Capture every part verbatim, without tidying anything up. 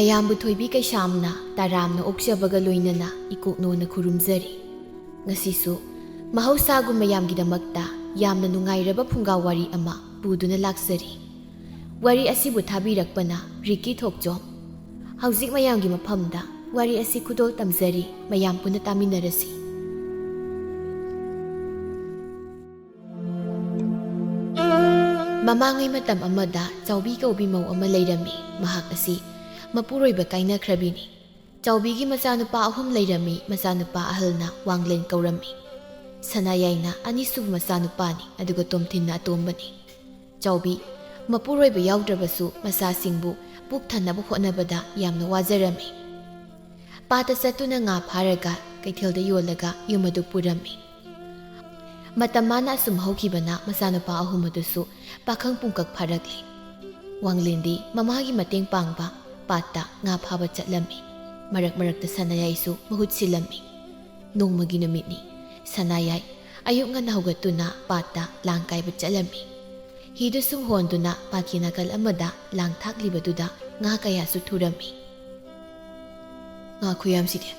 ꯑꯌꯥꯝꯕ ꯊꯣꯏꯕꯤ ꯀꯩꯁꯥꯝꯅ ꯇꯔꯥꯝꯅ ꯑꯣꯛꯆꯕꯒ ꯂꯣꯏꯅꯅ ꯏꯀꯣꯛꯅꯣꯅ ꯈꯨꯔꯨꯝꯖꯔꯤ꯫ ꯉꯁꯤꯁꯨ ꯃꯍꯧꯁꯥꯒꯨꯝ ꯃꯌꯥꯝꯒꯤꯗꯃꯛꯇ ꯌꯥꯝꯅ ꯅꯨꯡꯉꯥꯏꯔꯕ ꯐꯨꯡꯒꯥ ꯋꯥꯔꯤ ꯑꯃ ꯄꯨꯗꯨꯅ ꯂꯥꯛꯆꯔꯤ꯫ ꯋꯥꯔꯤ ꯑꯁꯤꯕꯨ ꯊꯥꯕꯤꯔꯛꯄꯅ ꯔꯤꯀꯤ ꯊꯣꯛꯆꯣꯝ꯫ ꯍꯧꯖꯤꯛ ꯃꯌꯥꯝꯒꯤ ꯃꯐꯝꯗ ꯋꯥꯔꯤ ꯑꯁꯤ ꯈꯨꯗꯣꯜ ꯇꯝꯖꯔꯤ, ꯃꯌꯥꯝ ꯄꯨꯟꯅ ꯇꯥꯃꯤꯟꯅꯔꯁꯤ꯫ ꯃꯃꯥꯡꯉꯩ ꯃꯇꯝ ꯑꯃꯗ ꯆꯥꯎꯕꯤ ꯀꯧꯕꯤ ꯃꯧ ꯑꯃ ꯂꯩꯔꯝꯃꯤ꯫ ꯃꯍꯥꯛ ꯑꯁꯤ ꯃꯄꯨꯔꯣꯏꯕ ꯀꯥꯏꯅꯈ꯭ꯔꯕꯤꯅꯤ꯫ ꯆꯥꯎꯕꯤꯒꯤ ꯃꯆꯥꯅꯨꯄꯥ ꯑꯍꯨꯝ ꯂꯩꯔꯝꯃꯤ꯫ ꯃꯆꯥꯅꯨꯄꯥ ꯑꯍꯜꯅ ꯋꯥꯡꯂꯦꯟ ꯀꯧꯔꯝꯃꯤ꯫ ꯁꯅꯥꯌꯥꯏꯅ ꯑꯅꯤꯁꯨꯕ ꯃꯆꯥꯅꯨꯄꯥꯅꯤ, ꯑꯗꯨꯒ ꯇꯣꯝꯊꯤꯟꯅ ꯑꯇꯣꯝꯕꯅꯤ꯫ ꯆꯥꯎꯕꯤ ꯃꯄꯨꯔꯣꯏꯕ ꯌꯥꯎꯗ꯭ꯔꯕꯁꯨ ꯃꯆꯥꯁꯤꯡꯕꯨ ꯄꯨꯛ ꯊꯟꯅꯕ ꯍꯣꯠꯅꯕꯗ ꯌꯥꯝꯅ ꯋꯥꯖꯔꯝꯃꯤ꯫ ꯄꯥꯠꯇ ꯆꯠꯇꯨꯅ ꯉꯥ ꯐꯥꯔꯒ ꯀꯩꯊꯦꯜꯗ ꯌꯣꯜꯂꯒ ꯌꯨꯝ ꯑꯗꯨ ꯄꯨꯔꯝꯃꯤ꯫ ꯃꯇꯝ ꯃꯥꯅ ꯑꯁꯨꯝ ꯍꯧꯈꯤꯕꯅ ꯃꯆꯥꯅꯨꯄꯥ ꯑꯍꯨꯝ ꯑꯗꯨꯁꯨ ꯄꯥꯈꯪ ꯄꯨꯡꯀꯛ ꯐꯥꯔꯛꯂꯤ꯫ ꯋꯥꯡꯂꯦꯟꯗꯤ ꯃꯃꯥꯒꯤ ꯃꯇꯦꯡ ꯄꯥꯡꯕ ꯄꯥꯠꯇ ꯉꯥ ꯐꯥꯕ ꯆꯠꯂꯝꯃꯤ꯫ ꯃꯔꯛ ꯃꯔꯛꯇ ꯁꯅꯥꯌꯥꯏꯁꯨ ꯃꯍꯨꯠ ꯁꯤꯜꯂꯝꯃꯤ꯫ ꯅꯣꯡꯃꯒꯤ ꯅꯨꯃꯤꯠꯅꯤ꯫ ꯁꯅꯥꯌꯥꯏ ꯑꯌꯨꯛ ꯉꯟꯅ ꯍꯧꯒꯠꯇꯨꯅ ꯄꯥꯠꯇ ꯂꯥꯡ ꯀꯥꯏꯕ ꯆꯠꯂꯝꯃꯤ꯫ ꯍꯤꯗꯨ ꯁꯨꯝ ꯍꯣꯟꯗꯨꯅ ꯄꯥꯠꯀꯤ ꯅꯥꯀꯜ ꯑꯃꯗ ꯂꯥꯡ ꯊꯥꯛꯂꯤꯕꯗꯨꯗ ꯉꯥ ꯀꯌꯥꯁꯨ ꯊꯨꯔꯝꯃꯤ꯫ "ꯉꯥ ꯈꯨꯌꯥꯝꯁꯤꯗꯤ!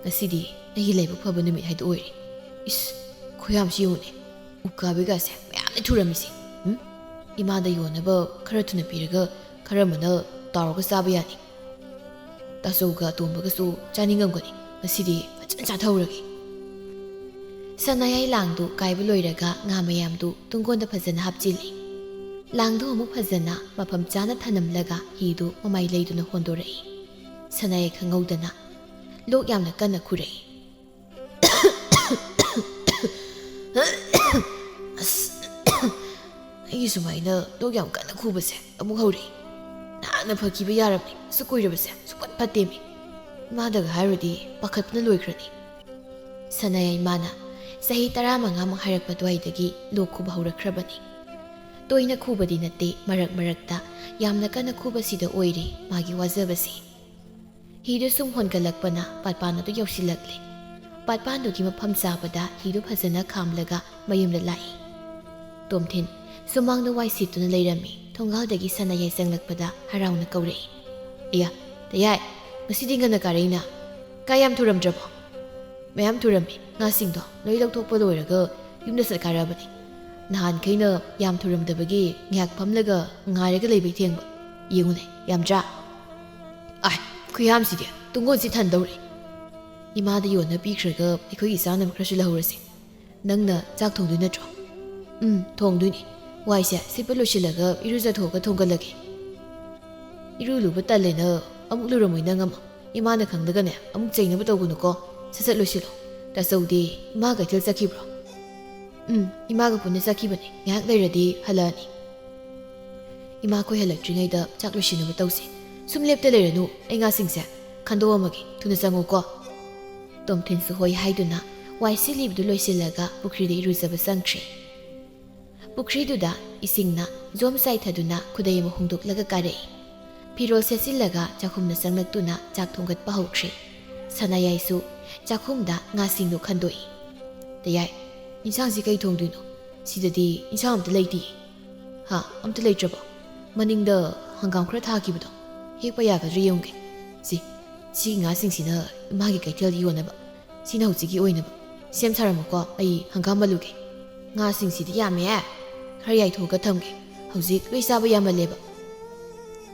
ꯉꯁꯤꯗꯤ ꯑꯩꯒꯤ ꯂꯥꯏꯕꯛ ꯐꯕ ꯅꯨꯃꯤꯠ ꯍꯥꯏꯗꯨ ꯑꯣꯏꯔꯦ꯫ ꯏꯁ, ꯈꯨꯌꯥꯝꯁꯤ ꯌꯦꯡꯉꯨꯅꯦ! ꯎꯀꯥꯕꯤꯒꯥꯁꯦ ꯃꯌꯥꯝꯅ ꯊꯨꯔꯝꯃꯤꯁꯦ꯫ ꯎꯝ? ꯏꯃꯥꯗ ꯌꯣꯟꯅꯕ ꯈꯔ ꯊꯨꯅ ꯄꯤꯔꯒ ꯈꯔ ꯑꯃꯅ ꯇꯥꯎꯔꯒ ꯆꯥꯕ ꯌꯥꯅꯤ꯫ ꯇꯥꯆꯧꯒ ꯑꯇꯣꯝꯕꯒꯁꯨ ꯆꯥꯅꯤꯡꯉꯝꯒꯅꯤ꯫ ꯉꯁꯤꯗꯤ ꯐꯖꯅ ꯆꯥꯊꯍꯧꯔꯒꯦ꯫" ꯁꯅꯥꯌꯥꯏ ꯂꯥꯡꯗꯨ ꯀꯥꯏꯕ ꯂꯣꯏꯔꯒ ꯉꯥ ꯃꯌꯥꯝꯗꯨ ꯇꯨꯡꯒꯣꯟꯗ ꯐꯖꯅ ꯍꯥꯞꯆꯤꯜꯂꯤ꯫ ꯂꯥꯡꯗꯨ ꯑꯃꯨꯛ ꯐꯖꯅ ꯃꯐꯝ ꯆꯥꯅ ꯊꯅꯝꯂꯒ ꯍꯤꯗꯨ ꯃꯃꯥꯏ ꯂꯩꯗꯨꯅ ꯍꯣꯟꯗꯣꯔꯛꯏ꯫ ꯁꯅꯥꯌꯥꯏ ꯈꯪꯍꯧꯗꯅ ꯂꯣꯛ ꯌꯥꯝꯅ ꯀꯟꯅ ꯈꯨꯔꯛꯏ꯫ "ꯑꯁ, ꯑꯩꯒꯤ ꯁꯨꯃꯥꯏꯅ ꯂꯣꯛ ꯌꯥꯝ ꯀꯟꯅ ꯈꯨꯕꯁꯦ ꯑꯃꯨꯛ ꯍꯧꯔꯛꯏ꯫ ꯅꯍꯥꯟꯅ ꯐꯈꯤꯕ ꯌꯥꯔꯕꯅꯤ꯫ ꯑꯁꯨꯛ ꯀꯨꯏꯔꯕꯁꯦ ꯁꯨꯛꯐꯠ ꯐꯠꯇꯦꯃꯤ꯫ ꯏꯃꯥꯗꯒ ꯍꯥꯏꯔꯨꯔꯗꯤ ꯄꯥꯈꯠꯄꯅ ꯂꯣꯏꯈ꯭ꯔꯅꯤ꯫" ꯁꯅꯥꯌꯥꯏ ꯏꯃꯥꯅ ꯆꯍꯤ ꯇꯔꯥꯃꯉꯥꯃꯨꯛ ꯍꯥꯏꯔꯛꯄ ꯑꯗꯨꯋꯥꯏꯗꯒꯤ ꯂꯣꯛ ꯈꯨꯕ ꯍꯧꯔꯛꯈ꯭ꯔꯕꯅꯤ꯫ ꯇꯣꯏꯅ ꯈꯨꯕꯗꯤ ꯅꯠꯇꯦ, ꯃꯔꯛ ꯃꯔꯛꯇ ꯌꯥꯝꯅ ꯀꯟꯅ ꯈꯨꯕꯁꯤꯗ ꯑꯣꯏꯔꯦ ꯃꯥꯒꯤ ꯋꯥꯖꯕꯁꯤ꯫ ꯍꯤꯗꯨ ꯁꯨꯝ ꯍꯣꯟꯒꯠꯂꯛꯄꯅ ꯄꯥꯠꯄꯥꯟ ꯑꯗꯨ ꯌꯧꯁꯤꯜꯂꯛꯂꯦ꯫ ꯄꯥꯠꯄꯥꯟꯗꯨꯒꯤ ꯃꯐꯝ ꯆꯥꯕꯗ ꯍꯤꯗꯨ ꯐꯖꯅ ꯈꯥꯝꯂꯒ ꯃꯌꯨꯝꯗ ꯂꯥꯛꯏ꯫ ꯇꯣꯝꯊꯤꯟ ꯁꯨꯃꯥꯡꯗ ꯋꯥꯏ ꯁꯤꯠꯇꯨꯅ ꯂꯩꯔꯝꯃꯤ꯫ ꯊꯣꯡꯒꯥꯜꯗꯒꯤ ꯁꯅꯥꯌꯥꯏ ꯆꯪꯂꯛꯄꯗ ꯍꯔꯥꯎꯅ ꯀꯧꯔꯛꯏ꯫ "ꯑꯌꯥ, "ꯇꯌꯥꯏ, ꯉꯁꯤꯗꯤ ꯉꯟꯅ ꯀꯥꯔꯛꯏꯅ꯫ ꯀꯥ ꯌꯥꯝ ꯊꯨꯔꯝꯗ꯭ꯔꯕꯣ?" "ꯃꯌꯥꯝ ꯊꯨꯔꯝꯃꯤ꯫ ꯉꯥꯁꯤꯡꯗꯣ ꯂꯣꯏ ꯂꯧꯊꯣꯛꯄ ꯂꯣꯏꯔꯒ ꯌꯨꯝꯗ ꯆꯠꯈꯥꯏꯔꯛꯑꯕꯅꯤ꯫ ꯅꯍꯥꯟꯈꯩꯅ ꯌꯥꯝ ꯊꯨꯔꯝꯗꯕꯒꯤ ꯉꯥꯏꯍꯥꯛ ꯐꯝꯂꯒ ꯉꯥꯏꯔꯒ ꯂꯩꯕꯩ ꯊꯦꯡꯕ꯫ ꯌꯦꯡꯉꯨꯅꯦ, ꯌꯥꯝꯗ꯭ꯔꯥ? ꯑꯥꯏ, ꯈꯨꯌꯥꯝꯁꯤꯗꯤ ꯇꯨꯡꯒꯣꯟꯁꯤ ꯊꯟꯗꯧꯔꯦ꯫ ꯏꯃꯥꯗ ꯌꯣꯟꯅ ꯄꯤꯈ꯭ꯔꯒ ꯑꯩꯈꯣꯏꯒꯤ ꯆꯥꯅꯕ ꯈꯔꯁꯨ ꯂꯧꯍꯧꯔꯁꯤ꯫ ꯅꯪꯅ ꯆꯥꯛ ꯊꯣꯡꯗꯣꯏ ꯅꯠꯇ꯭ꯔꯣ?" "ꯎꯝ, ꯊꯣꯡꯗꯣꯏꯅꯤ꯫ ꯋꯥꯏꯁꯦ ꯁꯤꯠꯄ ꯂꯣꯏꯁꯤꯜꯂꯒ ꯏꯔꯨꯖꯊꯣꯛꯑꯒ ꯊꯣꯡꯒꯠꯂꯒꯦ꯫ ꯏꯔꯨ ꯂꯨꯕ ꯇꯜꯂꯦꯅ ꯑꯃꯨꯛ ꯂꯨꯔꯝꯃꯣꯏ ꯅꯪ ꯑꯃ꯫ ꯏꯃꯥꯅ ꯈꯪꯂꯒꯅꯦ ꯑꯃꯨꯛ ꯆꯩꯅꯕ ꯇꯧꯒꯅꯨꯀꯣ꯫ ꯁꯠ ꯁꯠ ꯂꯣꯏꯁꯤꯜꯂꯣ꯫ ꯇꯥꯆꯧꯗꯤ ꯏꯃꯥ ꯀꯩꯊꯦꯜ ꯆꯠꯈꯤꯕ꯭ꯔꯣ?" "ꯎꯝ, ꯏꯃꯥꯒ ꯄꯨꯟꯅ ꯆꯠꯈꯤꯕꯅꯤ꯫ ꯉꯥꯏꯍꯥꯛ ꯂꯩꯔꯗꯤ ꯍꯜꯂꯛꯑꯅꯤ꯫" "ꯏꯃꯥꯈꯣꯏ ꯍꯜꯂꯛꯇ꯭ꯔꯤꯉꯩꯗ ꯆꯥꯛ ꯂꯣꯏꯁꯤꯟꯅꯕ ꯇꯧꯁꯤ꯫ ꯁꯨꯝ ꯂꯦꯞꯇ ꯂꯩꯔꯅꯨ, ꯑꯩ ꯉꯥꯁꯤꯡꯁꯦ ꯈꯟꯗꯣꯛꯑꯝꯃꯒꯦ꯫ ꯊꯨꯅ ꯆꯪꯉꯨꯀꯣ꯫" ꯇꯣꯝꯊꯤꯟꯁꯨ ꯍꯣꯏ ꯍꯥꯏꯗꯨꯅ ꯋꯥꯏ ꯁꯤꯠꯂꯤꯕꯗꯨ ꯂꯣꯏꯁꯤꯜꯂꯒ ꯄꯨꯈ꯭ꯔꯤꯗ ꯏꯔꯨꯖꯕ ꯆꯪꯈ꯭ꯔꯦ꯫ ꯄꯨꯈ꯭ꯔꯤꯗꯨꯗ ꯏꯁꯤꯡꯅ ꯖꯣꯝ ꯆꯥꯏꯊꯗꯨꯅ ꯈꯨꯗꯩ ꯑꯃ ꯍꯣꯡꯗꯣꯛꯂꯒ ꯀꯥꯔꯛꯏ꯫ ꯐꯤꯔꯣꯜ ꯁꯦꯠꯆꯤꯜꯂꯒ ꯆꯥꯛꯈꯨꯝꯗ ꯆꯪꯂꯛꯇꯨꯅ ꯆꯥꯛ ꯊꯣꯡꯒꯠꯄ ꯍꯧꯈ꯭ꯔꯦ꯫ ꯁꯅꯥꯌꯥꯏꯁꯨ ꯆꯥꯛꯈꯨꯝꯗ ꯉꯥꯁꯤꯡꯗꯣ ꯈꯟꯗꯣꯛꯏ꯫ "ꯇꯌꯥꯏ, ꯏꯟꯁꯥꯡꯁꯤ ꯀꯩ ꯊꯣꯡꯗꯣꯏꯅꯣ? ꯁꯤꯗꯗꯤ ꯏꯟꯁꯥꯡ ꯑꯝꯇ ꯂꯩꯇꯦ꯫" "ꯍꯥ, ꯑꯝꯇ ꯂꯩꯇ꯭ꯔꯕꯣ? ꯃꯅꯤꯡꯗ ꯍꯪꯒꯥꯝ ꯈꯔ ꯊꯥꯈꯤꯕꯗꯣ ꯍꯦꯛꯄ ꯌꯥꯒꯗ꯭ꯔꯥ ꯌꯦꯡꯉꯨꯒꯦ꯫ ꯁꯤ, ꯁꯤꯒꯤ ꯉꯥꯁꯤꯡꯁꯤꯅ ꯏꯃꯥꯒꯤ ꯀꯩꯊꯦꯜꯗ ꯌꯣꯟꯅꯕ꯫ ꯁꯤꯅ ꯍꯧꯖꯤꯛꯀꯤ ꯑꯣꯏꯅꯕ꯫ ꯁꯦꯝ ꯁꯥꯔꯝꯃꯨꯀꯣ, ꯑꯩ ꯍꯪꯒꯥꯝ ꯃꯜꯂꯨꯒꯦ꯫ ꯉꯥꯁꯤꯡꯁꯤꯗꯤ ꯌꯥꯝꯃꯦ꯫ ꯈꯔ ꯌꯥꯏꯊꯣꯛꯑꯒ ꯊꯝꯒꯦ꯫ ꯍꯧꯖꯤꯛ ꯂꯣꯏ ꯆꯥꯕ ꯌꯥꯃꯜꯂꯦꯕ꯫"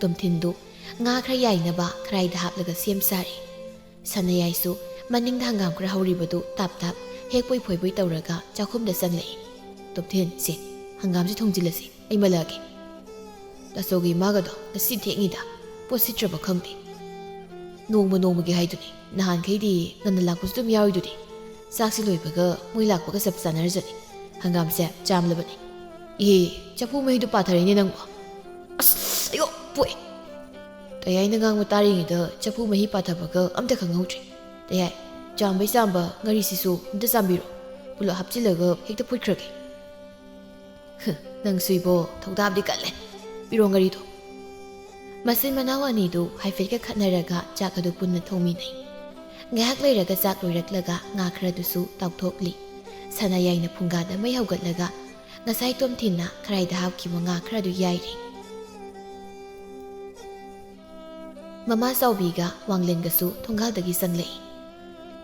ꯇꯣꯝꯊꯤꯟꯗꯨ ꯉꯥ ꯈꯔ ꯌꯥꯏꯅꯕ ꯈꯔꯥꯏꯗ ꯍꯥꯞꯂꯒ ꯁꯦꯝ ꯁꯥꯔꯤ꯫ ꯁꯅꯥꯌꯥꯏꯁꯨ ꯃꯅꯤꯡꯗ ꯍꯪꯒꯥꯝ ꯈꯔ ꯍꯧꯔꯤꯕꯗꯨ ꯇꯥꯞ ꯇꯥꯞ ꯍꯦꯛꯄꯣꯏ ꯐꯣꯏꯕꯣꯏ ꯇꯧꯔꯒ ꯆꯥꯛꯈꯨꯝꯗ ꯆꯪꯂꯛꯏ꯫ "ꯇꯣꯝꯊꯤꯟ, ꯁꯦ, ꯍꯪꯒꯥꯝꯁꯤ ꯊꯣꯡꯖꯤꯜꯂꯁꯤ, ꯑꯩ ꯃꯜꯂꯛꯑꯒꯦ꯫" "ꯇꯥꯆꯧꯒꯤ ꯏꯃꯥꯒꯗꯣ ꯉꯁꯤ ꯊꯦꯡꯉꯤꯗ, ꯄꯣꯠ ꯁꯤꯠꯇ꯭ꯔꯕ ꯈꯪꯗꯦ꯫" "ꯅꯣꯡꯃ ꯅꯣꯡꯃꯒꯤ ꯍꯥꯏꯗꯨꯅꯤ, ꯅꯍꯥꯟꯈꯩꯗꯤ ꯉꯟꯅ ꯂꯥꯛꯄꯁꯨ ꯑꯗꯨꯝ ꯌꯥꯎꯔꯤꯗꯨꯗꯤ꯫ ꯆꯥꯛꯁꯤ ꯂꯣꯏꯕꯒ ꯃꯣꯏ ꯂꯥꯛꯄꯒ ꯆꯞ ꯆꯥꯟꯅꯔꯖꯅꯤ꯫ ꯍꯪꯒꯥꯝꯁꯦ ꯆꯥꯝꯂꯕꯅꯤ꯫" "ꯏꯍꯦ, ꯆꯐꯨ ꯃꯍꯤꯗꯨ ꯄꯥꯊꯔꯦꯅꯦ ꯅꯪꯕꯣ꯫ ꯑꯁ, ꯑꯌꯣ, ꯄꯣꯛꯑꯦ!" ꯇꯌꯥꯏꯅ ꯉꯥꯡꯕ ꯇꯥꯔꯤꯉꯩꯗ ꯆꯐꯨ ꯃꯍꯤ ꯄꯥꯊꯕꯒ ꯑꯝꯇ ꯈꯪꯍꯧꯗ꯭ꯔꯦ꯫ "ꯇꯌꯥꯏ, ꯆꯥꯝꯕꯩ ꯆꯥꯝꯕ ꯉꯥꯔꯤꯁꯤꯁꯨ ꯑꯝꯇ ꯆꯥꯝꯕꯤꯔꯣ꯫ ꯄꯨꯂꯞ ꯍꯥꯞꯆꯤꯜꯂꯒ ꯍꯦꯛꯇ ꯐꯨꯠꯈ꯭ꯔꯒꯦ꯫" "ꯍ, ꯅꯪꯁꯨ ꯏꯕꯣ, ꯊꯧꯗꯥꯕꯗꯤ ꯀꯜꯂꯦ꯫ ꯄꯤꯔꯣ ꯉꯥꯔꯤꯗꯣ꯫" ꯃꯆꯤꯟ ꯃꯅꯥꯎ ꯑꯅꯤꯗꯨ ꯍꯥꯏꯐꯦꯠꯀ ꯈꯠꯅꯔꯒ ꯆꯥꯛ ꯑꯗꯨ ꯄꯨꯟꯅ ꯊꯣꯡꯃꯤꯟꯅꯩ꯫ ꯉꯥꯏꯍꯥꯛ ꯂꯩꯔꯒ ꯆꯥꯛ ꯂꯣꯏꯔꯛꯂꯒ ꯉꯥ ꯈꯔꯗꯨꯁꯨ ꯇꯥꯎꯊꯣꯛꯂꯤ꯫ ꯁꯅꯥꯌꯥꯏꯅ ꯐꯨꯡꯒꯥꯗ ꯃꯩ ꯍꯧꯒꯠꯂꯒ ꯉꯁꯥꯏ ꯇꯣꯝꯊꯤꯟꯅ ꯈꯔꯥꯏꯗ ꯍꯥꯞꯈꯤꯕ ꯉꯥ ꯈꯔꯗꯨ ꯌꯥꯏꯔꯤ꯫ ꯃꯃꯥ ꯆꯥꯎꯕꯤꯒ ꯋꯥꯡꯂꯦꯟꯒꯁꯨ ꯊꯣꯡꯒꯥꯜꯗꯒꯤ ꯆꯪꯂꯛꯏ꯫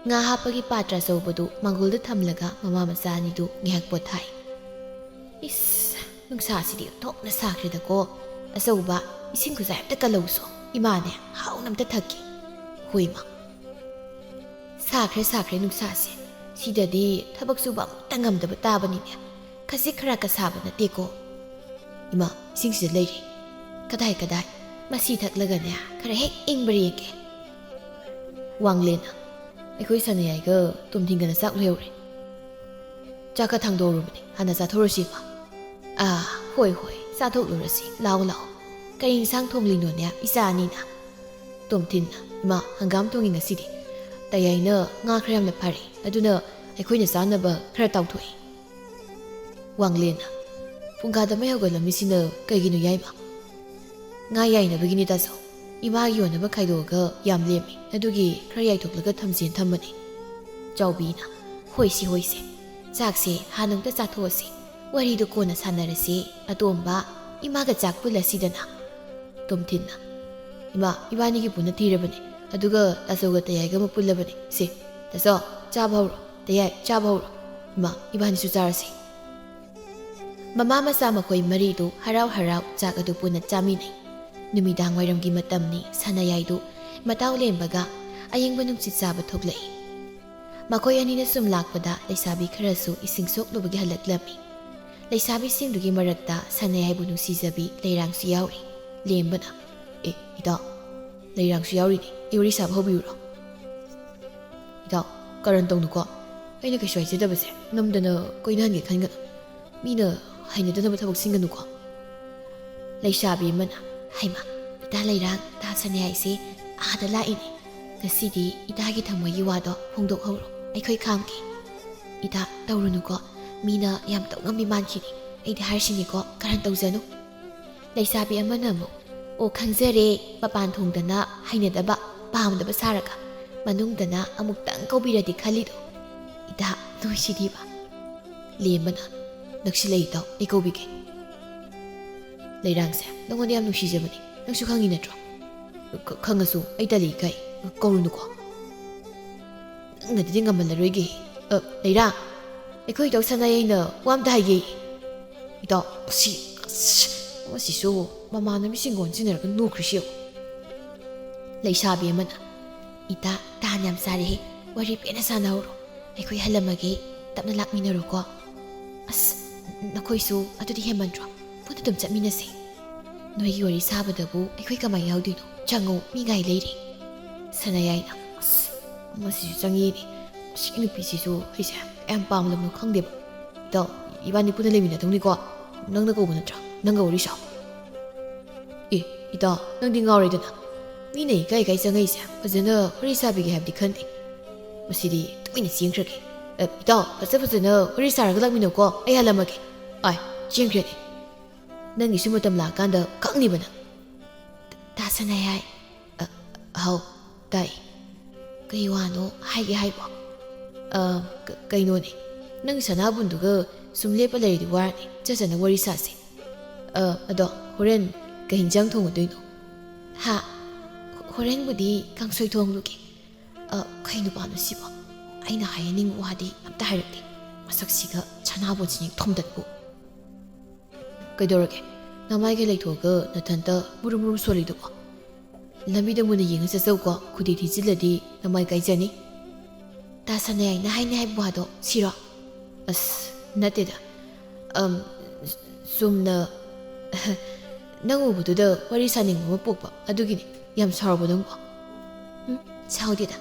ꯉꯥ ꯍꯥꯞꯄꯒꯤ ꯄꯥꯇ꯭ꯔ ꯑꯆꯧꯕꯗꯨ ꯃꯥꯡꯒꯣꯜꯗ ꯊꯝꯂꯒ ꯃꯃꯥ ꯃꯆꯥ ꯑꯅꯤꯗꯨ ꯉꯥꯏꯍꯥꯛ ꯄꯣꯊꯥꯏ꯫ "ꯏꯁ, ꯅꯨꯡꯁꯥꯁꯤꯗꯤ ꯑꯣꯟꯊꯣꯛꯅ ꯁꯥꯈ꯭ꯔꯦꯗꯀꯣ꯫ ꯑꯆꯧꯕ, ꯏꯁꯤꯡ ꯈꯨꯖꯥꯏ ꯑꯝꯇ ꯀꯜꯂꯧꯁꯣ꯫ ꯏꯃꯥꯅꯦ, ꯍꯥꯎꯅ ꯑꯝꯇ ꯊꯛꯀꯦ꯫" "ꯍꯣꯏ, ꯏꯃꯥ꯫" "ꯁꯥꯈ꯭ꯔꯦ, ꯁꯥꯈ꯭ꯔꯦ ꯅꯨꯡꯁꯥꯁꯦ꯫ ꯁꯤꯗꯗꯤ ꯊꯕꯛ ꯁꯨꯕ ꯑꯃꯨꯛꯇ ꯉꯝꯗꯕ ꯇꯥꯕꯅꯤꯅꯦ꯫ ꯈꯖꯤꯛ ꯈꯔꯥꯛꯀ ꯁꯥꯕ ꯅꯠꯇꯦꯀꯣ꯫" "ꯏꯃꯥ, ꯏꯁꯤꯡꯁꯤꯗ ꯂꯩꯔꯦ꯫" "ꯀꯗꯥꯏ, ꯀꯗꯥꯏ?" "ꯃꯁꯤ ꯊꯛꯂꯒꯅꯦ, ꯈꯔ ꯍꯦꯛ ꯏꯪꯕ꯭ꯔꯥ ꯌꯦꯡꯒꯦ꯫" ꯋꯥꯡꯂꯦꯟꯅ, "ꯑꯩꯈꯣꯏ ꯁꯅꯥꯌꯥꯏꯒ ꯇꯣꯝꯊꯤꯟꯒꯅ ꯆꯥꯛ ꯂꯣꯏꯍꯧꯔꯦ꯫ ꯆꯥꯛꯀ ꯊꯥꯡꯗꯣꯛꯎꯔꯕꯅꯦ, ꯍꯥꯟꯅ ꯆꯥꯊꯣꯛꯔꯁꯤ, ꯏꯃꯥ꯫" "ꯑꯥ, ꯍꯣꯏ, ꯍꯣꯏ, ꯆꯥꯊꯣꯛꯂꯨꯔꯁꯤ꯫ ꯂꯥꯛꯑꯣ, ꯂꯥꯛꯑꯣ꯫ ꯀꯔꯤ ꯏꯟꯁꯥꯡ ꯊꯣꯡꯂꯤꯅꯣꯅꯦ, ꯏꯆꯥ ꯑꯅꯤꯅ?" ꯇꯣꯝꯊꯤꯟꯅ, "ꯏꯃꯥ, ꯍꯪꯒꯥꯝ ꯊꯣꯡꯉꯤ ꯉꯁꯤꯗꯤ꯫ ꯇꯌꯥꯏꯅ ꯉꯥ ꯈꯔ ꯌꯥꯝꯅ ꯐꯥꯔꯛꯏ, ꯑꯗꯨꯅ ꯑꯩꯈꯣꯏꯅ ꯆꯥꯅꯕ ꯈꯔ ꯇꯥꯎꯊꯣꯛꯏ꯫" ꯋꯥꯡꯂꯦꯟꯅ, "ꯄꯨꯡꯈꯥꯗ ꯃꯩ ꯍꯧꯒꯠꯂꯝꯃꯤꯁꯤꯅ ꯀꯩꯒꯤꯅꯣ, ꯌꯥꯏꯃ?" "ꯉꯥ ꯌꯥꯏꯅꯕꯒꯤꯅꯤ, ꯇꯥꯆꯧ꯫ ꯏꯃꯥꯒꯤ ꯌꯣꯟꯅꯕ ꯈꯥꯏꯗꯣꯛꯑꯒ ꯌꯥꯝ ꯂꯦꯝꯃꯤ, ꯑꯗꯨꯒꯤ ꯈꯔ ꯌꯥꯏꯊꯣꯛꯂꯒ ꯊꯝꯁꯦꯅ ꯊꯝꯕꯅꯤ꯫" ꯆꯥꯎꯕꯤꯅ, "ꯍꯣꯏꯁꯤ, ꯍꯣꯏꯁꯦ꯫ ꯆꯥꯛꯁꯦ ꯍꯥꯟꯅ ꯑꯝꯇ ꯆꯥꯊꯣꯛꯑꯁꯤ꯫ ꯋꯥꯔꯤꯗꯣ ꯀꯣꯟꯅ ꯁꯥꯟꯅꯔꯁꯤ꯫ ꯑꯇꯣꯝꯕ, ꯏꯃꯥꯒ ꯆꯥꯛ ꯄꯨꯜꯂꯁꯤꯗꯅ꯫" ꯇꯣꯝꯊꯤꯟꯅ, "ꯏꯃꯥ, ꯏꯕꯥꯅꯤꯒꯤ ꯄꯨꯟꯅ ꯊꯤꯔꯕꯅꯤ, ꯑꯗꯨꯒ ꯇꯥꯆꯧꯒ ꯇꯌꯥꯏꯒ ꯑꯃ ꯄꯨꯜꯂꯕꯅꯤ꯫ ꯁꯦ, ꯇꯥꯆꯧ, ꯆꯥꯕ ꯍꯧꯔꯣ꯫ ꯇꯌꯥꯏ, ꯆꯥꯕ ꯍꯧꯔꯣ꯫ ꯏꯃꯥ, ꯏꯕꯥꯅꯤꯁꯨ ꯆꯥꯔꯁꯤ꯫" ꯃꯃꯥ ꯃꯆꯥ ꯃꯈꯣꯏ ꯃꯔꯤꯗꯨ ꯍꯔꯥꯎ ꯍꯔꯥꯎ ꯆꯥꯛ ꯑꯗꯨ ꯄꯨꯟꯅ ꯆꯥꯃꯤꯟꯅꯩ꯫ ꯅꯨꯃꯤꯗꯥꯡ ꯋꯥꯏꯔꯝꯒꯤ ꯃꯇꯝꯅꯤ꯫ ꯁꯅꯥꯌꯥꯏꯗꯨ ꯃꯇꯥꯎ ꯂꯦꯝꯕꯒ ꯑꯌꯤꯡꯕ ꯅꯨꯡꯁꯤꯠ ꯆꯥꯕ ꯊꯣꯛꯂꯛꯏ꯫ ꯃꯈꯣꯏ ꯑꯅꯤꯅ ꯁꯨꯝ ꯂꯥꯛꯄꯗ ꯂꯩꯁꯥꯕꯤ ꯈꯔꯁꯨ ꯏꯁꯤꯡ ꯁꯣꯛꯂꯨꯕꯒꯤ ꯍꯜꯂꯛꯂꯝꯃꯤ꯫ ꯂꯩꯁꯥꯕꯤꯁꯤꯡꯗꯨꯒꯤ ꯃꯔꯛꯇ ꯁꯅꯥꯌꯥꯏꯕꯨ ꯅꯨꯡꯁꯤꯖꯕꯤ ꯂꯩꯔꯥꯡꯁꯨ ꯌꯥꯎꯔꯤ꯫ ꯂꯦꯝꯕꯅ, "ꯑꯦ, ꯏꯇꯥꯎ, ꯂꯩꯔꯥꯡꯁꯨ ꯌꯥꯎꯔꯤꯅꯦ꯫ ꯑꯩ ꯋꯥꯔꯤ ꯁꯥꯕ ꯍꯧꯕꯤꯌꯨꯔꯣ?" "ꯏꯇꯥꯎ, ꯀꯔꯟ ꯇꯧꯅꯨꯀꯣ꯫ ꯑꯩꯅ ꯀꯩꯁꯨ ꯍꯥꯏꯖꯗꯕꯁꯦ ꯅꯝꯗꯅ ꯀꯣꯏꯅꯍꯟꯒꯦ ꯈꯟꯒꯅꯨ꯫ ꯃꯤꯅ ꯍꯩꯅꯗꯅꯕ ꯊꯕꯛ ꯁꯤꯟꯒꯅꯨꯀꯣ꯫" ꯂꯩꯁꯥꯕꯤ ꯑꯃꯅ, "ꯍꯩꯃꯥ, ꯏꯇꯥ ꯂꯩꯔꯥꯡ, ꯇꯥ ꯁꯅꯥꯌꯥꯏꯁꯦ ꯑꯥꯗ ꯂꯥꯛꯏꯅꯦ꯫ ꯉꯁꯤꯗꯤ ꯏꯇꯥꯒꯤ ꯊꯃꯣꯏꯒꯤ ꯋꯥꯗꯣ ꯐꯣꯡꯗꯣꯛꯍꯧꯔꯣ, ꯑꯩꯈꯣꯏ ꯈꯥꯝꯒꯦ꯫" "ꯏꯇꯥ, ꯇꯧꯔꯨꯅꯨꯀꯣ꯫ ꯃꯤꯅ ꯌꯥꯝ ꯇꯧꯉꯝꯕꯤ ꯃꯥꯟꯈꯤꯅꯤ꯫ ꯑꯩꯗꯤ ꯍꯥꯏꯔꯤꯁꯤꯅꯤꯀꯣ, ꯀꯔꯟ ꯇꯧꯖꯅꯨ꯫" ꯂꯩꯁꯥꯕꯤ ꯑꯃꯅ ꯑꯃꯨꯛ, "ꯑꯣ, ꯈꯪꯖꯔꯦ, ꯃꯄꯥꯟ ꯊꯣꯡꯗꯅ ꯍꯩꯅꯗꯕ, ꯄꯥꯝꯗꯕ ꯁꯥꯔꯒ ꯃꯅꯨꯡꯗꯅ ꯑꯃꯨꯛꯇꯪ ꯀꯧꯕꯤꯔꯗꯤ ꯈꯜꯂꯤꯗꯣ꯫ ꯏꯇꯥ, ꯅꯣꯏꯁꯤꯗꯤꯕ꯫" ꯂꯦꯝꯕꯅ, "ꯅꯛꯁꯤꯜꯂꯛꯏ, ꯏꯇꯥꯎ, ꯑꯩ ꯀꯧꯕꯤꯒꯦ꯫" "ꯂꯩꯔꯥꯡꯁꯦ ꯅꯉꯣꯟꯗ ꯌꯥꯝ ꯅꯨꯡꯁꯤꯖꯕꯅꯤ, ꯅꯪꯁꯨ ꯈꯪꯉꯤ ꯅꯠꯇ꯭ꯔꯣ?" ꯈ-, ꯈꯪꯉꯁꯨ ꯑꯩ ꯇꯜꯂꯤ ꯏꯀꯥꯏ꯫ ꯀꯧꯔꯨꯅꯨꯀꯣ꯫ ꯅꯪꯅꯗꯤ ꯉꯝꯃꯜꯂꯔꯣꯏꯒꯦ꯫ ꯑ, ꯂꯩꯔꯥ, ꯑꯩꯈꯣꯏ ꯏꯇꯥꯎ ꯁꯅꯥꯌꯥꯏꯅ ꯋꯥ ꯑꯝꯇ ꯍꯥꯏꯒꯦ꯫ ꯏꯇꯥꯎ, ꯑꯁꯤ, ꯑꯁ, ꯃꯁꯤꯁꯨ ꯃꯃꯥꯟꯅꯕꯤꯁꯤꯡꯒ ꯑꯣꯟꯁꯤꯟꯅꯔꯒ ꯅꯣꯛꯈ꯭ꯔꯤꯁꯤ ꯌꯦꯡꯉꯨ꯫ ꯂꯩꯁꯥꯕꯤ ꯑꯃꯅ, "ꯏꯇꯥ, ꯇꯥꯟ ꯌꯥꯝ ꯆꯥꯔꯦꯍꯦ, ꯋꯥꯔꯤ ꯄꯦꯟꯅ ꯁꯥꯟꯅꯍꯧꯔꯣ꯫ ꯑꯩꯈꯣꯏ ꯍꯜꯂꯝꯃꯒꯦ, ꯇꯞꯅ ꯂꯥꯛꯃꯤꯟꯅꯔꯣꯀꯣ꯫ ꯑꯁ, ꯅꯈꯣꯏꯁꯨ ꯑꯗꯨꯗꯤ ꯍꯦꯟꯃꯟꯗ꯭ꯔꯣ? ꯄꯨꯟꯅ ꯑꯗꯨꯝ ꯆꯠꯃꯤꯟꯅꯁꯦ꯫ ꯅꯣꯏꯒꯤ ꯋꯥꯔꯤ ꯁꯥꯕꯗꯕꯨ ꯑꯩꯈꯣꯏ ꯀꯃꯥꯏꯅ ꯌꯥꯎꯗꯣꯏꯅꯣ? ꯆꯪꯉꯣ, ꯃꯤ ꯉꯥꯏ ꯂꯩꯔꯦ꯫" ꯁꯅꯥꯌꯥꯏꯅ, "ꯑꯁ, ꯃꯁꯤꯁꯨ ꯆꯪꯉꯤꯅꯦ꯫ ꯑꯁꯤ ꯅꯨꯄꯤꯁꯤꯁꯨ ꯑꯩꯁꯦ ꯀꯌꯥꯝ ꯄꯥꯝꯂꯕꯅꯣ ꯈꯪꯗꯦꯕ꯫ ꯏꯇꯥꯎ, ꯏꯕꯥꯅꯤ ꯄꯨꯟꯅ ꯂꯩꯃꯤꯟꯅꯗꯧꯅꯤꯀꯣ꯫ ꯅꯪꯅ ꯀꯧꯕ ꯅꯠꯇ꯭ꯔꯥ? ꯅꯪꯒ ꯋꯥꯔꯤ ꯁꯥꯎ꯫" "ꯑꯦ, ꯏꯇꯥꯎ, ꯅꯪꯗꯤ ꯉꯥꯎꯔꯦꯗꯅ꯫ ꯃꯤꯅ ꯏꯀꯥꯏ ꯏꯀꯥꯏ ꯆꯪꯉꯛꯏꯁꯦ ꯐꯖꯅ ꯋꯥꯔꯤ ꯁꯥꯕꯤꯒꯦ ꯍꯥꯏꯕꯗꯤ ꯈꯟꯗꯦ꯫ ꯃꯁꯤꯗꯤ ꯇꯨꯃꯤꯟꯅ ꯆꯦꯟꯈ꯭ꯔꯒꯦ꯫ ꯑꯦ, ꯏꯇꯥꯎ, ꯐꯖ ꯐꯖꯅ ꯋꯥꯔꯤ ꯁꯥꯔꯒ ꯂꯥꯛꯃꯤꯟꯅꯧꯀꯣ, ꯑꯩ ꯍꯜꯂꯝꯃꯒꯦ꯫" ꯑꯥꯏ, ꯆꯦꯟꯈ꯭ꯔꯦꯅꯦ꯫ ꯅꯪꯒꯤꯁꯨ ꯃꯇꯝ ꯂꯥꯛꯑꯀꯥꯟꯗ ꯈꯪꯅꯤꯕ ꯅꯪ꯫ ꯇꯥ ꯁꯅꯥꯌꯥꯏ꯫ ꯑ, ꯍꯥꯎ, ꯇꯥꯏ꯫ ꯀꯩ ꯋꯥꯅꯣ ꯍꯥꯏꯒꯦ ꯍꯥꯏꯕꯣ? ꯑ, ꯀ-, ꯀꯩꯅꯣꯅꯦ, ꯅꯪ ꯁꯅꯥꯕꯨꯟꯗꯨꯒ ꯁꯨꯝ ꯂꯦꯞꯄ ꯂꯩꯔꯗꯤ ꯋꯥꯔꯅꯤ, ꯆꯠ ꯆꯠꯅ ꯋꯥꯔꯤ ꯁꯥꯁꯦ꯫ ꯑ, ꯑꯗꯣ ꯍꯣꯔꯦꯟ ꯀꯩ ꯍꯤꯟꯖꯥꯡ ꯊꯣꯡꯉꯗꯣꯏꯅꯣ? ꯍꯥ? ꯍꯣ-, ꯍꯣꯔꯦꯟꯕꯨꯗꯤ ꯀꯥꯡꯁꯣꯏ ꯊꯣꯡꯂꯨꯒꯦ꯫ ꯑ, ꯀꯩ ꯅꯨꯄꯥꯅꯣ ꯁꯤꯕꯣ? ꯑꯩꯅ ꯍꯥꯏꯍꯟꯅꯤꯡꯕ ꯋꯥꯗꯤ ꯑꯝꯇ ꯍꯥꯏꯔꯛꯇꯦ꯫ ꯃꯁꯛꯁꯤꯒ ꯁꯅꯥꯕꯨꯟꯁꯤꯅ ꯊꯣꯝꯗꯠꯄꯨ꯫ ꯀꯩꯗꯧꯔꯒꯦ? ꯅꯃꯥꯏꯒ ꯂꯩꯊꯣꯛꯑꯒ ꯅꯊꯟꯇ ꯃꯨꯔꯨꯝ ꯃꯨꯔꯨꯝ ꯁꯣꯜꯂꯤꯗꯨꯕꯣ? ꯂꯝꯕꯤꯗ ꯃꯨꯟꯅ ꯌꯦꯡꯉ ꯆꯠꯆꯧꯀꯣ, ꯈꯨꯗꯤ ꯊꯤꯖꯤꯜꯂꯗꯤ ꯅꯃꯥꯏ ꯀꯥꯏꯖꯅꯤ꯫ ꯇꯥ ꯁꯅꯥꯌꯥꯏꯅ ꯍꯥꯏꯅꯤ ꯍꯥꯏꯕ ꯋꯥꯗꯣ ꯁꯤꯔꯣ? ꯑꯁ, ꯅꯠꯇꯦꯗ꯫ ꯑꯝ, ꯆꯨꯝꯅ ꯅꯪ ꯎꯕꯗꯨꯗ ꯋꯥꯔꯤ ꯁꯥꯅꯤꯡꯕ ꯑꯃ ꯄꯣꯛꯄ, ꯑꯗꯨꯒꯤꯅꯤ꯫ ꯌꯥꯝ ꯁꯥꯎꯔꯕꯣ ꯅꯪꯕꯣ? ꯎꯝ, ꯁꯥꯎꯗꯦꯗ꯫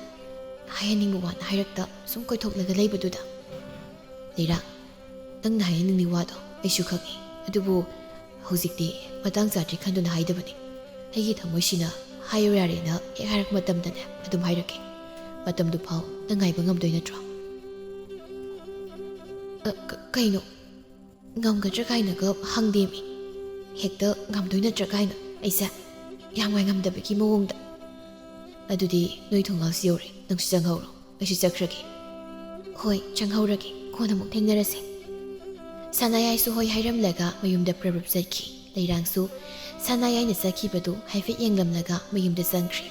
ꯍꯥꯏꯍꯟꯅꯤꯡꯕ ꯋꯥꯅ ꯍꯥꯏꯔꯛꯇ ꯁꯨꯝ ꯀꯣꯏꯊꯣꯛꯂꯒ ꯂꯩꯕꯗꯨꯗ꯫ ꯂꯩꯔꯥ, ꯅꯪꯅ ꯍꯥꯏꯍꯟꯅꯤꯡꯂꯤ ꯋꯥꯗꯣ ꯑꯩꯁꯨ ꯈꯪꯉꯤ, ꯑꯗꯨꯕꯨ ꯍꯧꯖꯤꯛꯇꯤ ꯃꯇꯥꯡ ꯆꯥꯗ꯭ꯔꯤ ꯈꯟꯗꯨꯅ ꯍꯥꯏꯗꯕꯅꯤ꯫ ꯑꯩꯒꯤ ꯊꯃꯣꯏꯁꯤꯅ ꯍꯥꯏꯌꯨ ꯌꯥꯔꯦꯅ ꯍꯦꯛ ꯍꯥꯏꯔꯛꯄ ꯃꯇꯝꯗꯅꯦ ꯑꯗꯨꯝ ꯍꯥꯏꯔꯛꯀꯦ꯫ ꯃꯇꯝꯗꯨ ꯐꯥꯎ ꯅꯪ ꯉꯥꯏꯕ ꯉꯝꯗꯣꯏ ꯅꯠꯇ꯭ꯔꯣ? ꯑ, ꯀ-, ꯀꯩꯅꯣ? ꯉꯝꯒꯗ꯭ꯔꯥ ꯀꯥꯏꯅꯒ ꯍꯪꯗꯦꯃꯤ꯫ ꯍꯦꯛꯇ ꯉꯝꯗꯣꯏ ꯅꯠꯇ꯭ꯔꯥ ꯀꯥꯏꯅ ꯑꯩꯁꯦ ꯌꯥꯝ ꯉꯥꯏꯉꯝꯗꯕꯒꯤ ꯃꯑꯣꯡꯗ꯫ ꯑꯗꯨꯗꯤ ꯅꯣꯏ ꯊꯣꯡꯒꯥꯜꯁꯤ ꯌꯧꯔꯦ, ꯅꯪꯁꯨ ꯆꯪꯍꯧꯔꯣ, ꯑꯩꯁꯨ ꯆꯠꯈ꯭ꯔꯒꯦ꯫ ꯍꯣꯏ, ꯆꯪꯍꯧꯔꯒꯦ, ꯀꯣꯟꯅ ꯑꯃꯨꯛ ꯊꯦꯡꯅꯔꯁꯦ꯫ ꯁꯅꯥꯌꯥꯏꯁꯨ ꯍꯣꯏ ꯍꯥꯏꯔꯝꯂꯒ ꯃꯌꯨꯝꯗ ꯄ꯭ꯔꯞ ꯄ꯭ꯔꯞ ꯆꯠꯈꯤ꯫ ꯂꯩꯔꯥꯡꯁꯨ ꯁꯅꯥꯌꯥꯏꯅ ꯆꯠꯈꯤꯕꯗꯨ ꯍꯥꯏꯐꯦꯠ ꯌꯦꯡꯂꯝꯂꯒ ꯃꯌꯨꯝꯗ ꯆꯪꯈ꯭ꯔꯦ꯫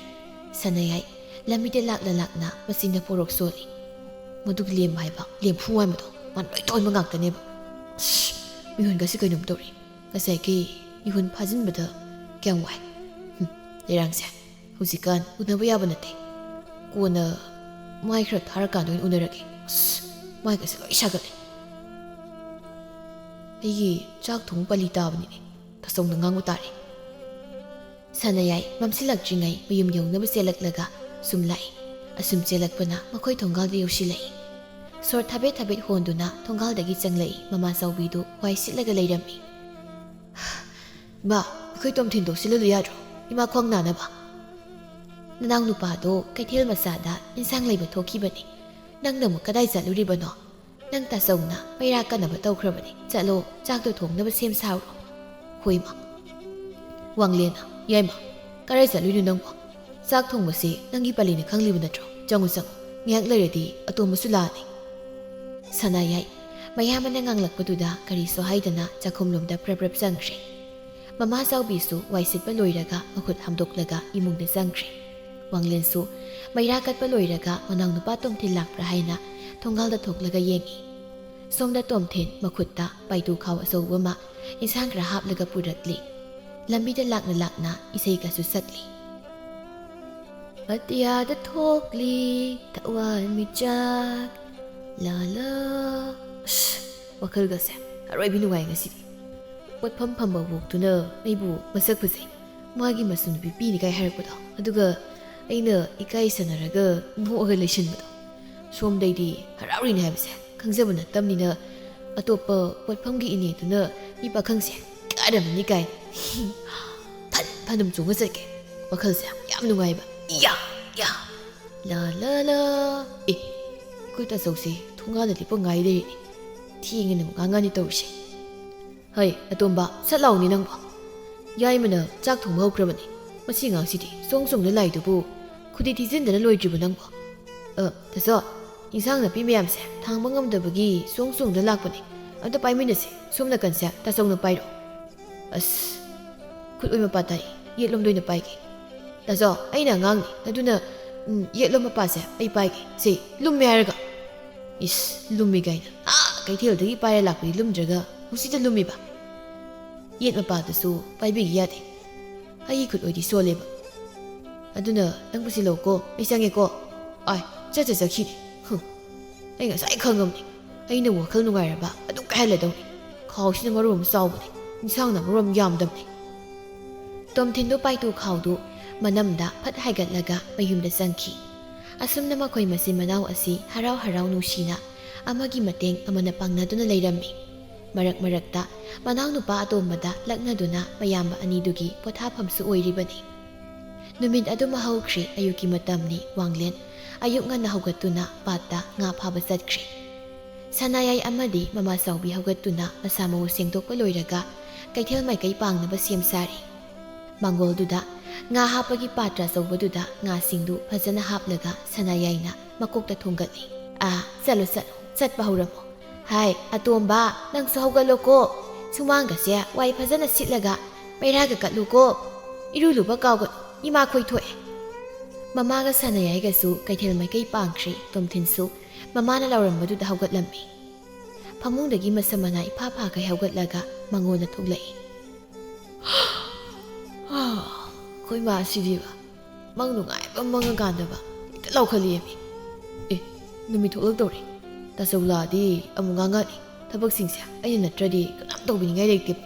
ꯁꯅꯥꯌꯥꯏ ꯂꯝꯕꯤꯗ ꯂꯥꯛꯅ ꯂꯥꯛꯅ ꯃꯆꯤꯟꯗ ꯄꯣꯔꯣꯛ ꯁꯣꯜꯂꯤ꯫ ꯃꯗꯨꯒꯤ ꯂꯦꯝ ꯍꯥꯏꯕ ꯂꯦꯝꯐꯨ ꯍꯥꯏꯕꯗꯣ ꯃꯥ ꯂꯣꯏ ꯇꯣꯟꯕ ꯉꯥꯛꯇꯅꯦꯕ꯫ ꯑꯁ, ꯃꯤꯍꯨꯟꯒꯁꯤ ꯀꯩꯅꯣꯝ ꯇꯧꯔꯤ꯫ ꯉꯁꯥꯏꯒꯤ ꯃꯤꯍꯨꯟ ꯐꯥꯖꯤꯟꯕꯗ ꯀꯌꯥꯝ ꯋꯥꯏ꯫ ꯍꯨꯝ, ꯂꯩꯔꯥꯡꯁꯦ ꯍꯧꯖꯤꯛꯀꯥꯟ ꯎꯅꯕ ꯌꯥꯕ ꯅꯠꯇꯦ꯫ ꯀꯣꯟꯅ ꯃꯥꯏ ꯈꯔ ꯊꯥꯔꯀꯥꯟꯗ ꯑꯣꯏꯅ ꯎꯅꯔꯒꯦ꯫ ꯑꯁ, ꯃꯥꯏꯒꯁꯦ ꯂꯣꯏ ꯁꯥꯒꯠꯂꯦ꯫ ꯑꯩꯒꯤ ꯆꯥꯛ ꯊꯣꯡ ꯄꯜꯂꯤ ꯇꯥꯕꯅꯤꯅꯦ꯫ ꯇꯥꯆꯧꯅ ꯉꯥꯡꯕ ꯇꯥꯔꯦ꯫ ꯁꯅꯥꯌꯥꯏ ꯃꯝꯁꯤꯜꯂꯛꯇ꯭ꯔꯤꯉꯩ ꯃꯌꯨꯝ ꯌꯧꯅꯕ ꯆꯦꯜꯂꯛꯂꯒ ꯁꯨꯝ ꯂꯥꯛꯏ꯫ ꯑꯁꯨꯝ ꯆꯦꯜꯂꯛꯄꯅ ꯃꯈꯣꯏ ꯊꯣꯡꯒꯥꯜꯗ ꯌꯧꯁꯤꯜꯂꯛꯏ꯫ ꯁꯣꯔ ꯊꯥꯕꯦꯠ ꯊꯥꯕꯦꯠ ꯍꯣꯟꯗꯨꯅ ꯊꯣꯡꯒꯥꯜꯗꯒꯤ ꯆꯪꯂꯛꯏ ꯃꯃꯥ ꯆꯥꯎꯕꯤꯗꯨ ꯋꯥꯏ ꯁꯤꯠꯂꯒ ꯂꯩꯔꯝꯃꯤ꯫ "ꯏꯃꯥ, ꯑꯩꯈꯣꯏ ꯇꯣꯝꯊꯤꯟꯗꯣ ꯁꯤꯜꯍꯜꯂꯨ ꯌꯥꯗ꯭ꯔꯣ? ꯏꯃꯥ ꯈ꯭ꯋꯥꯡ ꯅꯥꯅꯕ꯫ ꯅꯅꯥꯎ ꯅꯨꯄꯥꯗꯣ ꯀꯩꯊꯦꯜ ꯃꯆꯥꯗ ꯏꯟꯁꯥꯡ ꯂꯩꯕ ꯊꯣꯛꯈꯤꯕꯅꯤ꯫ ꯅꯪꯅ ꯑꯃꯨꯛ ꯀꯗꯥꯏ ꯆꯠꯂꯨꯔꯤꯕꯅꯣ? ꯅꯪ ꯇꯥꯆꯧꯅ ꯃꯩꯔꯥ ꯀꯟꯅꯕ ꯇꯧꯈ꯭ꯔꯕꯅꯤ꯫ ꯆꯠꯂꯣ, ꯆꯥꯛꯇꯣ ꯊꯣꯡꯅꯕ ꯁꯦꯝ ꯁꯥꯔꯣ꯫" "ꯍꯣꯏ, ꯃꯥ꯫" ꯋꯥꯡꯂꯦꯟꯅ, "ꯌꯥꯏꯃ, ꯀꯗꯥꯏ ꯆꯠꯂꯨꯏꯅꯣ ꯅꯪꯕꯣ? ꯆꯥꯛ ꯊꯣꯡꯕꯁꯤ ꯅꯪꯒꯤ ꯄꯂꯤꯅ ꯈꯪꯂꯤꯕ ꯅꯠꯇ꯭ꯔꯣ? ꯆꯪꯉꯨ, ꯆꯪꯉꯨ꯫ ꯉꯥꯏꯍꯥꯛ ꯂꯩꯔꯗꯤ ꯑꯇꯣꯝꯕꯁꯨ ꯂꯥꯛꯑꯅꯤ꯫" ꯁꯅꯥꯌꯥꯏ ꯃꯌꯥꯝꯕꯅ ꯉꯥꯡꯂꯛꯄꯗꯨꯗ ꯀꯔꯤꯁꯨ ꯍꯥꯏꯗꯅ ꯆꯥꯛꯈꯨꯝꯂꯣꯝꯗ ꯄ꯭ꯔꯞ ꯄ꯭ꯔꯞ ꯆꯪꯈ꯭ꯔꯦ꯫ ꯃꯃꯥ ꯆꯥꯎꯕꯤꯁꯨ ꯋꯥꯏ ꯁꯤꯠꯄ ꯂꯣꯏꯔꯒ ꯃꯈꯨꯠ ꯍꯥꯝꯗꯣꯛꯂꯒ ꯏꯃꯨꯡꯗ ꯆꯪꯈ꯭ꯔꯦ꯫ ꯋꯥꯡꯂꯦꯟꯁꯨ ꯃꯩꯔꯥ ꯀꯠꯄ ꯂꯣꯏꯔꯒ ꯃꯅꯥꯎꯅꯨꯄꯥ ꯇꯣꯝꯊꯤꯟ ꯂꯥꯛꯄ꯭ꯔꯥ ꯍꯥꯏꯅ ꯊꯣꯡꯒꯥꯜꯗ ꯊꯣꯛꯂꯒ ꯌꯦꯡꯏ꯫ ꯁꯣꯝꯗ ꯇꯣꯝꯊꯤꯟ ꯃꯈꯨꯠꯇ ꯄꯥꯏꯗꯨ ꯈꯥꯎ ꯑꯆꯧꯕ ꯑꯃ ꯏꯟꯁꯥꯡ ꯈꯔ ꯍꯥꯞꯂꯒ ꯄꯨꯔꯛꯂꯤ꯫ ꯂꯝꯕꯤꯗ ꯂꯥꯛꯅ ꯂꯥꯛꯅ ꯏꯁꯩꯒꯁꯨ ꯁꯛꯂꯤ꯫ "ꯑꯇꯤꯌꯥꯗ ꯊꯣꯛꯂꯤ ꯊꯋꯥꯟꯃꯤꯆꯥꯛ, ꯂꯥ ꯂꯥ꯫" ꯑꯁ, ꯋꯥꯈꯜꯒꯁꯦ ꯑꯔꯣꯏꯕꯤ ꯅꯨꯡꯉꯥꯏ ꯉꯁꯤꯗꯤ꯫ ꯄꯣꯠꯐꯝ ꯐꯝꯕ ꯋꯣꯛꯇꯨꯅ ꯑꯩꯕꯨ ꯃꯁꯛ ꯐꯖꯩ, ꯃꯥꯒꯤ ꯃꯁꯨ ꯅꯨꯄꯤ ꯄꯤꯅꯤꯒꯥꯏ ꯍꯥꯏꯔꯛꯄꯗꯣ, ꯑꯗꯨꯒ ꯑꯩꯅ ꯏꯀꯥꯏ ꯁꯥꯟꯅꯔꯒ ꯅꯣꯛꯑꯒ ꯂꯩꯁꯤꯟꯕꯗꯣ, ꯁꯣꯝꯗꯩꯗꯤ ꯍꯔꯥꯎꯔꯤꯅꯦ ꯍꯥꯏꯕꯁꯦ ꯈꯪꯖꯕ ꯅꯠꯇꯕꯅꯤꯅ, ꯑꯇꯣꯞꯄ ꯄꯣꯠꯐꯝꯒꯤ ꯏꯅꯦꯗꯨꯅ ꯃꯤ ꯄꯥꯈꯪꯁꯦ ꯀꯥꯔꯝꯅꯤ ꯀꯥꯏꯅ ꯐꯟ ꯐꯟ ꯑꯗꯨꯝ ꯆꯣꯡꯉ ꯆꯠꯀꯦ꯫ ꯋꯥꯈꯜꯁꯦ ꯌꯥꯝ ꯅꯨꯡꯉꯥꯏꯕ꯫ ꯏꯌꯥ! ꯏꯌꯥ! ꯂꯥ ꯂꯥ ꯂꯥ꯫ ꯑꯦ, ꯑꯩꯈꯣꯏ ꯇꯥꯆꯧꯁꯦ ꯊꯣꯡꯒꯥꯟꯗ ꯂꯦꯞꯄ ꯉꯥꯏ ꯂꯩꯔꯦꯅꯦ꯫ ꯊꯦꯡꯉꯦꯅ ꯑꯃꯨꯛ ꯉꯥꯡꯉꯅꯤ ꯇꯧꯔꯤꯁꯦ꯫ "ꯍꯩ, ꯑꯇꯣꯝꯕ, ꯁꯠ ꯂꯥꯎꯅꯦ ꯅꯪꯕꯣ꯫ ꯌꯥꯏꯃꯅ ꯆꯥꯛ ꯊꯣꯡꯕ ꯍꯧꯈ꯭ꯔꯕꯅꯦ꯫ ꯃꯁꯤ ꯑꯉꯥꯡꯁꯤꯗꯤ ꯁꯣꯡ ꯁꯣꯡꯅ ꯂꯥꯛꯏꯗꯨꯕꯨ ꯈꯨꯗꯤ ꯊꯤꯖꯤꯟꯗꯅ ꯂꯣꯏꯗ꯭ꯔꯤꯕꯣ ꯅꯪꯕꯣ?" "ꯑ, ꯇꯥꯆꯧ, ꯏꯟꯁꯥꯡ ꯅꯥꯄꯤ ꯃꯌꯥꯝꯁꯦ ꯊꯥꯡꯕ ꯉꯝꯗꯕꯒꯤ ꯁꯣꯡ ꯁꯣꯡꯗ ꯂꯥꯛꯄꯅꯦ꯫ ꯑꯝꯇ ꯄꯥꯏꯃꯤꯟꯅꯁꯦ, ꯁꯣꯝ ꯅꯥꯀꯟꯁꯦ ꯇꯥꯆꯧꯅ ꯄꯥꯏꯔꯣ꯫" ꯑꯁ, ꯈꯨꯠ ꯑꯣꯏ ꯃꯄꯥ ꯇꯥꯏ, ꯌꯦꯠꯂꯣꯝꯗ ꯑꯣꯏꯅ ꯄꯥꯏꯒꯦ꯫ ꯇꯥꯖꯥꯎ, ꯑꯩꯅ ꯑꯉꯥꯡꯅꯤ, ꯑꯗꯨꯅ, ꯎꯝ, ꯌꯦꯠꯂꯣꯝ ꯃꯄꯥꯁꯦ ꯑꯩ ꯄꯥꯏꯒꯦ꯫ ꯁꯦ, ꯂꯨꯝꯃꯦ ꯍꯥꯏꯔꯒ꯫ ꯏꯁ, ꯂꯨꯝꯃꯤ ꯀꯥꯏꯅ꯫ ꯑꯥ, ꯀꯩꯊꯦꯜꯗꯒꯤ ꯄꯥꯏꯔ ꯂꯥꯛꯄꯗꯤ ꯂꯨꯝꯗ꯭ꯔꯒ ꯍꯧꯖꯤꯛꯇ ꯂꯨꯝꯃꯤꯕ꯫ ꯌꯦꯠ ꯃꯄꯥꯗꯨꯁꯨ ꯄꯥꯏꯕꯤꯒꯦ ꯌꯥꯗꯦ꯫ ꯑꯩꯒꯤ ꯈꯨꯠ ꯑꯣꯏꯗꯤ ꯁꯣꯜꯂꯦꯕ꯫ ꯑꯗꯨꯅ ꯅꯪ ꯄꯨꯁꯤꯜꯂꯧꯀꯣ, ꯑꯩ ꯆꯪꯉꯦꯀꯣ꯫ ꯑꯥꯏ, ꯆꯠ ꯆꯠ ꯆꯠꯈꯤꯅꯦ꯫ ꯍꯨꯝ꯫ ꯑꯩ ꯉꯁꯥꯏ ꯈꯪꯉꯝꯅꯤ꯫ ꯑꯩꯅ ꯋꯥꯈꯜ ꯅꯨꯡꯉꯥꯏꯔꯕ ꯑꯗꯨꯝ ꯀꯥꯏꯍꯜꯂꯗꯧꯅꯤ꯫ ꯈꯥꯎꯁꯤꯅ ꯃꯔꯣꯟ ꯑꯃ ꯆꯥꯎꯕꯅꯦ, ꯏꯟꯁꯥꯡꯅ ꯃꯔꯣꯟ ꯑꯃ ꯌꯥꯝꯗꯕꯅꯦ꯫ ꯇꯣꯝꯊꯤꯟꯗꯨ ꯄꯥꯏꯇꯨ ꯈꯥꯎꯗꯨ ꯃꯅꯝꯗ ꯐꯠ ꯍꯥꯏꯒꯠꯂꯒ ꯃꯌꯨꯝꯗ ꯆꯪꯈꯤ꯫ ꯑꯁꯨꯝꯅ ꯃꯈꯣꯏ ꯃꯆꯤꯟ ꯃꯅꯥꯎ ꯑꯁꯤ ꯍꯔꯥꯎ ꯍꯔꯥꯎ ꯅꯨꯡꯁꯤꯅ ꯑꯃꯒꯤ ꯃꯇꯦꯡ ꯑꯃꯅ ꯄꯥꯡꯅꯗꯨꯅ ꯂꯩꯔꯝꯃꯤ꯫ ꯃꯔꯛ ꯃꯔꯛꯇ ꯃꯅꯥꯎꯅꯨꯄꯥ ꯑꯇꯣꯝꯕꯗ ꯂꯛꯅꯗꯨꯅ ꯃꯌꯥꯝꯕ ꯑꯅꯤꯗꯨꯒꯤ ꯄꯣꯊꯥꯐꯝꯁꯨ ꯑꯣꯏꯔꯤꯕꯅꯤ꯫ ꯅꯨꯃꯤꯠ ꯑꯗꯨꯃ ꯍꯧꯈ꯭ꯔꯦ꯫ ꯑꯌꯨꯛꯀꯤ ꯃꯇꯝꯅꯤ꯫ ꯋꯥꯡꯂꯦꯟ ꯑꯌꯨꯛ ꯉꯟꯅ ꯍꯧꯒꯠꯇꯨꯅ ꯄꯥꯠꯇ ꯉꯥ ꯐꯥꯕ ꯆꯠꯈ꯭ꯔꯦ꯫ ꯁꯅꯥꯌꯥꯏ ꯑꯃꯗꯤ ꯃꯃꯥ ꯆꯥꯎꯕꯤ ꯍꯧꯒꯠꯇꯨꯅ ꯃꯁꯥ ꯃꯎ ꯁꯦꯡꯗꯣꯛꯄ ꯂꯣꯏꯔꯒ ꯀꯩꯊꯦꯜ ꯃꯥꯏꯀꯩ ꯄꯥꯡꯅꯕ ꯁꯦꯝ ꯁꯥꯔꯤ꯫ ꯃꯥꯡꯒꯣꯜꯗꯨꯗ ꯉꯥ ꯍꯥꯞꯄꯒꯤ ꯄꯥꯇ꯭ꯔ ꯑꯆꯧꯕꯗꯨꯗ ꯉꯥꯁꯤꯡꯗꯨ ꯐꯖꯅ ꯍꯥꯞꯂꯒ ꯁꯅꯥꯌꯥꯏꯅ ꯃꯀꯣꯛꯇ ꯊꯣꯡꯒꯠꯂꯤ꯫ "ꯑꯥ, ꯆꯠꯂꯣ, ꯆꯠꯂꯣ, ꯆꯠꯄ ꯍꯧꯔꯝꯃꯣ꯫ ꯍꯥꯏ, ꯑꯇꯣꯝꯕ, ꯅꯪꯁꯨ ꯍꯧꯒꯠꯂꯣꯀꯣ꯫ ꯁꯨꯃꯥꯡꯒꯁꯦ ꯋꯥꯏ ꯐꯖꯅ ꯁꯤꯠꯂꯒ ꯃꯩꯔꯥꯒ ꯀꯠꯂꯨꯀꯣ꯫ ꯏꯔꯨ ꯂꯨꯕ ꯀꯥꯎꯒꯅꯨ, ꯏꯃꯥꯈꯣꯏ ꯊꯣꯛꯑꯦ꯫" ꯃꯃꯥꯒ ꯁꯅꯥꯌꯥꯏꯒꯁꯨ ꯀꯩꯊꯦꯜ ꯃꯥꯏꯀꯩ ꯄꯥꯡꯈ꯭ꯔꯦ꯫ ꯇꯣꯝꯊꯤꯟꯁꯨ ꯃꯃꯥꯅ ꯂꯥꯎꯔꯝꯕꯗꯨꯗ ꯍꯧꯒꯠꯂꯝꯃꯤ꯫ ꯐꯃꯨꯡꯗꯒꯤ ꯃꯁꯝ ꯃꯅꯥ ꯏꯐꯥ ꯐꯥꯈꯩ ꯍꯧꯒꯠꯂꯒ ꯃꯉꯣꯟꯗ ꯊꯣꯛꯂꯛꯏ꯫ ꯑꯩꯈꯣꯏ ꯃꯥꯁꯤꯗꯤꯕ, ꯃꯪ ꯅꯨꯡꯉꯥꯏꯕ ꯃꯪꯉꯀꯥꯟꯗꯕ ꯍꯦꯛꯇ ꯂꯥꯎꯈꯠꯂꯛꯑꯦꯃꯤ꯫ ꯑꯦ, ꯅꯨꯃꯤꯠ ꯊꯣꯛꯂꯛꯇꯧꯔꯦ꯫ ꯇꯥꯆꯧ ꯂꯥꯛꯑꯗꯤ ꯑꯃꯨꯛ ꯉꯥꯡꯉꯛꯑꯅꯤ꯫ ꯊꯕꯛꯁꯤꯡꯁꯦ ꯑꯩꯅ ꯅꯠꯇ꯭ꯔꯗꯤ ꯀꯅꯥꯝ ꯇꯧꯕꯤꯅꯤꯡꯉꯥꯏ ꯂꯩꯇꯦꯕ꯫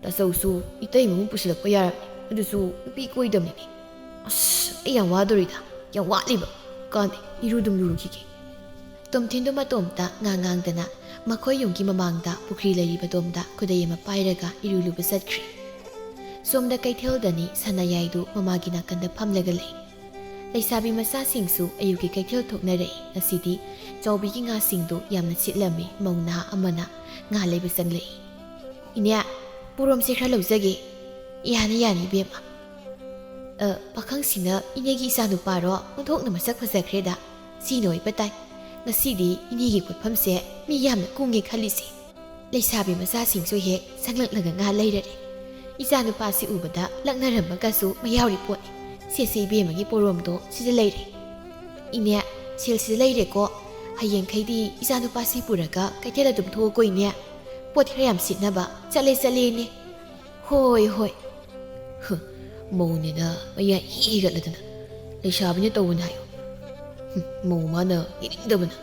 ꯇꯥꯆꯧꯁꯨ ꯏꯇꯩꯃ ꯑꯃꯨꯛ ꯄꯨꯁꯤꯜꯂꯛꯄ ꯌꯥꯔꯕꯅꯤ꯫ ꯑꯗꯨꯁꯨ ꯅꯨꯄꯤ ꯀꯣꯏꯗꯕꯅꯤꯅꯦ꯫ ꯑꯁ, ꯑꯩ ꯌꯥꯝ ꯋꯥꯗꯧꯔꯤꯗ, ꯌꯥꯝ ꯋꯥꯠꯂꯤꯕ꯫ ꯀꯥꯟꯗꯦ, ꯏꯔꯨꯗꯨꯝ ꯂꯨꯔꯨꯈꯤꯒꯦ꯫ ꯇꯣꯝꯊꯤꯟꯗꯨ ꯃꯇꯣꯝꯇ ꯉꯥ ꯉꯥꯡꯗꯅ ꯃꯈꯣꯏ ꯌꯨꯝꯒꯤ ꯃꯃꯥꯡꯗ ꯄꯨꯈ꯭ꯔꯤ ꯂꯩꯔꯤꯕꯗꯣꯝꯗ ꯈꯨꯗꯩ ꯑꯃ ꯄꯥꯏꯔꯒ ꯏꯔꯨ ꯂꯨꯕ ꯆꯠꯈ꯭ꯔꯦ꯫ ꯁꯣꯝꯗ ꯀꯩꯊꯦꯜꯗꯅꯤ ꯁꯅꯥꯌꯥꯏꯗꯨ ꯃꯃꯥꯒꯤ ꯅꯥꯀꯟꯗ ꯐꯝꯂꯒ ꯂꯩ꯫ ꯂꯩꯁꯥꯕꯤ ꯃꯆꯥꯁꯤꯡꯁꯨ ꯑꯌꯨꯛꯀꯤ ꯀꯩꯊꯦꯜ ꯊꯣꯛꯅꯔꯛꯏ꯫ ꯉꯁꯤꯗꯤ ꯆꯥꯎꯕꯤꯒꯤ ꯉꯥꯁꯤꯡꯗꯨ ꯌꯥꯝꯅ ꯁꯤꯠꯂꯝꯃꯤ꯫ ꯃꯧ ꯅꯍꯥ ꯑꯃꯅ ꯉꯥ ꯂꯩꯕ ꯆꯪꯂꯛꯏ꯫ "ꯏꯅꯦ, ꯄꯣꯔꯣꯝꯁꯦ ꯈꯔ ꯂꯧꯖꯒꯦ꯫" "ꯌꯥꯅꯤ, ꯌꯥꯅꯤ, ꯏꯕꯦꯝꯃ꯫" "ꯑ, ꯄꯥꯈꯪꯁꯤꯅ ꯏꯅꯦꯒꯤ ꯏꯆꯥꯅꯨꯄꯥꯔꯣ? ꯑꯣꯟꯊꯣꯛꯅ ꯃꯁꯛ ꯐꯖꯈ꯭ꯔꯦꯗ꯫ ꯁꯤꯅ ꯑꯣꯏꯕ ꯇꯥꯏ꯫ ꯉꯁꯤꯗꯤ ꯏꯅꯦꯒꯤ ꯄꯣꯠꯐꯝꯁꯦ ꯃꯤ ꯌꯥꯝꯅ ꯀꯨꯡꯉꯦ ꯈꯜꯂꯤꯁꯦ꯫ ꯂꯩꯁꯥꯕꯤ ꯃꯆꯥꯁꯤꯡꯁꯨ ꯍꯦꯛ ꯁꯪꯂꯛꯂꯒ ꯉꯥ ꯂꯩꯔꯔꯦ꯫" ꯏꯆꯥꯅꯨꯄꯥꯁꯤ ꯎꯕꯗ ꯂꯛꯅꯔꯝꯕꯒꯁꯨ ꯃꯌꯥꯎꯔꯤ ꯄꯣꯠꯅꯤ꯫ ꯁꯦ ꯁꯦ, ꯏꯕꯦꯝꯃꯒꯤ ꯄꯣꯔꯣꯝꯗꯣ ꯁꯤꯗ ꯂꯩꯔꯦ꯫ ꯏꯅꯦ, ꯁꯦꯜ ꯁꯤꯗ ꯂꯩꯔꯦꯀꯣ꯫ ꯍꯌꯦꯡꯈꯩꯗꯤ ꯏꯆꯥꯅꯨꯄꯥꯁꯤ ꯄꯨꯔꯒ ꯀꯩꯊꯦꯜ ꯑꯗꯨꯝ ꯊꯣꯛꯑꯣꯀꯣ ꯏꯅꯦ꯫ ꯄꯣꯠ ꯈꯔ ꯌꯥꯝ ꯁꯤꯠꯅꯕ꯫ ꯆꯠꯂꯦ, ꯆꯠꯂꯦ ꯏꯅꯦ꯫ ꯍꯣꯏ, ꯍꯣꯏ꯫ ꯍꯨ, ꯃꯧꯅꯦꯅ ꯃꯌꯥꯏ ꯍꯤꯒꯠꯂꯗꯅ ꯂꯩꯁꯥꯕꯤꯅ ꯇꯧꯕꯅꯦ ꯍꯥꯏꯌꯣ꯫ ꯍꯨꯝ, ꯃꯧ ꯃꯥꯅ ꯌꯦꯡꯅꯤꯡꯗꯕꯅ꯫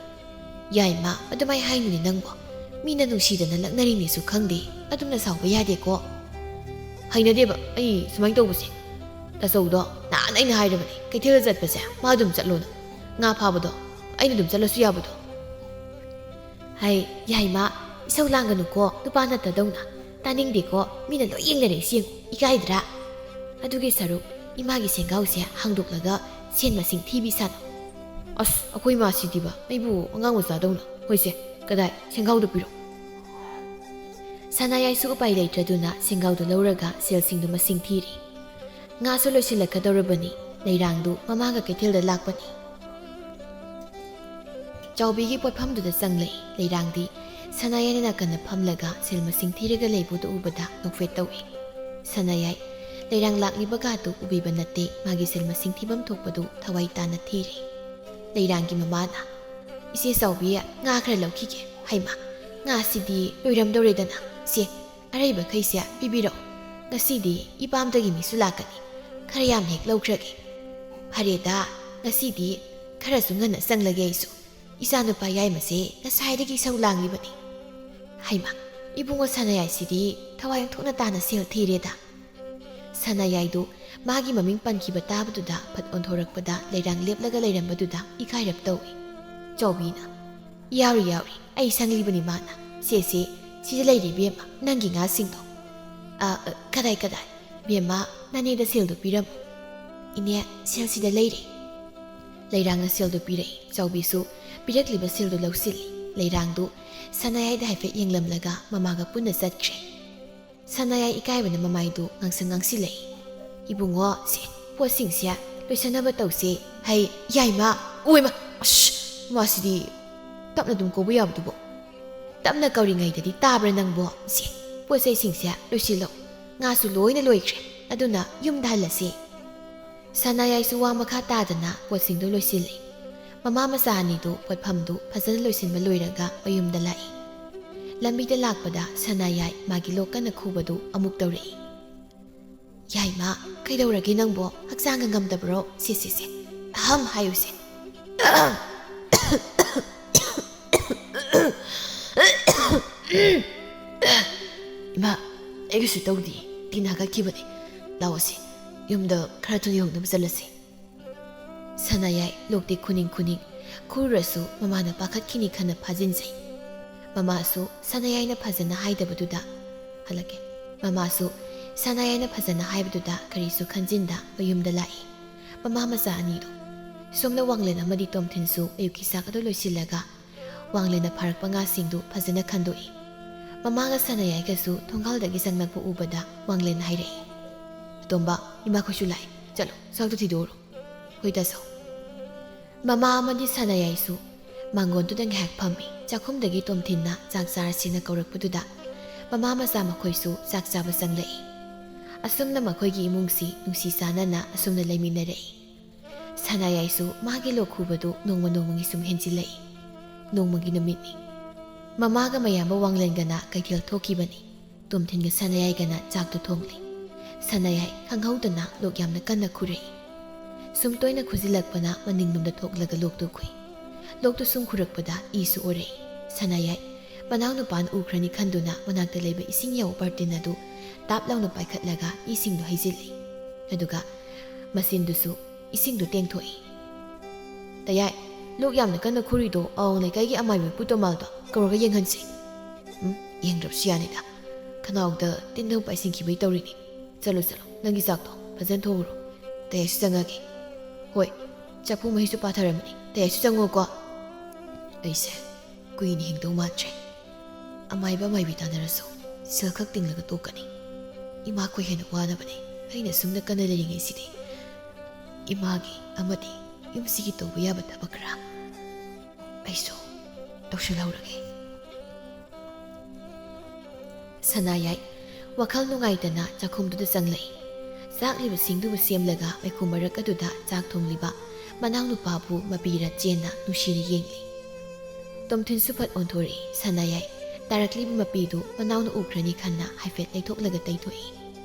ꯌꯥꯏꯃ, ꯑꯗꯨꯃꯥꯏ ꯍꯥꯏꯅꯨꯅꯦ ꯅꯪꯕꯣ꯫ ꯃꯤꯅ ꯅꯨꯡꯁꯤꯗꯅ ꯂꯛꯅꯔꯤꯅꯦꯁꯨ ꯈꯪꯗꯦ, ꯑꯗꯨꯝꯅ ꯁꯥꯎꯕ ꯌꯥꯗꯦꯀꯣ꯫ ꯍꯩꯅꯗꯦꯕ ꯑꯩ ꯁꯨꯃꯥꯏꯅ ꯇꯧꯕꯁꯦ꯫ ꯇꯥꯆꯧꯗꯣ ꯅꯍꯥꯟ ꯑꯩꯅ ꯍꯥꯏꯔꯕꯅꯦ, ꯀꯩꯊꯦꯜꯗ ꯆꯠꯄꯁꯦ ꯃꯥ ꯑꯗꯨꯝ ꯆꯠꯂꯣꯅ꯫ ꯉꯥ ꯐꯥꯕꯗꯣ ꯑꯩꯅ ꯑꯗꯨꯝ ꯆꯠꯂꯁꯨ ꯌꯥꯕꯗꯣ꯫ ꯍꯩ, ꯌꯥꯏꯃ, ꯏꯁꯧ ꯂꯥꯡꯒꯅꯨꯀꯣ, ꯅꯨꯄꯥ ꯅꯠꯇꯗꯧꯅ꯫ ꯇꯥꯅꯤꯡꯗꯦꯀꯣ, ꯃꯤꯅ ꯂꯣꯏ ꯌꯦꯡꯅꯔꯦ ꯁꯤ ꯌꯦꯡꯉꯨ, ꯏꯀꯥꯏꯗ꯭ꯔꯥ? ꯑꯗꯨꯒꯤ ꯁꯔꯨꯛ ꯏꯃꯥꯒꯤ ꯁꯦꯟꯒꯥꯎꯁꯦ ꯍꯥꯡꯗꯣꯛꯂꯒ ꯁꯦꯟ ꯃꯁꯤꯡ ꯊꯤꯕꯤ ꯁꯥꯟꯅꯧ꯫ ꯑꯁ, ꯑꯩꯈꯣꯏ ꯃꯥꯁꯤꯗꯤꯕ, ꯑꯩꯕꯨ ꯑꯉꯥꯡ ꯃꯆꯥꯗꯧꯅ꯫ ꯍꯣꯏꯁꯦ, ꯀꯗꯥꯏ, ꯁꯦꯟꯒꯥꯎꯗꯣ ꯄꯤꯔꯣ꯫ ꯁꯅꯥꯌꯥꯏꯁꯨ ꯎꯄꯥꯏ ꯂꯩꯇ꯭ꯔꯗꯨꯅ ꯁꯦꯟꯒꯥꯎꯗꯣ ꯂꯧꯔꯒ ꯁꯦꯜꯁꯤꯡꯗꯨ ꯃꯁꯤꯡ ꯊꯤꯔꯤ꯫ ꯉꯥꯁꯨ ꯂꯣꯏꯁꯤꯜꯂꯛꯀꯗꯧꯔꯕꯅꯤ꯫ ꯂꯩꯔꯥꯡꯗꯨ ꯃꯃꯥꯒ ꯀꯩꯊꯦꯜꯗ ꯂꯥꯛꯄꯅꯤ꯫ ꯆꯥꯎꯕꯤꯒꯤ ꯄꯣꯠꯐꯝꯗꯨꯗ ꯆꯪꯂꯛꯏ꯫ ꯂꯩꯔꯥꯡꯗꯤ ꯁꯅꯥꯌꯥꯏꯅ ꯅꯥꯀꯟꯗ ꯐꯝꯂꯒ ꯁꯦꯜ ꯃꯁꯤꯡ ꯊꯤꯔꯒ ꯂꯩꯕꯗꯨ ꯎꯕꯗ ꯅꯣꯛꯐꯦꯠ ꯇꯧꯏ꯫ ꯁꯅꯥꯌꯥꯏ, ꯂꯩꯔꯥꯡ ꯂꯥꯛꯂꯤꯕꯒꯥꯗꯨ ꯎꯕꯤꯕ ꯅꯠꯇꯦ, ꯃꯥꯒꯤ ꯁꯦꯜ ꯃꯁꯤꯡ ꯊꯤꯐꯝ ꯊꯣꯛꯄꯗꯨ ꯊꯋꯥꯏ ꯇꯥꯅ ꯊꯤꯔꯤ꯫ ꯂꯩꯔꯥꯡꯒꯤ ꯃꯃꯥꯅ, "ꯏꯆꯦ ꯆꯥꯎꯕꯤ, ꯉꯥ ꯈꯔ ꯂꯧꯈꯤꯒꯦ꯫ ꯍꯩꯃꯥ, ꯉꯥꯁꯤꯗꯤ ꯂꯣꯏꯔꯝꯗꯧꯔꯦꯗꯅ꯫ ꯁꯦ, ꯑꯔꯩꯕꯈꯩꯁꯦ ꯄꯤꯕꯤꯔꯛꯑꯣ꯫ ꯉꯁꯤꯗꯤ ꯏꯄꯥꯝꯗꯒꯤ ꯃꯤꯁꯨ ꯂꯥꯛꯀꯅꯤ꯫ ꯈꯔ ꯌꯥꯝ ꯍꯦꯛ ꯂꯧꯈ꯭ꯔꯒꯦ꯫ ꯐꯔꯦꯗ, ꯉꯁꯤꯗꯤ ꯈꯔꯁꯨ ꯉꯟꯅ ꯆꯪꯂꯒꯦ ꯑꯩꯁꯨ꯫ ꯏꯆꯥꯅꯨꯄꯥ ꯌꯥꯏꯃꯁꯦ ꯉꯁꯥꯏꯗꯒꯤ ꯏꯁꯧ ꯂꯥꯡꯂꯤꯕꯅꯤ꯫ ꯍꯩꯃꯥ, ꯏꯕꯨꯡꯉꯣ ꯁꯅꯥꯌꯥꯏꯁꯤꯗꯤ ꯊꯋꯥꯏ ꯑꯣꯟꯊꯣꯛꯅ ꯇꯥꯅ ꯁꯦꯜ ꯊꯤꯔꯦꯗ꯫" ꯁꯅꯥꯌꯥꯏꯗꯨ ꯃꯥꯒꯤ ꯃꯃꯤꯡ ꯄꯟꯈꯤꯕ ꯇꯥꯕꯗꯨꯗ ꯐꯠ ꯑꯣꯟꯊꯣꯔꯛꯄꯗ ꯂꯩꯔꯥꯡ ꯂꯦꯞꯂꯒ ꯂꯩꯔꯝꯕꯗꯨꯗ ꯏꯀꯥꯏꯔꯞ ꯇꯧꯏ꯫ ꯆꯥꯎꯕꯤꯅ, "ꯌꯥꯎꯔꯤ, ꯌꯥꯎꯔꯤ, ꯑꯩ ꯁꯪꯂꯤꯕꯅꯤ ꯃꯥꯅ꯫ ꯁꯦ, ꯁꯦ, ꯁꯤꯗ ꯂꯩꯔꯦ ꯏꯕꯦꯝꯃ, ꯅꯪꯒꯤ ꯉꯥꯁꯤꯡꯗꯣ꯫" "ꯑ, ꯑ, ꯀꯗꯥꯏ, ꯀꯗꯥꯏ? ꯏꯕꯦꯝꯃ, ꯅꯅꯦꯗ ꯁꯦꯜꯗꯣ ꯄꯤꯔꯝꯃꯨ꯫" "ꯏꯅꯦ, ꯁꯦꯜ ꯁꯤꯗ ꯂꯩꯔꯦ꯫" ꯂꯩꯔꯥꯡꯅ ꯁꯦꯜꯗꯣ ꯄꯤꯔꯛꯏ꯫ ꯆꯥꯎꯕꯤꯁꯨ ꯄꯤꯔꯛꯂꯤꯕ ꯁꯦꯜꯗꯣ ꯂꯧꯁꯤꯜꯂꯤ꯫ ꯂꯩꯔꯥꯡꯗꯨ ꯁꯅꯥꯌꯥꯏꯗ ꯍꯥꯏꯐꯦꯠ ꯌꯦꯡꯂꯝꯂꯒ ꯃꯃꯥꯒ ꯄꯨꯟꯅ ꯆꯠꯈ꯭ꯔꯦ꯫ ꯁꯅꯥꯌꯥꯏ ꯏꯀꯥꯏꯕꯅ ꯃꯃꯥꯏꯗꯨ ꯉꯥꯡꯁꯪ ꯉꯥꯡꯁꯤꯜꯂꯛꯏ꯫ "ꯏꯕꯨꯡꯉꯣ, ꯁꯦ, ꯄꯣꯠꯁꯤꯡꯁꯦ ꯂꯣꯏꯁꯟꯅꯕ ꯇꯧꯁꯦ꯫ ꯍꯩ, ꯌꯥꯏꯃ, ꯑꯣꯏꯃ, ꯑꯁ, ꯃꯥꯁꯤꯗꯤ ꯇꯞꯅ ꯑꯗꯨꯝ ꯀꯧꯕ ꯌꯥꯕꯗꯨꯕꯨ꯫ ꯇꯞꯅ ꯀꯧꯔꯤꯉꯩꯗꯗꯤ ꯇꯥꯕ꯭ꯔꯥ ꯅꯪꯕꯣ? ꯁꯦ, ꯄꯣꯠ ꯆꯩꯁꯤꯡꯁꯦ ꯂꯣꯏꯁꯤꯜꯂꯣ꯫" "ꯉꯥꯁꯨ ꯂꯣꯏꯅ ꯂꯣꯏꯈ꯭ꯔꯦ, ꯑꯗꯨꯅ ꯌꯨꯝꯗ ꯍꯜꯂꯁꯤ꯫" ꯁꯅꯥꯌꯥꯏꯁꯨ ꯋꯥ ꯃꯈꯥ ꯇꯥꯗꯅ ꯄꯣꯠꯁꯤꯡꯗꯨ ꯂꯣꯏꯁꯤꯜꯂꯤ꯫ ꯃꯃꯥ ꯃꯆꯥ ꯑꯅꯤꯗꯨ ꯄꯣꯠꯐꯝꯗꯨ ꯐꯖꯅ ꯂꯣꯏꯁꯤꯟꯕ ꯂꯣꯏꯔꯒ ꯃꯌꯨꯝꯗ ꯂꯥꯛꯏ꯫ ꯂꯝꯕꯤꯗ ꯂꯥꯛꯄꯗ ꯁꯅꯥꯌꯥꯏ ꯃꯥꯒꯤ ꯂꯣꯛ ꯀꯟꯅ ꯈꯨꯕꯗꯨ ꯑꯃꯨꯛ ꯇꯧꯔꯛꯏ꯫ "ꯌꯥꯏꯃ, ꯀꯩꯗꯧꯔꯒꯦ ꯅꯪꯕꯣ? ꯍꯛꯆꯥꯡꯒ ꯉꯝꯗꯕ꯭ꯔꯣ? ꯁꯦ, ꯁꯦ, ꯁꯦ, ꯑꯍꯝ ꯍꯥꯏꯌꯨꯁꯦ꯫" "ꯏꯃꯥ, ꯑꯩ ꯀꯩꯁꯨ ꯇꯧꯗꯦ, ꯇꯤꯟ ꯍꯥꯒꯠꯈꯤꯕꯅꯦ꯫ ꯂꯥꯛꯑꯣꯁꯦ, ꯌꯨꯝꯗ ꯈꯔ ꯊꯨꯅ ꯌꯧꯅꯕ ꯆꯠꯂꯁꯦ꯫" ꯁꯅꯥꯌꯥꯏ ꯂꯣꯛꯇꯤ ꯈꯨꯅꯤꯡ ꯈꯨꯅꯤꯡ, ꯈꯨꯔꯨꯔꯁꯨ ꯃꯃꯥꯅ ꯄꯥꯈꯠꯈꯤꯅꯤ ꯈꯟꯅ ꯐꯥꯖꯤꯟꯖꯩ꯫ ꯃꯃꯥꯁꯨ ꯁꯅꯥꯌꯥꯏꯅ ꯐꯖꯅ ꯍꯥꯏꯗꯕꯗꯨꯗ, ꯍꯜꯂꯛꯀꯦ꯫ ꯃꯃꯥꯁꯨ ꯁꯅꯥꯌꯥꯏꯅ ꯐꯖꯅ ꯍꯥꯏꯕꯗꯨꯗ ꯀꯔꯤꯁꯨ ꯈꯟꯖꯤꯟꯗ ꯃꯌꯨꯝꯗ ꯂꯥꯛꯏ꯫ ꯃꯃꯥ ꯃꯆꯥ ꯑꯅꯤꯗꯨ꯫ ꯁꯣꯝꯗ ꯋꯥꯡꯂꯦꯟ ꯑꯃꯗꯤ ꯇꯣꯝꯊꯤꯟꯁꯨ ꯑꯌꯨꯛꯀꯤ ꯆꯥꯛ ꯑꯗꯨ ꯂꯣꯏꯁꯤꯜꯂꯒ ꯋꯥꯡꯂꯦꯟꯅ ꯐꯥꯔꯛꯄ ꯉꯥꯁꯤꯡꯗꯨ ꯐꯖꯅ ꯈꯟꯗꯣꯛꯏ꯫ ꯃꯃꯥꯒ ꯁꯅꯥꯌꯥꯏꯒꯁꯨ ꯊꯣꯡꯒꯥꯜꯗꯒꯤ ꯆꯪꯂꯛꯄ ꯎꯕꯗ ꯋꯥꯡꯂꯦꯟ ꯍꯥꯏꯔꯛꯏ, "ꯑꯇꯣꯝꯕ, ꯏꯃꯥꯈꯣꯏꯁꯨ ꯂꯥꯛꯑꯦ꯫ ꯆꯠꯂꯣ, ꯆꯥꯛꯇꯨ ꯊꯤꯗꯣꯛꯎꯔꯣ꯫" "ꯍꯣꯏ ꯇꯥꯆꯧ꯫" ꯃꯃꯥ ꯑꯃꯗꯤ ꯁꯅꯥꯌꯥꯏꯁꯨ ꯃꯥꯡꯒꯣꯟꯗꯨꯗ ꯉꯥꯏꯍꯥꯛ ꯐꯝꯃꯤ꯫ ꯆꯥꯛꯈꯨꯝꯗꯒꯤ ꯇꯣꯝꯊꯤꯟꯅ ꯆꯥꯛ ꯆꯥꯔꯁꯤꯅ ꯀꯧꯔꯛꯄꯗꯨꯗ ꯃꯃꯥ ꯃꯆꯥ ꯃꯈꯣꯏꯁꯨ ꯆꯥꯛ ꯆꯥꯕ ꯆꯪꯂꯛꯏ꯫ ꯑꯁꯨꯝꯅ ꯃꯈꯣꯏꯒꯤ ꯏꯃꯨꯡꯁꯤ ꯅꯨꯡꯁꯤ ꯆꯥꯟꯅꯅ ꯑꯁꯨꯝꯅ ꯂꯩꯃꯤꯟꯅꯔꯛꯏ꯫ ꯁꯅꯥꯌꯥꯏꯁꯨ ꯃꯥꯒꯤ ꯂꯣꯛ ꯈꯨꯕꯗꯨ ꯅꯣꯡꯃ ꯅꯣꯡꯃꯒꯤ ꯁꯨꯝ ꯍꯦꯟꯖꯤꯜꯂꯛꯏ꯫ ꯅꯣꯡꯃꯒꯤ ꯅꯨꯃꯤꯠꯅꯤ꯫ ꯃꯃꯥꯒ ꯃꯌꯥꯝꯕ ꯋꯥꯡꯂꯦꯟꯒꯅ ꯀꯩꯊꯦꯜ ꯊꯣꯛꯈꯤꯕꯅꯤ꯫ ꯇꯣꯝꯊꯤꯟꯒ ꯁꯅꯥꯌꯥꯏꯒꯅ ꯆꯥꯛꯇꯨ ꯊꯣꯡꯂꯤ꯫ ꯁꯅꯥꯌꯥꯏ ꯈꯪꯍꯧꯗꯅ ꯂꯣꯛ ꯌꯥꯝꯅ ꯀꯟꯅ ꯈꯨꯔꯛꯏ꯫ ꯁꯨꯝ ꯇꯣꯏꯅ ꯈꯨꯖꯤꯜꯂꯛꯄꯅ ꯃꯅꯤꯡꯂꯣꯝꯗ ꯊꯣꯛꯂꯒ ꯂꯣꯛꯇꯨ ꯈꯨꯏ꯫ ꯂꯣꯛꯇꯨ ꯁꯨꯝ ꯈꯨꯔꯛꯄꯗ ꯏꯁꯨ ꯑꯣꯔꯛꯏ꯫ ꯁꯅꯥꯌꯥꯏ ꯃꯅꯥꯎꯅꯨꯄꯥꯅ ꯎꯈ꯭ꯔꯅꯤ ꯈꯟꯗꯨꯅ ꯃꯅꯥꯛꯇ ꯂꯩꯕ ꯏꯁꯤꯡ ꯌꯥꯎꯕ ꯕꯥꯔꯇꯤꯟ ꯑꯗꯨ ꯇꯥꯞ ꯂꯥꯎꯅ ꯄꯥꯏꯈꯠꯂꯒ ꯏꯁꯤꯡꯗꯨ ꯍꯩꯖꯤꯜꯂꯤ꯫ ꯑꯗꯨꯒ ꯃꯆꯤꯟꯗꯨꯁꯨ ꯏꯁꯤꯡꯗꯨ ꯇꯦꯡꯊꯣꯛꯏ꯫ "ꯇꯌꯥꯏ, ꯂꯣꯛ ꯌꯥꯝꯅ ꯀꯟꯅ ꯈꯨꯔꯤꯗꯣ ꯑꯋꯥꯡ ꯂꯩꯀꯥꯏꯒꯤ ꯑꯃꯥꯏꯕ ꯄꯨ ꯇꯣꯃꯥꯜꯗꯣ ꯀꯧꯔꯒ ꯌꯦꯡꯍꯟꯁꯤ꯫" "ꯎꯝ, ꯌꯦꯡꯗ꯭ꯔꯕꯁꯨ ꯌꯥꯅꯤꯗ꯫ ꯈꯅꯥꯎꯗ ꯇꯤꯟꯗꯧ ꯄꯥꯏꯁꯤꯟꯈꯤꯕꯩ ꯇꯧꯔꯤꯅꯤ꯫ ꯆꯠꯂꯣ, ꯆꯠꯂꯣ, ꯅꯪꯒꯤ ꯆꯥꯛꯇꯣ ꯐꯖꯅ ꯊꯣꯡꯉꯨꯔꯣ꯫ ꯇꯌꯥꯏꯁꯨ ꯆꯪꯉꯒꯦ꯫" "ꯍꯣꯏ, ꯆꯐꯨ ꯃꯍꯤꯁꯨ ꯄꯥꯊꯔꯝꯃꯅꯤ꯫ ꯇꯌꯥꯏꯁꯨ ꯆꯪꯉꯣꯀꯣ꯫" "ꯑꯩꯁꯦ ꯀꯨꯏꯅ ꯍꯤꯡꯗꯧ ꯃꯥꯟꯗ꯭ꯔꯦ꯫ ꯑꯃꯥꯏꯕ ꯑꯃꯥꯏꯕꯤ ꯇꯥꯟꯅꯔꯁꯨ ꯁꯦꯜ ꯈꯛ ꯇꯤꯡꯂꯒ ꯇꯣꯛꯀꯅꯤ꯫ ꯏꯃꯥꯈꯣꯏ ꯍꯦꯟꯅ ꯋꯥꯅꯕꯅꯦ꯫ ꯑꯩꯅ ꯁꯨꯝꯅ ꯀꯟꯅ ꯂꯩꯔꯤꯉꯩꯁꯤꯗꯤ ꯏꯃꯥꯒꯤ ꯑꯃꯗꯤ ꯌꯨꯝꯁꯤꯒꯤ ꯇꯧꯕ ꯌꯥꯕ ꯊꯕꯛ ꯈꯔ ꯑꯩꯁꯨ ꯇꯧꯁꯤꯜꯍꯧꯔꯒꯦ꯫" ꯁꯅꯥꯌꯥꯏ ꯋꯥꯈꯜ ꯅꯨꯡꯉꯥꯏꯇꯅ ꯆꯥꯛꯈꯨꯝꯗꯨꯗ ꯆꯪꯂꯛꯏ꯫ ꯆꯥꯛꯂꯤꯕ ꯁꯤꯡꯗꯨꯕꯨ ꯁꯦꯝꯂꯒ ꯃꯩꯈꯨ ꯃꯔꯛ ꯑꯗꯨꯗ ꯆꯥꯛ ꯊꯣꯡꯂꯤꯕ ꯃꯅꯥꯎꯅꯨꯄꯥꯕꯨ ꯃꯄꯤ ꯔꯥꯆꯦꯟꯅ ꯅꯨꯡꯁꯤꯅ ꯌꯦꯡꯂꯤ꯫ ꯇꯣꯝꯊꯤꯟꯁꯨ ꯐꯠ ꯑꯣꯟꯊꯣꯔꯛꯏ꯫ ꯁꯅꯥꯌꯥꯏ ꯇꯥꯔꯛꯂꯤꯕ ꯃꯄꯤꯗꯨ ꯃꯅꯥꯎꯅ ꯎꯈ꯭ꯔꯅꯤ ꯈꯟꯅ ꯍꯥꯏꯐꯦꯠ ꯂꯩꯊꯣꯛꯂꯒ ꯇꯩꯊꯣꯛꯏ꯫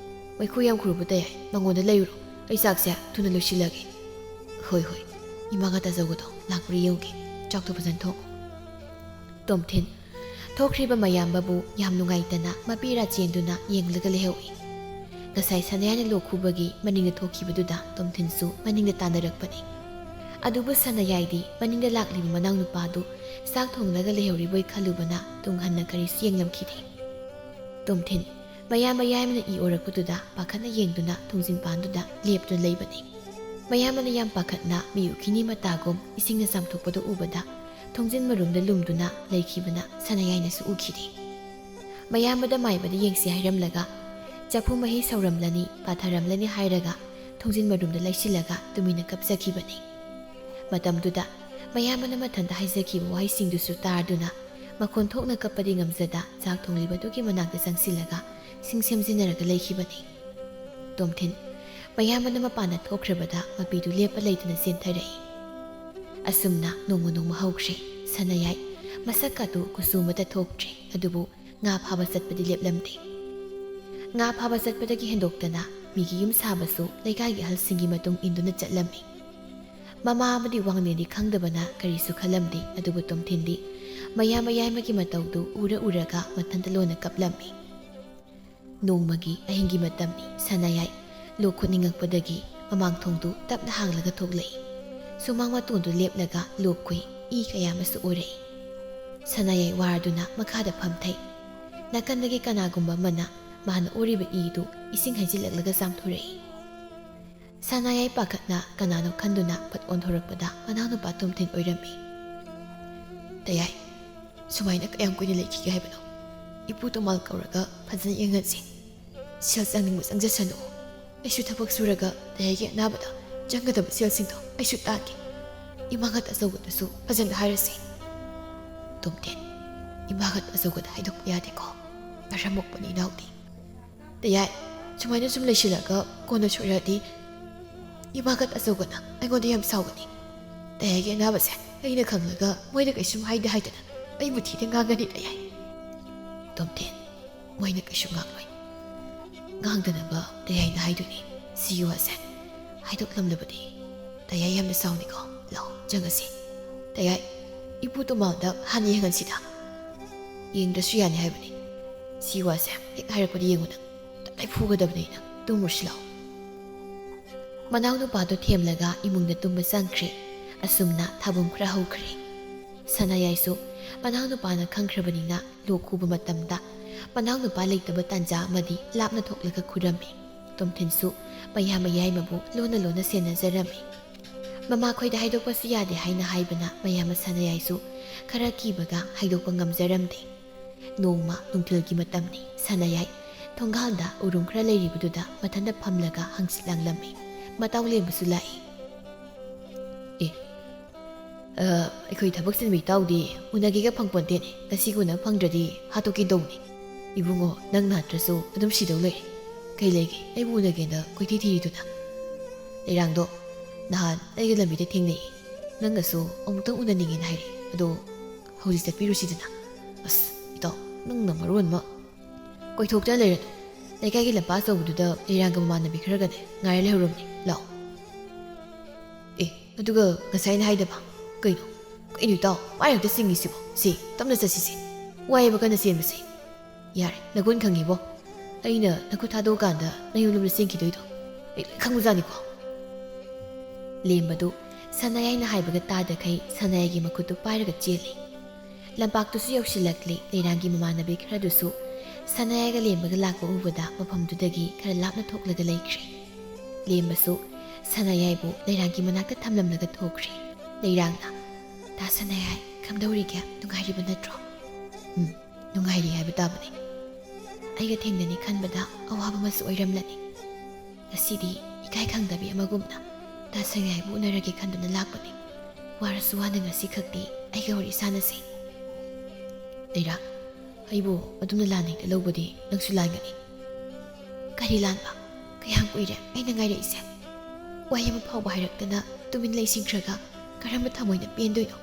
ꯃꯩꯈꯨ ꯌꯥꯝ ꯈꯨꯔꯕ ꯇꯌꯥꯏ, ꯃꯉꯣꯟꯗ ꯂꯩꯔꯨꯔꯣ, ꯑꯩ ꯆꯥꯛꯁꯦ ꯊꯨꯅ ꯂꯣꯏꯁꯤꯜꯂꯒꯦ꯫ ꯍꯣꯏ ꯍꯣꯏ, ꯏꯃꯥꯒ ꯇꯥꯖꯧꯒꯗꯣ ꯂꯥꯛꯄ꯭ꯔꯥ ꯌꯦꯡꯉꯨꯒꯦ, ꯆꯥꯛꯇꯣ ꯐꯖꯅ ꯊꯣꯡꯉꯨ꯫ ꯇꯣꯝꯊꯤꯟ ꯊꯣꯛꯈ꯭ꯔꯤꯕ ꯃꯌꯥꯝꯕꯕꯨ ꯌꯥꯝ ꯅꯨꯡꯉꯥꯏꯇꯅ ꯃꯄꯤ ꯔꯥꯆꯦꯟꯗꯨꯅ ꯌꯦꯡꯂꯒ ꯂꯩꯍꯧꯏ꯫ ꯉꯁꯥꯏ ꯁꯅꯥꯌꯥꯏꯅ ꯂꯣꯛ ꯈꯨꯕꯒꯤ ꯃꯅꯤꯡꯗ ꯊꯣꯛꯈꯤꯕꯗꯨꯗ ꯇꯣꯝꯊꯤꯟꯁꯨ ꯃꯅꯤꯡꯗ ꯇꯥꯟꯅꯔꯛꯄꯅꯤ꯫ ꯑꯗꯨꯕꯨ ꯁꯅꯥꯌꯥꯏꯗꯤ ꯃꯅꯤꯡꯗ ꯂꯥꯛꯂꯤꯕ ꯃꯅꯥꯎꯅꯨꯄꯥꯗꯨ ꯆꯥꯛ ꯊꯣꯡꯂꯒ ꯂꯩꯍꯧꯔꯤꯕꯣꯏ ꯈꯜꯂꯨꯕꯅ ꯇꯨꯡ ꯍꯟꯅ ꯀꯔꯤꯁꯨ ꯌꯦꯡꯂꯝꯈꯤꯗꯦ꯫ ꯇꯣꯝꯊꯤꯟ ꯃꯌꯥꯝꯕ ꯌꯥꯏꯃꯅ ꯏ ꯑꯣꯔꯛꯄꯗꯨꯗ ꯄꯥꯈꯠꯅ ꯌꯦꯡꯗꯨꯅ ꯊꯣꯡꯖꯤꯟ ꯄꯥꯟꯗꯨꯗ ꯂꯦꯞꯇꯨꯅ ꯂꯩꯕꯅꯤ꯫ ꯃꯌꯥꯝꯕꯅ ꯌꯥꯝ ꯄꯥꯈꯠꯅ ꯃꯤ ꯎꯈꯤꯅꯤ ꯃꯇꯥꯒꯨꯝ ꯏꯁꯤꯡꯅ ꯆꯥꯝꯊꯣꯛꯄꯗꯨ ꯎꯕꯗ ꯊꯣꯡꯖꯤꯟ ꯃꯔꯨꯝꯗ ꯂꯨꯝꯗꯨꯅ ꯂꯩꯈꯤꯕꯅ ꯁꯅꯥꯌꯥꯏꯅꯁꯨ ꯎꯈꯤꯗꯦ꯫ ꯃꯌꯥꯝꯕꯗ ꯃꯥꯏꯕꯗ ꯌꯦꯡꯁꯤ ꯍꯥꯏꯔꯝꯂꯒ ꯆꯐꯨ ꯃꯍꯤ ꯁꯧꯔꯝꯂꯅꯤ, ꯄꯥꯊꯔꯝꯂꯅꯤ ꯍꯥꯏꯔꯒ ꯊꯣꯡꯖꯤꯟ ꯃꯔꯨꯝꯗ ꯂꯩꯁꯤꯜꯂꯒ ꯇꯨꯃꯤꯟꯅ ꯀꯞꯆꯈꯤꯕꯅꯤ꯫ ꯃꯇꯝꯗꯨꯗ ꯃꯌꯥꯝꯕꯅ ꯃꯊꯟꯇ ꯍꯥꯏꯖꯈꯤꯕ ꯋꯥꯍꯩꯁꯤꯡꯗꯨꯁꯨ ꯇꯥꯔꯗꯨꯅ ꯃꯈꯣꯟ ꯊꯣꯛꯅ ꯀꯞꯄꯗꯤ ꯉꯝꯖꯗ ꯆꯥꯛ ꯊꯣꯡꯂꯤꯕꯗꯨꯒꯤ ꯃꯅꯥꯛꯇ ꯆꯪꯁꯤꯜꯂꯒ ꯁꯤꯡ ꯁꯦꯝꯖꯤꯟꯅꯔꯒ ꯂꯩꯈꯤꯕꯅꯤ꯫ ꯇꯣꯝꯊꯤꯟ ꯃꯌꯥꯝꯕꯅ ꯃꯄꯥꯟꯗ ꯊꯣꯛꯈ꯭ꯔꯕꯗ ꯃꯄꯤꯗꯨ ꯂꯦꯞꯄ ꯂꯩꯇꯅ ꯆꯦꯟꯊꯔꯛꯏ꯫ ꯑꯁꯨꯝꯅ ꯅꯣꯡꯃ ꯅꯣꯡꯃ ꯍꯧꯈ꯭ꯔꯦ꯫ ꯁꯅꯥꯌꯥꯏ ꯃꯁꯛ ꯀꯥꯇꯨ ꯀꯨꯆꯨ ꯑꯃꯠꯇ ꯊꯣꯛꯇ꯭ꯔꯦ, ꯑꯗꯨꯕꯨ ꯉꯥ ꯐꯥꯕ ꯆꯠꯄꯗꯤ ꯂꯦꯞꯂꯝꯗꯦ꯫ ꯉꯥ ꯐꯥꯕ ꯆꯠꯄꯗꯒꯤ ꯍꯦꯟꯗꯣꯛꯇꯅ ꯃꯤꯒꯤ ꯌꯨꯝ ꯁꯥꯕꯁꯨ ꯂꯩꯀꯥꯏꯒꯤ ꯑꯍꯜꯁꯤꯡꯒꯤ ꯃꯇꯨꯡ ꯏꯟꯗꯨꯅ ꯆꯠꯂꯝꯃꯤ꯫ ꯃꯃꯥ ꯑꯃꯗꯤ ꯋꯥꯡꯂꯦꯟꯗꯤ ꯈꯪꯗꯕꯅ ꯀꯔꯤꯁꯨ ꯈꯜꯂꯝꯗꯦ, ꯑꯗꯨꯕꯨ ꯇꯣꯝꯊꯤꯟꯗꯤ ꯃꯌꯥꯝꯕ ꯌꯥꯏꯃꯒꯤ ꯃꯇꯧꯗꯨ ꯎꯔ ꯎꯔꯒ ꯃꯊꯟꯇ ꯂꯣꯟꯅ ꯀꯞꯂꯝꯃꯤ꯫ ꯅꯣꯡꯃꯒꯤ ꯑꯍꯤꯡꯒꯤ ꯃꯇꯝꯅꯤ꯫ ꯁꯅꯥꯌꯥꯏ ꯂꯣꯛ ꯈꯨꯅꯤꯡꯉꯛꯄꯗꯒꯤ ꯃꯃꯥꯡ ꯊꯣꯡꯗꯨ ꯇꯞꯅ ꯍꯥꯡꯂꯒ ꯊꯣꯛꯂꯛꯏ꯫ ꯁꯨꯃꯥꯡ ꯃꯇꯣꯟꯗꯨ ꯂꯦꯞꯂꯒ ꯂꯣꯛ ꯈꯨꯏ, ꯏ ꯀꯌꯥ ꯑꯃꯁꯨ ꯎꯔꯛꯏ꯫ ꯁꯅꯥꯌꯥꯏ ꯋꯥꯔꯗꯨꯅ ꯃꯈꯥꯗ ꯐꯝꯊꯩ꯫ ꯅꯥꯀꯟꯗꯒꯤ ꯀꯅꯥꯒꯨꯝꯕ ꯑꯃꯅ ꯃꯥꯅ ꯎꯔꯤꯕ ꯏꯗꯨ ꯏꯁꯤꯡ ꯍꯩꯖꯤꯜꯂꯛꯂꯒ ꯆꯥꯝꯊꯣꯔꯛꯏ꯫ ꯁꯅꯥꯌꯥꯏ ꯄꯥꯈꯠꯅ ꯀꯅꯥꯅꯣ ꯈꯟꯗꯨꯅ ꯐꯠ ꯑꯣꯟꯊꯣꯔꯛꯄꯗ ꯃꯅꯥꯎꯅꯨꯄꯥ ꯇꯣꯝꯊꯤꯟ ꯑꯣꯏꯔꯝꯃꯤ꯫ "ꯇꯌꯥꯏ, ꯁꯨꯃꯥꯏꯅ ꯀꯌꯥꯝ ꯀꯨꯏꯅ ꯂꯩꯈꯤꯒꯦ ꯍꯥꯏꯕꯅꯣ? ꯏꯄꯨ ꯇꯣꯃꯥꯜ ꯀꯧꯔꯒ ꯐꯖꯅ ꯌꯦꯡꯍꯟꯁꯤ꯫ ꯁꯦꯜ ꯆꯪꯅꯤꯡꯕ ꯆꯪꯖꯁꯅꯨ꯫ ꯑꯩꯁꯨ ꯊꯕꯛ ꯁꯨꯔꯒ ꯇꯌꯥꯏꯒꯤ ꯑꯅꯥꯕꯗ ꯆꯪꯒꯗꯕ ꯁꯦꯜꯁꯤꯡꯗꯣ ꯑꯩꯁꯨ ꯇꯥꯟꯒꯦ꯫ ꯏꯃꯥꯒ ꯇꯥꯆꯧꯒꯗꯁꯨ ꯐꯖꯅ ꯍꯥꯏꯔꯁꯤ꯫" "ꯇꯣꯝꯊꯤꯟ, ꯏꯃꯥꯒ ꯇꯥꯆꯧꯒꯗ ꯍꯥꯏꯗꯣꯛꯄ ꯌꯥꯗꯦꯀꯣ꯫ ꯃꯔꯝ ꯃꯣꯛꯄꯅꯤ ꯏꯅꯥꯎꯗꯤ꯫ "ꯇꯌꯥꯏ, ꯁꯨꯃꯥꯏꯅ ꯁꯨꯝ ꯂꯩꯁꯤꯜꯂꯒ ꯀꯣꯟꯅ ꯁꯣꯏꯔꯛꯑꯗꯤ ꯏꯃꯥꯒ ꯑꯆꯧꯕꯅ ꯑꯩꯉꯣꯟꯗ ꯌꯥꯝ ꯁꯥꯎꯒꯅꯤ꯫ ꯇꯌꯥꯏꯒꯤ ꯑꯅꯥꯕꯁꯦ ꯑꯩꯅ ꯈꯪꯂꯒ ꯃꯣꯏꯗ ꯀꯩꯁꯨꯝ ꯍꯥꯏꯗꯦ ꯍꯥꯏꯗꯅ ꯑꯩꯕꯨ ꯊꯤꯅ ꯉꯥꯡꯒꯅꯤ ꯇꯌꯥꯏ꯫" "ꯇꯣꯝꯊꯤꯟ, ꯃꯣꯏꯅ ꯀꯩꯁꯨ ꯉꯥꯡꯂꯣꯏ꯫ ꯉꯥꯡꯗꯅꯕ ꯇꯌꯥꯏꯅ ꯍꯥꯏꯗꯣꯏꯅꯤ꯫ ꯁꯤꯒꯤ ꯋꯥꯁꯦ ꯍꯥꯏꯗꯣꯛꯂꯝꯂꯕꯗꯤ ꯇꯌꯥꯏ ꯌꯥꯝꯅ ꯁꯥꯎꯅꯤꯀꯣ꯫ ꯂꯥꯛꯑꯣ, ꯆꯪꯉꯁꯤ꯫ ꯇꯌꯥꯏ, ꯏꯄꯨ ꯇꯣꯝꯕꯥꯝꯗ ꯍꯥꯟꯅ ꯌꯦꯡꯍꯟꯁꯤꯗ꯫ ꯌꯦꯡꯗ꯭ꯔꯁꯨ ꯌꯥꯅꯤ ꯍꯥꯏꯕꯅꯤ꯫ ꯁꯤ ꯋꯥꯁꯦ ꯍꯦꯛ ꯍꯥꯏꯔꯛꯄꯗ ꯌꯦꯡꯉꯨ ꯅꯪ꯫ ꯇꯞꯇꯥꯏ ꯐꯨꯒꯗꯕꯅꯤ ꯑꯩꯅ꯫ ꯇꯨꯝꯃꯨꯔꯁꯤ ꯂꯥꯛꯑꯣ꯫" ꯃꯅꯥꯎꯅꯨꯄꯥꯗꯣ ꯊꯦꯝꯂꯒ ꯏꯃꯨꯡꯗ ꯇꯨꯝꯕ ꯆꯪꯈ꯭ꯔꯦ꯫ ꯑꯁꯨꯝꯅ ꯊꯥꯕꯨꯝ ꯈꯔ ꯍꯧꯈ꯭ꯔꯦ꯫ ꯁꯅꯥꯌꯥꯏꯁꯨ ꯃꯅꯥꯎꯅꯨꯄꯥꯅ ꯈꯪꯈ꯭ꯔꯕꯅꯤꯅ ꯂꯣꯛ ꯈꯨꯕ ꯃꯇꯝꯗ ꯃꯅꯥꯎꯅꯨꯄꯥ ꯂꯩꯇꯕ ꯇꯥꯟꯖꯥ ꯑꯃꯗꯤ ꯂꯥꯞꯅ ꯊꯣꯛꯂꯒ ꯈꯨꯔꯝꯃꯤ꯫ ꯇꯣꯝꯊꯤꯟꯁꯨ ꯃꯌꯥ ꯃꯌꯥꯏꯃꯕꯨ ꯂꯣꯟꯅ ꯂꯣꯟꯅ ꯁꯦꯟꯅꯖꯔꯝꯃꯤ꯫ ꯃꯃꯥꯈꯣꯏꯗ ꯍꯥꯏꯗꯣꯛꯄꯁꯨ ꯌꯥꯗꯦ ꯍꯥꯏꯅ ꯍꯥꯏꯕꯅ ꯃꯌꯥꯝ ꯁꯅꯥꯌꯥꯏꯁꯨ ꯈꯔ ꯀꯤꯕꯒ ꯍꯥꯏꯗꯣꯛꯄ ꯉꯝꯖꯔꯝꯗꯦ꯫ ꯅꯣꯡꯃ ꯅꯨꯡꯊꯤꯜꯒꯤ ꯃꯇꯝꯅꯤ꯫ ꯁꯅꯥꯌꯥꯏ ꯊꯣꯡꯒꯥꯜꯗ ꯎꯔꯨꯝ ꯈꯔ ꯂꯩꯔꯤꯕꯗꯨꯗ ꯃꯊꯟꯇ ꯐꯝꯂꯒ ꯍꯪꯆꯤꯠ ꯂꯥꯡꯂꯝꯃꯤ꯫ ꯃꯇꯥꯎ ꯂꯦꯝꯕꯁꯨ ꯂꯥꯛꯏ꯫ "ꯑꯦ, ꯑ, ꯑꯩꯈꯣꯏ ꯊꯕꯛ ꯆꯤꯟꯕ ꯏꯇꯥꯎꯗꯤ ꯎꯅꯒꯦꯒ ꯐꯪꯄꯣꯟꯇꯦꯅꯦ꯫ ꯉꯁꯤꯒ ꯎꯅ ꯐꯪꯗ꯭ꯔꯗꯤ ꯍꯥꯠꯇꯣꯛꯀꯦ ꯇꯧꯕꯅꯤ꯫ ꯏꯕꯨꯡꯉꯣ, ꯅꯪ ꯅꯠꯇ꯭ꯔꯁꯨ ꯑꯗꯨꯝ ꯁꯤꯗꯧ ꯂꯩꯔꯦ꯫ ꯀꯩ ꯂꯩꯒꯦ ꯑꯩꯕꯨ ꯎꯅꯒꯦꯅ ꯀꯣꯏꯊꯤ ꯊꯤꯔꯤꯗꯨꯅ?" ꯂꯩꯔꯥꯡꯗꯣ ꯅꯍꯥꯟ ꯑꯩꯒ ꯂꯝꯕꯤꯗ ꯊꯦꯡꯅꯩ꯫ ꯅꯪꯒꯁꯨ ꯑꯃꯨꯛꯇꯪ ꯎꯅꯅꯤꯡꯉꯦꯅ ꯍꯥꯏꯔꯛꯑꯦ꯫ ꯑꯗꯣ ꯍꯧꯖꯤꯛ ꯆꯠꯄꯤꯔꯨꯁꯤꯗꯅ꯫ "ꯑꯁ, ꯏꯇꯥꯎ, ꯅꯪꯅ ꯃꯔꯣꯟ ꯑꯃ꯫ ꯀꯣꯏꯊꯣꯛꯇꯅ ꯂꯩꯔꯅꯨ꯫ ꯂꯩꯀꯥꯏꯒꯤ ꯂꯝꯄꯥꯛ ꯑꯆꯧꯕꯗꯨꯗ ꯂꯩꯔꯥꯡꯒ ꯃꯃꯥꯟꯅꯕꯤ ꯈꯔꯒꯅꯦ ꯉꯥꯏꯔ ꯂꯩꯍꯧꯔꯝꯅꯦ꯫ ꯂꯥꯛꯑꯣ꯫" "ꯑꯦ, ꯑꯗꯨꯒ ꯉꯁꯥꯏꯅ ꯍꯥꯏꯗꯕ? ꯀꯩꯅꯣ? ꯀꯩꯅꯣ ꯏꯇꯥꯎ? ꯃꯥꯏ ꯉꯥꯛꯇ ꯆꯤꯡꯉꯤꯁꯤꯕꯣ? ꯁꯤ, ꯇꯞꯅ ꯆꯠꯁꯤꯁꯦ꯫ ꯋꯥꯏꯌꯦꯕ ꯀꯟꯅ ꯆꯦꯟꯕꯁꯦ꯫" "ꯌꯥꯔꯦ, ꯅꯒꯨꯟ ꯈꯪꯉꯤꯕꯣ꯫ ꯑꯩꯅ ꯅꯈꯨꯠ ꯊꯥꯗꯣꯛꯑꯀꯥꯟꯗ ꯅꯌꯨꯝꯂꯣꯝꯗ ꯆꯦꯟꯈꯤꯗꯣꯏꯗꯣ ꯑꯩ ꯂꯣꯏ ꯈꯪꯕꯖꯥꯠꯅꯤꯀꯣ꯫" ꯂꯦꯝꯕꯗꯨ ꯁꯅꯥꯌꯥꯏꯅ ꯍꯥꯏꯕꯒ ꯇꯥꯗꯈꯩ ꯁꯅꯥꯌꯥꯏꯒꯤ ꯃꯈꯨꯠꯇꯨ ꯄꯥꯏꯔꯒ ꯆꯦꯜꯂꯤ꯫ ꯂꯝꯄꯥꯛꯇꯨꯁꯨ ꯌꯧꯁꯤꯜꯂꯛꯂꯤ꯫ ꯂꯩꯔꯥꯡꯒꯤ ꯃꯃꯥꯟꯅꯕꯤ ꯈꯔꯗꯨꯁꯨ ꯁꯅꯥꯌꯥꯏꯒ ꯂꯦꯝꯕꯒ ꯂꯥꯛꯄ ꯎꯕꯗ ꯃꯐꯝꯗꯨꯗꯒꯤ ꯈꯔ ꯂꯥꯞꯅ ꯊꯣꯛꯂꯒ ꯂꯩꯈ꯭ꯔꯦ꯫ ꯂꯦꯝꯕꯁꯨ ꯁꯅꯥꯌꯥꯏꯕꯨ ꯂꯩꯔꯥꯡꯒꯤ ꯃꯅꯥꯛꯇ ꯊꯝꯂꯝꯂꯒ ꯊꯣꯛꯈ꯭ꯔꯦ꯫ ꯂꯩꯔꯥꯡꯅ, "ꯇꯥ ꯁꯅꯥꯌꯥꯏ, ꯀꯝꯗꯧꯔꯤꯒꯦ? ꯅꯨꯡꯉꯥꯏꯔꯤꯕ ꯅꯠꯇ꯭ꯔꯣ?" "ꯎꯝ, ꯅꯨꯡꯉꯥꯏꯔꯤ ꯍꯥꯏꯕ ꯇꯥꯕꯅꯤ꯫ ꯑꯩꯒ ꯊꯦꯡꯅꯅꯤ ꯈꯟꯕꯗ ꯑꯋꯥꯕ ꯑꯃꯁꯨ ꯑꯣꯏꯔꯝꯂꯅꯤ꯫ ꯉꯁꯤꯗꯤ ꯏꯀꯥꯏ ꯈꯪꯗꯕꯤ ꯑꯃꯒꯨꯝꯅ ꯇꯥ ꯁꯅꯥꯌꯥꯏꯕꯨ ꯎꯅꯔꯒꯦ ꯈꯟꯗꯨꯅ ꯂꯥꯛꯄꯅꯤ꯫ ꯋꯥꯔꯁꯨ ꯋꯥꯅ ꯉꯁꯤ ꯈꯛꯇꯤ ꯑꯩꯒ ꯋꯥꯔꯤ ꯁꯥꯟꯅꯁꯤ꯫" "ꯂꯩꯔꯥꯡ, ꯑꯩꯕꯨ ꯑꯗꯨꯝꯅ ꯂꯥꯟꯅ ꯍꯦꯛꯇ ꯂꯧꯕꯗꯤ ꯅꯪꯁꯨ ꯂꯥꯟꯒꯅꯤ꯫ ꯀꯔꯤ ꯂꯥꯟꯕ? ꯀꯌꯥꯝ ꯀꯨꯏꯔꯦ ꯑꯩꯅ ꯉꯥꯏꯔꯛꯏꯁꯦ? ꯋꯥꯍꯩ ꯑꯃ ꯐꯥꯎꯕ ꯍꯥꯏꯔꯛꯇꯅ ꯇꯨꯃꯤꯟ ꯂꯩꯁꯤꯟꯈ꯭ꯔꯒ ꯀꯔꯝꯕ ꯊꯃꯣꯏꯅ ꯄꯦꯟꯗꯣꯏꯅꯣ?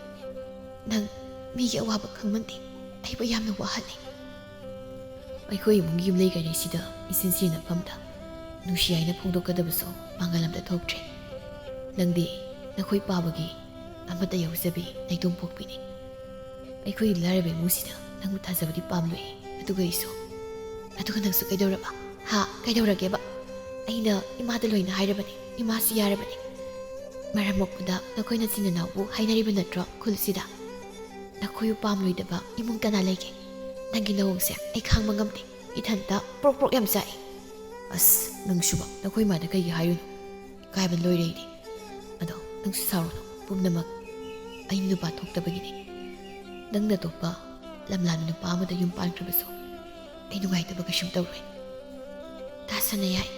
ꯅꯪ ꯃꯤꯒꯤ ꯑꯋꯥꯕ ꯈꯪꯃꯟꯗꯦ꯫ ꯑꯩꯕꯨ ꯌꯥꯝꯅ ꯋꯥꯍꯜꯂꯦ꯫ ꯑꯩꯈꯣꯏ ꯏꯃꯨꯡꯒꯤ ꯌꯨꯝꯂꯩ ꯀꯩꯔꯩꯁꯤꯗ ꯏꯆꯤꯟ ꯆꯤꯟꯅꯐꯝꯗ ꯅꯨꯡꯁꯤ ꯍꯥꯏꯅ ꯐꯣꯡꯗꯣꯛꯀꯗꯕꯁꯨ ꯄꯥꯡꯒꯜ ꯑꯝꯇ ꯊꯣꯛꯇ꯭ꯔꯦ꯫ ꯅꯪꯗꯤ ꯅꯈꯣꯏ ꯄꯥꯕꯒꯤ ꯑꯃꯠꯇ ꯌꯥꯎꯖꯕꯤ ꯅꯥꯏꯇꯣꯝ ꯄꯣꯛꯄꯤꯅꯤ꯫ ꯑꯩꯈꯣꯏ ꯂꯥꯏꯔꯕ ꯏꯃꯨꯡꯁꯤꯗ ꯅꯪꯕꯨ ꯊꯥꯖꯕꯗꯤ ꯄꯥꯝꯂꯣꯏ꯫ ꯑꯗꯨꯒ ꯑꯩꯁꯨ꯫ ꯑꯗꯨꯒ ꯅꯪꯁꯨ ꯀꯩꯗꯧꯔꯕ? ꯍꯥ? ꯀꯩꯗꯧꯔꯒꯦꯕ? ꯑꯩꯅ ꯏꯃꯥꯗ ꯂꯣꯏꯅ ꯍꯥꯏꯔꯕꯅꯤ꯫ ꯏꯃꯥꯁꯨ ꯌꯥꯔꯕꯅꯤ꯫ ꯃꯔꯝ ꯃꯣꯛꯄꯗ ꯅꯈꯣꯏ ꯅꯆꯤꯟ ꯅꯅꯥꯎꯕꯨ ꯍꯥꯏꯅꯔꯤꯕ ꯅꯠꯇ꯭ꯔꯣ ꯈꯨꯜꯁꯤꯗ? ꯅꯈꯣꯏꯕꯨ ꯄꯥꯝꯂꯣꯏꯗꯕ ꯏꯃꯨꯡ ꯀꯅꯥ ꯂꯩꯒꯦ? ꯅꯪꯒꯤ ꯅꯑꯣꯡꯁꯦ ꯑꯩ ꯈꯥꯡꯕ ꯉꯝꯗꯦ꯫ ꯏꯊꯟꯇ ꯄ꯭ꯔꯣꯛ ꯄ꯭ꯔꯣꯛ ꯌꯥꯝ ꯆꯥꯛꯏ꯫ ꯑꯁ, ꯅꯪꯁꯨꯕ, ꯅꯈꯣꯏ ꯏꯃꯥꯗ ꯀꯩꯒꯤ ꯍꯥꯏꯔꯨꯅꯣ? ꯏꯀꯥꯏꯕ ꯂꯣꯏꯔꯦ ꯑꯩꯗꯤ꯫ ꯑꯗꯣ ꯅꯪꯁꯨ ꯁꯥꯎꯔꯨꯅꯨ, ꯄꯨꯝꯅꯃꯛ ꯑꯩ ꯅꯨꯄꯥ ꯊꯣꯛꯇꯕꯒꯤꯅꯤ꯫ ꯅꯪꯅ ꯑꯇꯣꯞꯄ ꯂꯝꯂꯥꯟꯕ ꯅꯨꯄꯥ ꯑꯃꯗ ꯌꯨꯝ ꯄꯥꯟꯈ꯭ꯔꯕꯁꯨ ꯑꯩ ꯅꯨꯡꯉꯥꯏꯇꯕ ꯀꯩꯁꯨꯝ ꯇꯧꯔꯣꯏ꯫ ꯇꯥꯁꯅ ꯌꯥꯏ,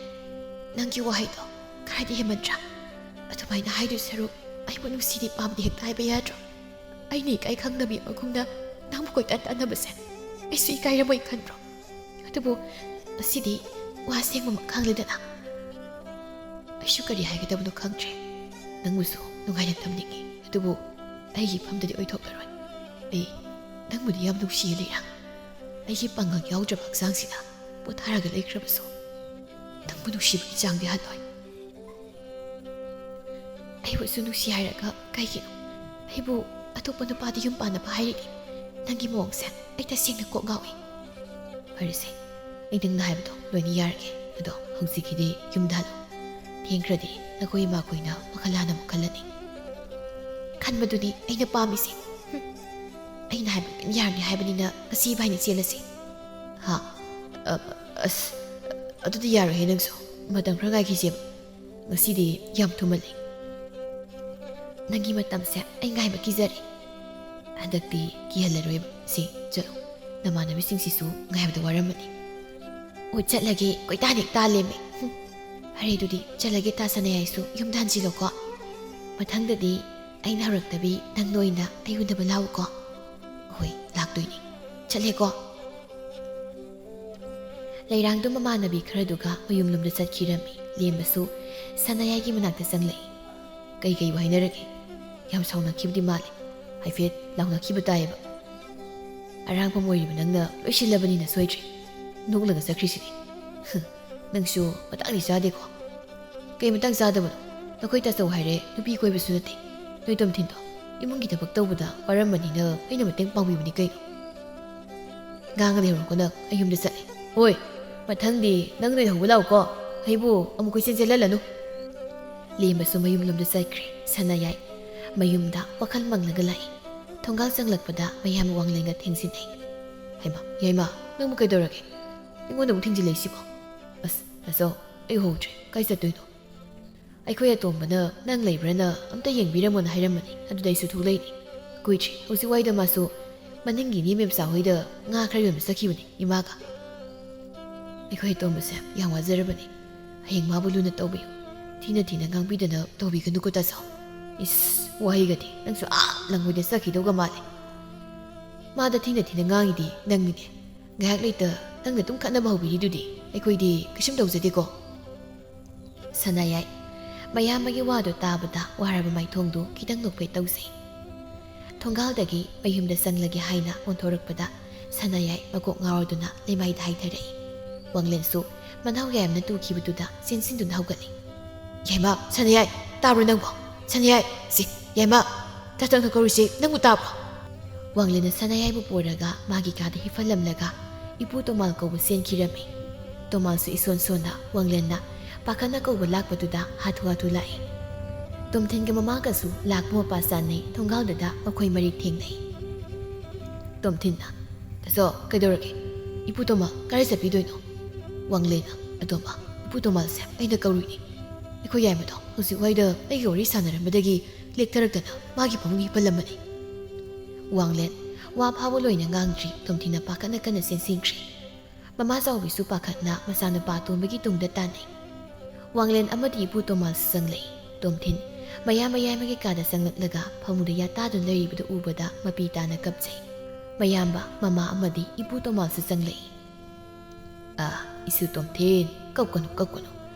ꯅꯪꯒꯤ ꯋꯥꯍꯩꯗꯣ ꯈꯔꯗꯤ ꯍꯦꯟꯃꯟꯗ꯭ꯔꯥ? ꯑꯗꯨꯃꯥꯏꯅ ꯍꯥꯏꯗꯣꯏ ꯁꯔꯨꯛ ꯑꯩꯕꯨ ꯅꯨꯡꯁꯤꯗꯦ ꯄꯥꯝꯗꯦ ꯍꯦꯛꯇ ꯍꯥꯏꯕ ꯌꯥꯗ꯭ꯔꯣ? ꯑꯩꯅ ꯏꯀꯥꯏ ꯈꯪꯗꯕꯤ ꯃꯈꯨꯝꯗ ꯅꯪꯕꯨ ꯀꯣꯏꯇꯥꯟ ꯇꯥꯟꯅꯕꯁꯦ ꯑꯩꯁꯨ ꯏꯀꯥꯏꯔꯝꯃꯣꯏ ꯈꯟꯗ꯭ꯔꯣ? ꯑꯗꯨꯕꯨ ꯉꯁꯤꯗꯤ ꯋꯥ ꯑꯁꯦꯡꯕꯃꯛ ꯈꯪꯂꯦꯗꯅ꯫ ꯑꯩꯁꯨ ꯀꯔꯤ ꯍꯥꯏꯒꯗꯕꯅꯣ ꯈꯪꯗ꯭ꯔꯦ꯫ ꯅꯪꯕꯨꯁꯨ ꯅꯨꯡꯉꯥꯏꯅ ꯊꯝꯅꯤꯡꯉꯤ, ꯑꯗꯨꯕꯨ ꯑꯩꯒꯤ ꯏꯐꯝꯗꯗꯤ ꯑꯣꯏꯊꯣꯛꯂꯔꯣꯏ꯫ ꯑꯩ ꯅꯪꯕꯨꯗꯤ ꯌꯥꯝ ꯅꯨꯡꯁꯤꯌꯦ ꯂꯩꯔꯥ꯫ ꯑꯩꯒꯤ ꯄꯥꯡꯒꯜ ꯌꯥꯎꯗ꯭ꯔꯕ ꯍꯛꯆꯥꯡꯁꯤꯗ ꯄꯣꯊꯥꯔꯒ ꯂꯩꯈ꯭ꯔꯕꯁꯨ ꯅꯪꯕꯨ ꯅꯨꯡꯁꯤꯕꯒꯤ ꯆꯥꯡꯗꯤ ꯍꯜꯂꯣꯏ꯫ ꯑꯩꯕꯨꯁꯨ ꯅꯨꯡꯁꯤ ꯍꯥꯏꯔꯒ ꯀꯩꯒꯤꯅꯣ ꯑꯩꯕꯨ ꯑꯇꯣꯞꯄ ꯅꯨꯄꯥꯗ ꯌꯨꯝ ꯄꯥꯟꯅꯕ ꯍꯥꯏꯔꯤꯅꯤ? ꯅꯪꯒꯤ ꯃꯑꯣꯡꯁꯦ ꯑꯩ ꯇꯁꯦꯡꯅ ꯀꯣꯛ ꯉꯥꯎꯏ꯫ ꯐꯔꯦꯁꯦ, ꯑꯩ ꯅꯪꯅ ꯍꯥꯏꯕꯗꯣ ꯂꯣꯏꯅ ꯌꯥꯔꯒꯦ꯫ ꯑꯗꯣ ꯍꯧꯖꯤꯛꯀꯤꯗꯤ ꯌꯨꯝꯗ ꯍꯜꯂꯣ꯫ ꯊꯦꯡꯈ꯭ꯔꯗꯤ ꯅꯈꯣꯏ ꯏꯃꯥꯈꯣꯏꯅ ꯋꯥꯈꯜ ꯂꯥꯟꯅ ꯑꯃꯨꯛ ꯈꯜꯂꯅꯤ꯫ ꯈꯟꯕꯗꯨꯅꯤ ꯑꯩꯅ ꯄꯥꯝꯃꯤꯁꯦ꯫ ꯍꯨꯝ꯫ ꯑꯩꯅ ꯍꯥꯏꯕ ꯂꯣꯏꯅ ꯌꯥꯔꯅꯤ ꯍꯥꯏꯕꯅꯤꯅ ꯉꯁꯤ ꯏꯕꯥꯅꯤ ꯆꯦꯜꯂꯁꯤ꯫ ꯍꯥ? ꯑ, ꯑꯁ, ꯑꯗꯨꯗꯤ ꯌꯥꯔꯣꯏꯍꯦ ꯅꯪꯁꯨ꯫ ꯃꯇꯝ ꯈꯔ ꯉꯥꯏꯈꯤꯁꯦꯕ꯫ ꯉꯁꯤꯗꯤ ꯌꯥꯝ ꯊꯨꯃꯜꯂꯦ꯫ ꯅꯪꯒꯤ ꯃꯇꯝꯁꯦ ꯑꯩ ꯉꯥꯏꯕ ꯀꯤꯖꯔꯦ꯫ ꯍꯟꯗꯛꯇꯤ ꯀꯤꯍꯜꯂꯔꯣꯏꯕ꯫ ꯁꯤ, ꯆꯠꯂꯣ꯫ ꯅꯃꯥꯟꯅꯕꯤꯁꯤꯡꯁꯤꯁꯨ ꯉꯥꯏꯕꯗ ꯋꯥꯔꯝꯃꯅꯤ꯫ ꯑꯣ, ꯆꯠꯂꯒꯦ꯫ ꯀꯣꯏꯇꯥꯟ ꯍꯦꯛ ꯇꯥꯜꯂꯦꯃꯦ꯫ ꯍꯨꯝ꯫ ꯐꯔꯦ, ꯑꯗꯨꯗꯤ ꯆꯠꯂꯒꯦ꯫ ꯇꯥ ꯁꯅꯥꯌꯥꯏꯁꯨ ꯌꯨꯝꯗ ꯍꯟꯁꯤꯜꯂꯣꯀꯣ꯫ ꯃꯊꯪꯗꯗꯤ ꯑꯩꯅ ꯍꯧꯔꯛꯇꯕꯤ ꯅꯪꯅ ꯑꯣꯏꯅ ꯑꯩ ꯎꯅꯕ ꯂꯥꯛꯎꯀꯣ꯫ ꯍꯣꯏ, ꯂꯥꯛꯇꯣꯏꯅꯤ꯫ ꯆꯠꯂꯦꯀꯣ꯫ ꯂꯩꯔꯥꯡꯗꯣ ꯃꯃꯥꯟꯅꯕꯤ ꯈꯔꯗꯨꯒ ꯃꯌꯨꯝꯂꯣꯝꯗ ꯆꯠꯈꯤꯔꯝꯃꯤ꯫ ꯂꯦꯝꯕꯁꯨ ꯁꯅꯥꯌꯥꯏꯒꯤ ꯃꯅꯥꯛꯇ ꯆꯪꯂꯛꯏ꯫ "ꯀꯩ ꯀꯩꯕꯨ ꯍꯥꯏꯅꯔꯒꯦ? ꯌꯥꯝ ꯁꯥꯎꯅꯈꯤꯕꯗꯤ ꯃꯥꯜꯂꯦ꯫ ꯍꯥꯏꯐꯦꯠ ꯂꯥꯎꯅꯈꯤꯕ ꯇꯥꯏꯌꯦꯕ꯫" "ꯑꯔꯥꯡꯐꯝ ꯑꯣꯏꯔꯤꯕ ꯅꯪꯅ ꯂꯣꯏꯁꯤꯜꯂꯕꯅꯤꯅ ꯁꯣꯏꯗ꯭ꯔꯦ꯫" ꯅꯣꯛꯂꯒ ꯆꯠꯈ꯭ꯔꯤꯁꯤꯗꯤ꯫ "ꯍꯨꯝ, ꯅꯪꯁꯨ ꯃꯇꯥꯡꯗꯤ ꯆꯥꯗꯦꯀꯣ꯫" "ꯀꯩ ꯃꯇꯥꯡ ꯆꯥꯗꯕꯅꯣ? ꯅꯈꯣꯏ ꯇꯥꯆꯧ ꯍꯥꯏꯔꯦ ꯅꯨꯄꯤ ꯀꯣꯏꯕꯁꯨ ꯅꯠꯇꯦ꯫ ꯅꯣꯏ ꯇꯣꯝꯊꯤꯟꯗꯣ ꯏꯃꯨꯡꯒꯤ ꯊꯕꯛ ꯇꯧꯕꯗ ꯋꯥꯔꯝꯕꯅꯤꯅ ꯑꯩꯅ ꯃꯇꯦꯡ ꯄꯥꯡꯕꯤꯕꯅꯤ ꯀꯩꯅꯣ꯫" "ꯉꯥꯡꯉ ꯂꯩꯍꯧꯔꯣꯀꯣ ꯅꯪ, ꯑꯩ ꯌꯨꯝꯗ ꯆꯠꯂꯦ꯫" "ꯍꯣꯏ, ꯃꯊꯪꯗꯤ ꯅꯪ ꯂꯩꯍꯧꯕ ꯂꯥꯛꯎꯀꯣ, ꯑꯩꯕꯨ ꯑꯃꯨꯛ ꯀꯣꯏꯆꯦꯟ ꯆꯦꯜꯍꯜꯂꯅꯨ꯫" ꯂꯦꯝꯕꯁꯨ ꯃꯌꯨꯝꯂꯣꯝꯗ ꯆꯠꯈ꯭ꯔꯦ꯫ ꯁꯅꯥꯌꯥꯏ ꯃꯌꯨꯝꯗ ꯋꯥꯈꯜ ꯃꯪꯂꯒ ꯂꯥꯛꯏ꯫ ꯊꯣꯡꯒꯥꯜ ꯆꯪꯂꯛꯄꯗ ꯃꯌꯥꯝ ꯋꯥꯡꯂꯦꯟꯒ ꯊꯦꯡꯖꯤꯟꯅꯩ꯫ "ꯍꯩꯃꯥ, ꯌꯥꯏꯃ, ꯅꯪꯕꯨ ꯀꯩꯗꯧꯔꯒꯦ? ꯑꯩꯉꯣꯟꯗ ꯑꯃꯨꯛ ꯊꯤꯟꯖꯤꯜꯂꯛꯏꯁꯤꯕꯣ?" "ꯑꯁ, ꯇꯥꯆꯧ, ꯑꯩ ꯎꯍꯧꯗ꯭ꯔꯦ꯫ ꯀꯥꯏ ꯆꯠꯇꯣꯏꯅꯣ?" "ꯑꯩꯈꯣꯏ ꯑꯇꯣꯝꯕꯅ ꯅꯪ ꯂꯩꯕ꯭ꯔꯥꯅ ꯑꯝꯇ ꯌꯦꯡꯕꯤꯔꯝꯃꯣꯅ ꯍꯥꯏꯔꯝꯕꯅꯤ, ꯑꯗꯨꯗ ꯑꯩꯁꯨ ꯊꯣꯛꯂꯛꯏꯅꯤ꯫ ꯀꯨꯏꯗ꯭ꯔꯤ, ꯍꯧꯖꯤꯛ ꯋꯥꯏꯗ ꯃꯥꯁꯨ ꯃꯅꯤꯡꯒꯤ ꯏꯅꯦ ꯃꯦꯝꯆꯥ ꯍꯣꯏꯗ ꯉꯥ ꯈꯔ ꯌꯣꯟꯕ ꯆꯠꯈꯤꯕꯅꯤ ꯏꯃꯥꯒ꯫" "ꯑꯩꯈꯣꯏ ꯑꯇꯣꯝꯕꯁꯦ ꯌꯥꯝ ꯋꯥꯖꯔꯕꯅꯤ꯫ ꯍꯌꯦꯡ ꯃꯥꯕꯨ ꯂꯨꯅ ꯇꯧꯕꯤꯌꯨ꯫ ꯊꯤꯅ ꯊꯤꯅ ꯉꯥꯡꯕꯤꯗꯅ ꯇꯧꯕꯤꯒꯅꯨꯀꯣ ꯇꯥꯆꯧ꯫" "ꯏꯁ, ꯋꯥꯍꯩꯒꯗꯤ ꯅꯪꯁꯨ ꯑꯥ ꯂꯪꯉꯣꯏꯗ ꯆꯠꯈꯤꯗꯧꯒ ꯃꯥꯜꯂꯦ꯫ ꯃꯥꯗ ꯊꯤꯅ ꯊꯤꯅ ꯉꯥꯡꯉꯤꯗꯤ ꯅꯪꯅꯤꯅꯦ꯫ ꯉꯥꯏꯍꯥꯛ ꯂꯩꯇ ꯅꯪꯅ ꯑꯗꯨꯝ ꯈꯠꯅꯕ ꯍꯧꯕꯤꯔꯤꯗꯨꯗꯤ꯫ ꯑꯩꯈꯣꯏꯗꯤ ꯀꯩꯁꯨꯝ ꯇꯧꯖꯗꯦꯀꯣ꯫" ꯁꯅꯥꯌꯥꯏ ꯃꯌꯥꯝꯕꯒꯤ ꯋꯥꯗꯨ ꯇꯥꯕꯗ ꯋꯥꯔꯕ ꯃꯥꯏꯊꯣꯡꯗꯨ ꯈꯤꯇꯪ ꯅꯣꯛꯐꯦꯠ ꯇꯧꯖꯩ꯫ ꯊꯣꯡꯒꯥꯜꯗꯒꯤ ꯃꯌꯨꯝꯗ ꯆꯪꯂꯒꯦ ꯍꯥꯏꯅ ꯑꯣꯟꯊꯣꯔꯛꯄꯗ ꯁꯅꯥꯌꯥꯏ ꯃꯀꯣꯛ ꯉꯥꯎꯔꯗꯨꯅ ꯂꯩꯃꯥꯏꯗ ꯍꯥꯏꯊꯔꯛꯏ꯫ ꯋꯥꯡꯂꯦꯟꯁꯨ ꯃꯅꯥꯎ ꯌꯥꯏꯃꯅ ꯇꯨꯈꯤꯕꯗꯨꯗ ꯆꯦꯟꯁꯤꯟꯗꯨꯅ ꯍꯧꯒꯠꯂꯤ꯫ "ꯌꯥꯏꯃ, ꯁꯅꯥꯌꯥꯏ, ꯇꯥꯕ꯭ꯔꯣ ꯅꯪꯕꯣ? ꯁꯅꯥꯌꯥꯏ, ꯁꯤ, ꯌꯥꯏꯃ, ꯇꯥꯇꯪꯅ ꯀꯧꯔꯤꯁꯤ ꯅꯪꯕꯨ ꯇꯥꯕ꯭ꯔꯣ?" ꯋꯥꯡꯂꯦꯟꯅ ꯁꯅꯥꯌꯥꯏꯕꯨ ꯄꯨꯔꯒ ꯃꯥꯒꯤ ꯀꯥꯗ ꯍꯤꯞꯍꯜꯂꯝꯂꯒ ꯏꯄꯨ ꯇꯣꯃꯥꯜ ꯀꯧꯕ ꯆꯦꯟꯈꯤꯔꯝꯃꯤ꯫ ꯇꯣꯃꯥꯜꯁꯨ ꯏꯁꯣꯟ ꯁꯣꯟꯅ ꯋꯥꯡꯂꯦꯟꯅ ꯄꯥꯈꯠꯅ ꯀꯧꯕ ꯂꯥꯛꯄꯗꯨꯗ ꯍꯥꯊꯨ ꯍꯥꯊꯨ ꯂꯥꯛꯏ꯫ ꯇꯣꯝꯊꯤꯟꯒ ꯃꯃꯥꯒꯁꯨ ꯂꯥꯛꯄ ꯃꯄꯥ ꯆꯥꯅꯩ꯫ ꯊꯣꯡꯒꯥꯜꯗꯨꯗ ꯃꯈꯣꯏ ꯃꯔꯤ ꯊꯦꯡꯅꯩ꯫ ꯇꯣꯝꯊꯤꯟꯅ, "ꯇꯥꯆꯧ, ꯀꯩꯗꯧꯔꯒꯦ? ꯏꯄꯨ ꯇꯣꯃꯥꯜ ꯀꯗꯥꯏ ꯆꯠꯄꯤꯗꯣꯏꯅꯣ?" ꯋꯥꯡꯂꯦꯟꯅ, "ꯑꯇꯣꯝꯕ, ꯏꯄꯨ ꯇꯣꯃꯥꯜꯁꯦ ꯑꯩꯅ ꯀꯧꯔꯨꯏꯅꯦ꯫ ꯑꯩꯈꯣꯏ ꯌꯥꯏꯃꯗꯣ ꯍꯧꯖꯤꯛ ꯋꯥꯏꯗ ꯑꯩꯒ ꯋꯥꯔꯤ ꯁꯥꯟꯅꯔꯝꯕꯗꯒꯤ ꯂꯦꯛꯊꯔꯛꯇꯅ ꯃꯥꯒꯤ ꯐꯃꯨꯡꯗ ꯍꯤꯞꯍꯜꯂꯝꯕꯅꯤ꯫" ꯋꯥꯡꯂꯦꯟ ꯋꯥ ꯐꯥꯕ ꯂꯣꯏꯅ ꯉꯥꯡꯗ꯭ꯔꯤ, ꯇꯣꯝꯊꯤꯟꯅ ꯄꯥꯈꯠꯅ ꯀꯟꯅ ꯆꯦꯟꯁꯤꯟꯈ꯭ꯔꯤ꯫ ꯃꯃꯥ ꯆꯥꯎꯕꯤꯁꯨ ꯄꯥꯈꯠꯅ ꯃꯆꯥꯅꯨꯄꯥ ꯑꯇꯣꯝꯕꯒꯤ ꯇꯨꯡꯗ ꯇꯥꯟꯅꯩ꯫ ꯋꯥꯡꯂꯦꯟ ꯑꯃꯗꯤ ꯏꯄꯨ ꯇꯣꯃꯥꯜꯁꯨ ꯆꯪꯂꯛꯏ꯫ ꯇꯣꯝꯊꯤꯟ ꯃꯌꯥꯝꯕ ꯌꯥꯏꯃꯒꯤ ꯀꯥꯗ ꯆꯪꯂꯛꯂꯒ ꯐꯃꯨꯡꯗ ꯌꯥꯇꯥꯗꯨꯅ ꯂꯩꯔꯤꯕꯗꯨ ꯎꯕꯗ ꯃꯄꯤ ꯇꯥꯅ ꯀꯞꯆꯩ꯫ ꯃꯌꯥꯝꯕ, ꯃꯃꯥ ꯑꯃꯗꯤ ꯏꯄꯨ ꯇꯣꯃꯥꯜꯁꯨ ꯆꯪꯂꯛꯏ꯫ "ꯑ, ꯏꯁꯨ ꯇꯣꯝꯊꯤꯟ, ꯀꯞꯀꯅꯨ, ꯀꯞꯀꯅꯨ꯫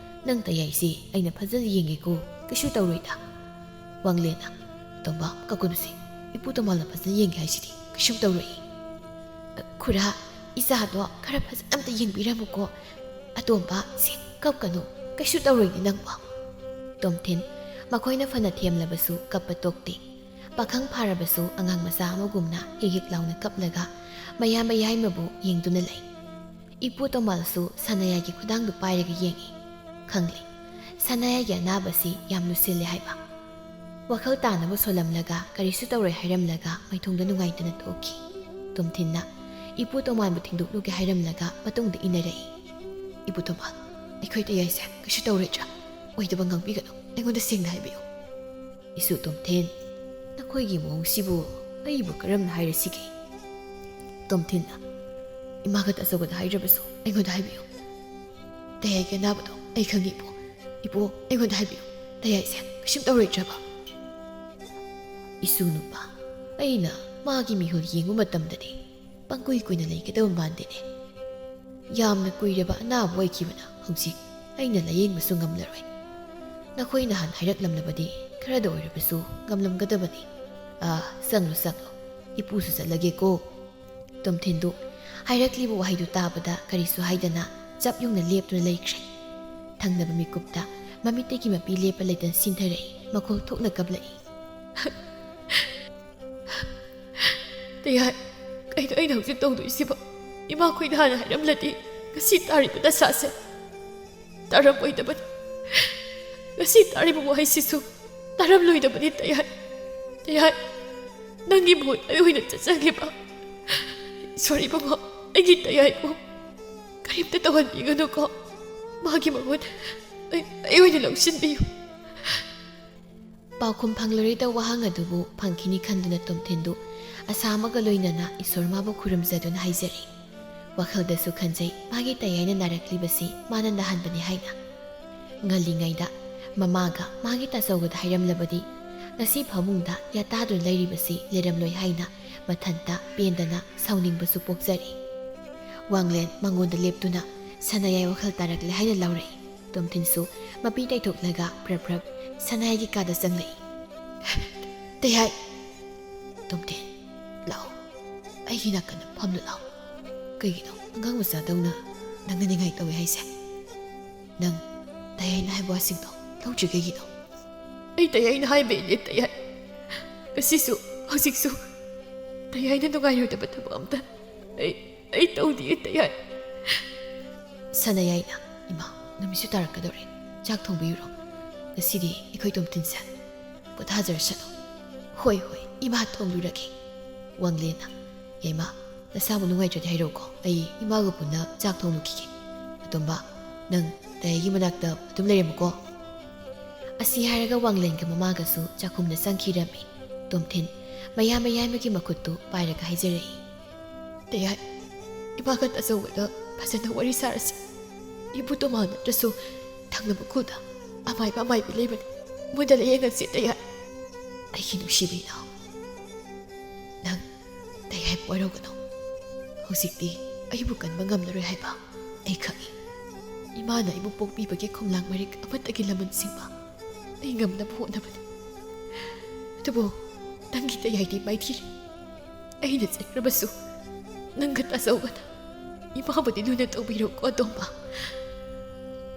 ꯅꯪ ꯇꯌꯥꯏꯁꯤ ꯑꯩꯅ ꯐꯖꯅ ꯌꯦꯡꯒꯦꯀꯣ, ꯀꯩꯁꯨ ꯇꯧꯔꯣꯏꯗ꯫" ꯋꯥꯡꯂꯦꯟꯅ, "ꯇꯣꯝꯕ, ꯀꯞꯀꯅꯨꯁꯤ, ꯏꯄꯨ ꯇꯣꯝꯕꯥꯜꯅ ꯐꯖꯅ ꯌꯦꯡꯒꯦ ꯍꯥꯏꯁꯤꯗꯤ, ꯀꯩꯁꯨꯝ ꯇꯧꯔꯣꯏ꯫" "ꯑ, ꯈꯨꯔꯥ, ꯏꯆꯥꯗꯣ ꯈꯔ ꯐꯖꯅ ꯑꯝꯇ ꯌꯦꯡꯕꯤꯔꯝꯃꯨꯀꯣ꯫ ꯑꯇꯣꯝꯕ, ꯁꯤ ꯀꯞꯀꯅꯨ, ꯀꯩꯁꯨ ꯇꯧꯔꯣꯏꯅꯦ ꯅꯪꯕꯣ꯫" ꯇꯣꯝꯊꯤꯟ, ꯃꯈꯣꯏꯅ ꯐꯅ ꯊꯦꯝꯂꯕꯁꯨ ꯀꯞꯄ ꯇꯣꯛꯇꯦ꯫ ꯄꯥꯈꯪ ꯐꯥꯔꯕꯁꯨ ꯑꯉꯥꯡ ꯃꯆꯥ ꯑꯃꯒꯨꯝꯅ ꯍꯤꯛ ꯍꯤꯛ ꯂꯥꯎꯅ ꯀꯞꯂꯒ ꯃꯌꯥꯝꯕ ꯌꯥꯏꯃꯕꯨ ꯌꯦꯡꯗꯨꯅ ꯂꯩ꯫ ꯏꯄꯨ ꯇꯣꯝꯕꯥꯜꯁꯨ ꯁꯅꯥꯌꯥꯏꯒꯤ ꯈꯨꯗꯥꯡꯗꯨ ꯄꯥꯏꯔꯒ ꯌꯦꯡꯏ꯫ ꯈꯪꯂꯦ, ꯁꯅꯥꯌꯥꯏꯒꯤ ꯑꯅꯥꯕꯁꯤ ꯌꯥꯝ ꯂꯨꯁꯤꯜꯂꯦ ꯍꯥꯏꯕ꯫ ꯋꯥꯈꯜ ꯇꯥꯅꯕ ꯁꯣꯜꯂꯝꯂꯒ ꯀꯔꯤꯁꯨ ꯇꯧꯔꯣꯏ ꯍꯥꯏꯔꯝꯂꯒ ꯃꯥꯏꯊꯣꯡꯗ ꯅꯨꯡꯉꯥꯏꯇꯅ ꯊꯣꯛꯈꯤ꯫ ꯇꯣꯝꯊꯤꯟꯅ ꯏꯄꯨ ꯇꯣꯝꯕꯥꯜꯕꯨ ꯊꯤꯟꯗꯣꯛꯂꯨꯒꯦ ꯍꯥꯏꯔꯝꯂꯒ ꯃꯇꯨꯡꯗ ꯏꯟꯅꯔꯛꯏ꯫ "ꯏꯄꯨ ꯇꯣꯝꯕꯥꯜ, ꯑꯩꯈꯣꯏ ꯇꯌꯥꯏꯁꯦ ꯀꯩꯁꯨ ꯇꯧꯔꯣꯏꯗ꯭ꯔꯥ? ꯑꯣꯏꯗꯕ ꯉꯥꯡꯕꯤꯒꯅꯨ, ꯑꯩꯉꯣꯟꯗ ꯁꯦꯡꯅ ꯍꯥꯏꯕꯤꯌꯨ꯫" "ꯏꯁꯨ ꯇꯣꯝꯊꯤꯟ, ꯅꯈꯣꯏꯒꯤ ꯃꯑꯣꯡꯁꯤꯕꯨ ꯑꯩꯕꯨ ꯀꯔꯝꯅ ꯍꯥꯏꯔꯁꯤꯒꯦ?" ꯇꯣꯝꯊꯤꯟꯅ, "ꯏꯃꯥꯒ ꯇꯥꯆꯧꯒꯗ ꯍꯥꯏꯗ꯭ꯔꯕꯁꯨ ꯑꯩꯉꯣꯟꯗ ꯍꯥꯏꯕꯤꯌꯨ꯫ ꯇꯌꯥꯏꯒꯤ ꯑꯅꯥꯕꯗꯣ ꯑꯩ ꯈꯪꯉꯤ, ꯏꯄꯨ꯫ ꯏꯄꯨ, ꯑꯩꯉꯣꯟꯗ ꯍꯥꯏꯕꯤꯌꯨ, ꯇꯌꯥꯏꯁꯦ ꯀꯩꯁꯨꯝ ꯇꯧꯔꯣꯏꯗ꯭ꯔꯕ?" "ꯏꯁꯨ ꯅꯨꯄꯥ, ꯑꯩꯅ ꯃꯥꯒꯤ ꯃꯤꯍꯨꯜ ꯌꯦꯡꯕ ꯃꯇꯝꯗꯗꯤ ꯄꯪꯀꯨꯏ ꯀꯨꯏꯅ ꯂꯩꯒꯗꯕ ꯃꯥꯟꯗꯦꯅꯦ꯫ ꯌꯥꯝꯅ ꯀꯨꯏꯔꯕ ꯑꯅꯥꯕ ꯑꯣꯏꯈꯤꯕꯅ ꯍꯧꯖꯤꯛ ꯑꯩꯅ ꯂꯥꯌꯦꯡꯕꯁꯨ ꯉꯝꯂꯔꯣꯏ꯫ ꯅꯈꯣꯏ ꯅꯍꯥꯟ ꯍꯥꯏꯔꯛꯂꯝꯂꯕꯗꯤ ꯈꯔꯗ ꯑꯣꯏꯔꯕꯁꯨ ꯉꯝꯂꯝꯒꯗꯕꯅꯤ꯫ ꯑꯥ, ꯆꯪꯂꯣ, ꯆꯪꯂꯣ꯫ ꯏꯄꯨꯁꯨ ꯆꯠꯂꯒꯦꯀꯣ꯫" ꯇꯣꯝꯊꯤꯟꯗꯨ ꯍꯥꯏꯔꯛꯂꯤꯕ ꯋꯥꯍꯩꯗꯨ ꯇꯥꯕꯗ ꯀꯔꯤꯁꯨ ꯍꯥꯏꯗꯅ ꯆꯞ ꯌꯨꯡꯅ ꯂꯦꯞꯇꯨꯅ ꯂꯩꯈ꯭ꯔꯦ꯫ ꯊꯪꯅꯕ ꯃꯤꯀꯨꯞꯇ ꯃꯃꯤꯠꯇꯒꯤ ꯃꯄꯤ ꯂꯦꯞꯄ ꯂꯩꯇꯅ ꯆꯤꯟꯊꯔꯛꯏ, ꯃꯈꯣꯜ ꯊꯣꯛꯅ ꯀꯞꯂꯛꯏ꯫ "ꯇꯌꯥꯏ, ꯀꯩꯅꯣ ꯑꯩꯅ ꯍꯧꯖꯤꯛ ꯇꯧꯗꯣꯏꯁꯤꯕꯣ? ꯏꯃꯥꯈꯣꯏꯗ ꯍꯥꯟꯅ ꯍꯥꯏꯔꯝꯂꯗꯤ ꯉꯁꯤ ꯇꯥꯔꯤꯕ ꯗꯁꯥꯁꯦ ꯇꯥꯔꯝꯃꯣꯏꯗꯕꯅꯤ꯫ ꯉꯁꯤ ꯇꯥꯔꯤꯕ ꯋꯥꯍꯩꯁꯤꯁꯨ ꯇꯥꯔꯝꯂꯣꯏꯗꯕꯅꯤ, ꯇꯌꯥꯏ꯫ ꯇꯌꯥꯏ, ꯅꯪꯒꯤ ꯃꯍꯨꯠ ꯑꯩ ꯑꯣꯏꯅ ꯆꯠꯆꯒꯦꯕ꯫ ꯁꯣꯔꯤ ꯏꯕꯨꯡꯉꯣ, ꯑꯩꯒꯤ ꯇꯌꯥꯏꯕꯨ ꯀꯔꯤꯝꯇ ꯇꯧꯍꯟꯕꯤꯒꯅꯨꯀꯣ꯫ ꯃꯥꯒꯤ ꯃꯍꯨꯠ ꯑꯩ, ꯑꯩ ꯑꯣꯏꯅ ꯂꯧꯁꯤꯟꯕꯤꯌꯨ꯫" ꯄꯥꯎꯈꯨꯝ ꯐꯪꯂꯔꯣꯏꯗ ꯋꯥꯍꯪ ꯑꯗꯨꯕꯨ ꯐꯪꯈꯤꯅꯤ ꯈꯟꯗꯨꯅ ꯇꯣꯝꯊꯤꯟꯗꯨ ꯑꯁꯥ ꯑꯃꯒ ꯂꯣꯏꯅꯅ ꯏꯁꯣꯔ ꯃꯥꯕꯨ ꯈꯨꯔꯨꯝꯖꯗꯨꯅ ꯍꯥꯏꯖꯔꯤ꯫ ꯋꯥꯈꯜꯗꯁꯨ ꯈꯟꯖꯩ, ꯃꯥꯒꯤ ꯇꯌꯥꯏꯅ ꯅꯥꯔꯛꯂꯤꯕꯁꯤ ꯃꯥꯅ ꯅꯥꯍꯟꯕꯅꯤ ꯍꯥꯏꯅ꯫ ꯉꯜꯂꯤꯉꯩꯗ ꯃꯃꯥꯒ ꯃꯥꯒꯤ ꯇꯥꯆꯧꯒꯗ ꯍꯥꯏꯔꯝꯂꯕꯗꯤ ꯉꯁꯤ ꯐꯃꯨꯡꯗ ꯌꯥꯇꯥꯗꯨꯅ ꯂꯩꯔꯤꯕꯁꯤ ꯂꯩꯔꯝꯂꯣꯏ ꯍꯥꯏꯅ ꯃꯊꯟꯇ ꯄꯦꯟꯗꯅ ꯁꯥꯎꯅꯤꯡꯕꯁꯨ ꯄꯣꯛꯆꯔꯤ꯫ ꯋꯥꯡꯂꯦꯟ ꯃꯉꯣꯟꯗ ꯂꯦꯞꯇꯨꯅ ꯁꯅꯥꯌꯥꯏ ꯋꯥꯈꯜ ꯇꯥꯔꯛꯂꯦ ꯍꯥꯏꯅ ꯂꯥꯎꯔꯛꯏ꯫ ꯇꯣꯝꯊꯤꯟꯁꯨ ꯃꯄꯤ ꯇꯩꯊꯣꯛꯂꯒ ꯄ꯭ꯔꯞ ꯄ꯭ꯔꯞ ꯁꯅꯥꯌꯥꯏꯒꯤ ꯀꯥꯗ ꯆꯪꯂꯛꯏ꯫ "ꯇꯌꯥꯏ!" "ꯇꯣꯝꯊꯤꯟ, ꯂꯥꯛꯑꯣ, ꯑꯩꯒꯤ ꯅꯥꯀꯟꯗ ꯐꯝꯂꯨ ꯂꯥꯛꯑꯣ꯫ ꯀꯩꯒꯤꯅꯣ ꯑꯉꯥꯡ ꯃꯆꯥꯗꯧꯅ ꯅꯪꯅ ꯅꯤꯡꯉꯥꯏ ꯇꯧꯋꯦ ꯍꯥꯏꯁꯦ? ꯅꯪ ꯇꯌꯥꯏꯅ ꯍꯥꯏꯕ ꯋꯥꯁꯤꯡꯗꯣ ꯂꯧꯗ꯭ꯔꯤ ꯀꯩꯒꯤꯅꯣ?" "ꯑꯩ ꯇꯌꯥꯏꯅ ꯍꯥꯏꯕ ꯏꯜꯂꯦ, ꯇꯌꯥꯏ꯫ ꯉꯁꯤꯁꯨ, ꯍꯧꯖꯤꯛꯁꯨ ꯇꯌꯥꯏꯅ ꯅꯨꯡꯉꯥꯏꯔꯣꯏꯗꯕ ꯊꯕꯛ ꯑꯝꯇ ꯑꯩ, ꯑꯩ ꯇꯧꯗꯤꯌꯦ, ꯇꯌꯥꯏ꯫" ꯁꯅꯥꯌꯥꯏꯅ, "ꯏꯃꯥ, ꯅꯨꯃꯤꯠꯁꯨ ꯇꯥꯔꯛꯀꯗꯧꯔꯦ꯫ ꯆꯥꯛ ꯊꯣꯡꯕꯤꯔꯨꯔꯣ꯫ ꯉꯁꯤꯗꯤ ꯑꯩꯈꯣꯏ ꯇꯣꯝꯊꯤꯟꯁꯦ ꯄꯣꯊꯥꯖꯔꯁꯅꯨ꯫" "ꯍꯣꯏ, ꯍꯣꯏ, ꯏꯃꯥ ꯊꯣꯡꯂꯨꯔꯒꯦ꯫" ꯋꯥꯡꯂꯦꯟꯅ, "ꯌꯥꯏꯃ, ꯅꯁꯥꯕꯨ ꯅꯨꯡꯉꯥꯏꯇ꯭ꯔꯗꯤ ꯍꯥꯏꯔꯛꯎꯀꯣ, ꯑꯩ ꯏꯃꯥꯒ ꯄꯨꯟꯅ ꯆꯥꯛ ꯊꯣꯡꯂꯨꯈꯤꯒꯦ꯫ ꯑꯇꯣꯝꯕ, ꯅꯪ ꯇꯌꯥꯏꯒꯤ ꯃꯅꯥꯛꯇ ꯑꯗꯨꯝ ꯂꯩꯔꯝꯃꯨꯀꯣ꯫" ꯑꯁꯤ ꯍꯥꯏꯔꯒ ꯋꯥꯡꯂꯦꯟꯒ ꯃꯃꯥꯒꯁꯨ ꯆꯥꯛꯈꯨꯝꯗ ꯆꯪꯈꯤꯔꯝꯃꯤ꯫ ꯇꯣꯝꯊꯤꯟ ꯃꯌꯥ ꯃꯌꯥꯏꯃꯒꯤ ꯃꯈꯨꯠꯇꯨ ꯄꯥꯏꯔꯒ ꯍꯥꯏꯖꯔꯛꯏ꯫ "ꯇꯌꯥꯏ, ꯏꯃꯥꯒ ꯇꯥꯆꯧꯒꯗ ꯐꯖꯅ ꯋꯥꯔꯤ ꯁꯥꯔꯁꯤ꯫ ꯏꯄꯨ ꯇꯣꯃꯥ ꯅꯠꯇ꯭ꯔꯁꯨ ꯊꯪꯅꯕ ꯈꯨꯜꯗ ꯑꯃꯥꯏꯕ ꯑꯃꯥꯏꯕꯤ ꯂꯩꯕꯅꯤ, ꯃꯣꯏꯗ ꯂꯥꯌꯦꯡꯉꯁꯤ, ꯇꯌꯥꯏ꯫" "ꯑꯩꯒꯤ ꯅꯨꯡꯁꯤꯕ ꯏꯅꯥꯎ, ꯅꯪ ꯇꯌꯥꯏꯕꯨ ꯋꯥꯔꯧꯒꯅꯨ꯫ ꯍꯧꯖꯤꯛꯇꯤ ꯑꯩꯕꯨ ꯀꯟꯕ ꯉꯝꯂꯔꯣꯏ ꯍꯥꯏꯕ ꯑꯩ ꯈꯪꯏ꯫ ꯏꯃꯥꯅ ꯑꯩꯕꯨ ꯄꯣꯛꯄꯤꯕꯒꯤ ꯈꯣꯝꯂꯥꯡ ꯃꯔꯤꯛ ꯑꯃꯠꯇꯒꯤ ꯂꯃꯟ ꯁꯤꯡꯕ ꯑꯩ ꯉꯝꯅꯕ ꯍꯣꯠꯅꯕꯅꯤ꯫ ꯑꯗꯨꯕꯨ ꯅꯪꯒꯤ ꯇꯌꯥꯏꯗꯤ ꯃꯥꯏꯊꯤꯔꯦ꯫ ꯑꯩꯅ ꯆꯩꯈ꯭ꯔꯕꯁꯨ ꯅꯪꯒ ꯇꯥꯆꯧꯒꯅ ꯏꯃꯥꯕꯨꯗꯤ ꯂꯨꯅ ꯇꯧꯕꯤꯔꯣꯀꯣ, ꯑꯇꯣꯝꯕ꯫"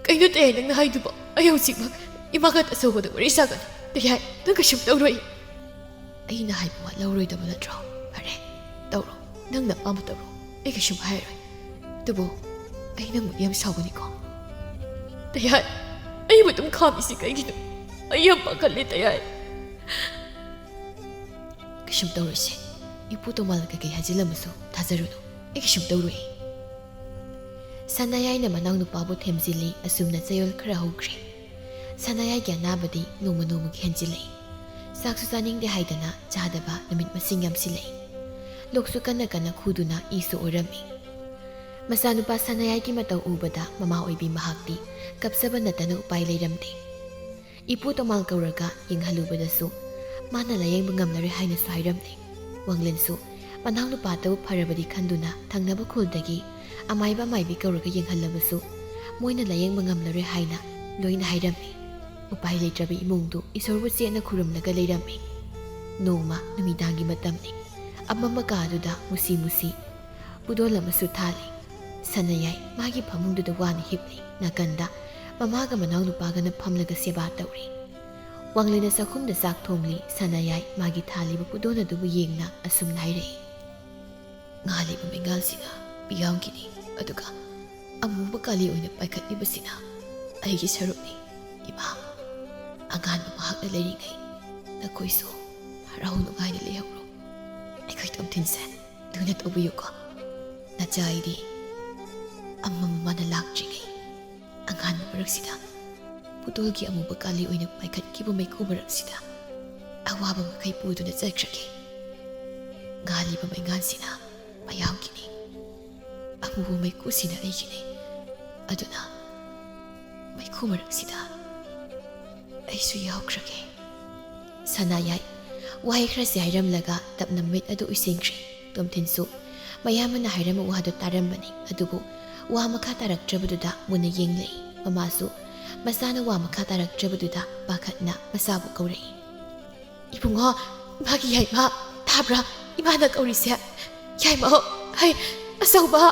"ꯀꯩꯅꯣ ꯇꯌꯥꯏ ꯅꯪꯅ ꯍꯥꯏꯗꯨꯕꯣ? ꯑꯩ ꯍꯧꯖꯤꯛꯃꯛ ꯏꯃꯥꯒ ꯇꯥꯆꯧꯒꯗ ꯋꯥꯔꯤ ꯁꯥꯒꯅꯤ꯫ ꯇꯌꯥꯏ, ꯅꯪ ꯀꯩꯁꯨꯝ ꯇꯧꯔꯣꯏ꯫" "ꯑꯩꯅ ꯍꯥꯏꯕ ꯋꯥ ꯂꯧꯔꯣꯏꯗꯕ ꯅꯠꯇ꯭ꯔꯣ? ꯐꯔꯦ, ꯇꯧꯔꯣ, ꯅꯪꯅ ꯑꯄꯥꯝꯕ ꯇꯧꯔꯣ, ꯑꯩ ꯀꯩꯁꯨꯝ ꯍꯥꯏꯔꯣꯏ꯫ ꯑꯗꯨꯕꯨ ꯑꯩ ꯅꯪꯕꯨꯗꯤ ꯌꯥꯝ ꯁꯥꯎꯒꯅꯤꯀꯣ꯫" "ꯇꯌꯥꯏ, ꯑꯩꯕꯨ ꯑꯗꯨꯝ ꯈꯥꯝꯃꯤꯁꯤ ꯀꯩꯒꯤꯅꯣ? ꯑꯩ ꯌꯥꯝ ꯄꯥꯈꯠꯂꯦ, ꯇꯌꯥꯏ꯫" "ꯀꯩꯁꯨꯝ ꯇꯧꯔꯣꯏꯁꯦ꯫ ꯏꯄꯨ ꯇꯣꯃꯥꯜ ꯀꯩꯀꯩ ꯍꯥꯏꯖꯤꯜꯂꯝꯃꯁꯨ ꯊꯥꯖꯔꯨꯅꯨ꯫ ꯑꯩ ꯀꯩꯁꯨꯝ ꯇꯧꯔꯣꯏ꯫" ꯁꯅꯥꯌꯥꯏꯅ ꯃꯅꯥꯎꯅꯨꯄꯥꯕꯨ ꯊꯦꯝꯖꯤꯜꯂꯤ꯫ ꯑꯁꯨꯝꯅ ꯆꯌꯣꯜ ꯈꯔ ꯍꯧꯈ꯭ꯔꯦ꯫ ꯁꯅꯥꯌꯥꯏꯒꯤ ꯑꯅꯥꯕꯗꯤ ꯅꯣꯡꯃ ꯅꯣꯡꯃꯒꯤ ꯍꯦꯟꯖꯤꯜꯂꯛꯏ꯫ ꯆꯥꯛꯁꯨ ꯆꯥꯅꯤꯡꯗꯦ ꯍꯥꯏꯗꯅ ꯆꯥꯗꯕ ꯅꯨꯃꯤꯠ ꯃꯁꯤꯡ ꯌꯥꯝꯁꯤꯜꯂꯛꯏ꯫ ꯂꯣꯛꯁꯨ ꯀꯟꯅ ꯀꯟꯅ ꯈꯨꯗꯨꯅ ꯏꯁꯨ ꯑꯣꯔꯝꯃꯤ꯫ ꯃꯆꯥꯅꯨꯄꯥ ꯁꯅꯥꯌꯥꯏꯒꯤ ꯃꯇꯧ ꯎꯕꯗ ꯃꯃꯥ ꯑꯣꯏꯕꯤ ꯃꯍꯥꯛꯇꯤ ꯀꯞꯆꯕ ꯅꯠꯇꯅ ꯎꯄꯥꯏ ꯂꯩꯔꯝꯗꯦ꯫ ꯏꯄꯨ ꯇꯣꯃꯥꯜ ꯀꯧꯔꯒ ꯌꯦꯡꯍꯜꯂꯨꯕꯗꯁꯨ ꯃꯥꯅ ꯂꯥꯌꯦꯡꯕ ꯉꯝꯂꯔꯣꯏ ꯍꯥꯏꯅꯁꯨ ꯍꯥꯏꯔꯝꯂꯦ꯫ ꯋꯥꯡꯂꯦꯟꯁꯨ ꯃꯅꯥꯎꯅꯨꯄꯥꯗꯕꯨ ꯐꯔꯕꯗꯤ ꯈꯟꯗꯨꯅ ꯊꯪꯅꯕ ꯈꯨꯜꯗꯒꯤ ꯑꯃꯥꯏꯕ ꯑꯃꯥꯏꯕꯤ ꯀꯧꯔꯒ ꯌꯦꯡꯍꯜꯂꯕꯁꯨ ꯃꯣꯏꯅ ꯂꯥꯌꯦꯡꯕ ꯉꯝꯂꯔꯣꯏ ꯍꯥꯏꯅ ꯂꯣꯏꯅ ꯍꯥꯏꯔꯝꯃꯤ꯫ ꯎꯄꯥꯏ ꯂꯩꯇ꯭ꯔꯕ ꯏꯃꯨꯡꯗꯨ ꯏꯁꯣꯔꯕꯨ ꯆꯦꯠꯅ ꯈꯨꯔꯨꯝꯂꯒ ꯂꯩꯔꯝꯃꯤ꯫ ꯅꯣꯡꯃ ꯅꯨꯃꯤꯗꯥꯡꯒꯤ ꯃꯇꯝꯅꯤ꯫ ꯑꯃꯝꯕ ꯀꯥꯗꯨꯗ ꯃꯨꯁꯤ ꯃꯨꯁꯤ ꯄꯨꯗꯣꯜ ꯑꯃꯁꯨ ꯊꯥꯜꯂꯤ꯫ ꯁꯅꯥꯌꯥꯏ ꯃꯥꯒꯤ ꯐꯃꯨꯡꯗꯨꯗ ꯋꯥꯅ ꯍꯤꯞꯂꯤ꯫ ꯅꯥꯀꯟꯗ ꯃꯃꯥꯒ ꯃꯅꯥꯎꯅꯨꯄꯥꯒꯅ ꯐꯝꯂꯒ ꯁꯦꯕꯥ ꯇꯧꯔꯤ꯫ ꯋꯥꯡꯂꯦꯟꯅ ꯆꯥꯛꯈꯨꯝꯗ ꯆꯥꯛ ꯊꯣꯡꯂꯤ꯫ ꯁꯅꯥꯌꯥꯏ ꯃꯥꯒꯤ ꯊꯥꯜꯂꯤꯕ ꯄꯨꯗꯣꯜ ꯑꯗꯨꯕꯨ ꯌꯦꯡꯅ ꯑꯁꯨꯝꯅ ꯍꯥꯏꯔꯛꯏ, "ꯉꯥꯜꯂꯤꯕ ꯃꯩꯉꯥꯜꯁꯤꯅ ꯄꯤꯌꯥꯝꯒꯤꯅꯤ, ꯑꯗꯨꯒ ꯑꯃꯨꯕ ꯀꯥꯂꯤ ꯑꯣꯏꯅ ꯄꯥꯏꯈꯠꯂꯤꯕꯁꯤꯅ ꯑꯩꯒꯤ ꯁꯔꯨꯛꯅꯤ꯫ ꯏꯃꯥ, ꯑꯉꯥꯟꯕ ꯃꯍꯥꯛꯅ ꯂꯩꯔꯤꯉꯩ ꯅꯈꯣꯏꯁꯨ ꯍꯔꯥꯎ ꯅꯨꯡꯉꯥꯏꯅ ꯂꯩꯍꯧꯔꯣ꯫ ꯑꯩꯈꯣꯏ ꯇꯣꯝꯊꯤꯟꯁꯦ ꯂꯨꯅ ꯇꯧꯕꯤꯌꯨꯀꯣ꯫ ꯅꯆꯥ ꯑꯩꯗꯤ ꯑꯃꯝꯕ ꯃꯥꯅ ꯂꯥꯛꯇ꯭ꯔꯤꯉꯩ ꯑꯉꯥꯟꯕ ꯃꯔꯛꯁꯤꯗ ꯄꯨꯇꯣꯜꯒꯤ ꯑꯃꯨꯕ ꯀꯥꯂꯤ ꯑꯣꯏꯅ ꯄꯥꯏꯈꯠꯈꯤꯕ ꯃꯩꯈꯨ ꯃꯔꯛꯁꯤꯗ ꯑꯋꯥꯕ ꯃꯈꯩ ꯄꯨꯗꯨꯅ ꯆꯠꯈ꯭ꯔꯒꯦ꯫ ꯉꯥꯜꯂꯤꯕ ꯃꯩꯉꯥꯜꯁꯤꯅ ꯃꯌꯥꯝꯒꯤꯅꯤ꯫ ꯑꯃꯨꯕ ꯃꯩꯈꯨꯁꯤꯅ ꯑꯩꯒꯤꯅꯤ꯫ ꯑꯗꯨꯅ ꯃꯩꯈꯨ ꯃꯔꯛꯁꯤꯗ ꯑꯩꯁꯨ ꯌꯥꯎꯈ꯭ꯔꯒꯦ꯫" ꯁꯅꯥꯌꯥꯏ ꯋꯥꯍꯩ ꯈꯔꯁꯤ ꯍꯥꯏꯔꯝꯂꯒ ꯇꯞꯅ ꯃꯃꯤꯠ ꯑꯗꯨ ꯎꯏꯁꯤꯟꯈ꯭ꯔꯦ꯫ ꯇꯣꯝꯊꯤꯟꯁꯨ ꯃꯌꯥꯝꯕꯅ ꯍꯥꯏꯔꯝꯕ ꯋꯥꯗꯨ ꯇꯥꯔꯝꯕꯅꯤ, ꯑꯗꯨꯕꯨ ꯋꯥ ꯃꯈꯥ ꯇꯥꯔꯛꯇ꯭ꯔꯕꯗꯨꯗ ꯃꯨꯟꯅ ꯌꯦꯡꯂꯛꯏ꯫ ꯃꯃꯥꯁꯨ ꯃꯆꯥꯅ ꯋꯥ ꯃꯈꯥ ꯇꯥꯔꯛꯇ꯭ꯔꯕꯗꯨꯗ ꯄꯥꯈꯠꯅ ꯃꯆꯥꯕꯨ ꯀꯧꯔꯛꯏ꯫ "ꯏꯕꯨꯡꯉꯣ, ꯏꯃꯥꯒꯤ ꯌꯥꯏꯃ, ꯇꯥꯕ꯭ꯔꯥ? ꯏꯃꯥꯅ ꯀꯧꯔꯤꯁꯦ꯫ ꯌꯥꯏꯃ, ꯍꯩ, ꯑꯆꯧꯕ,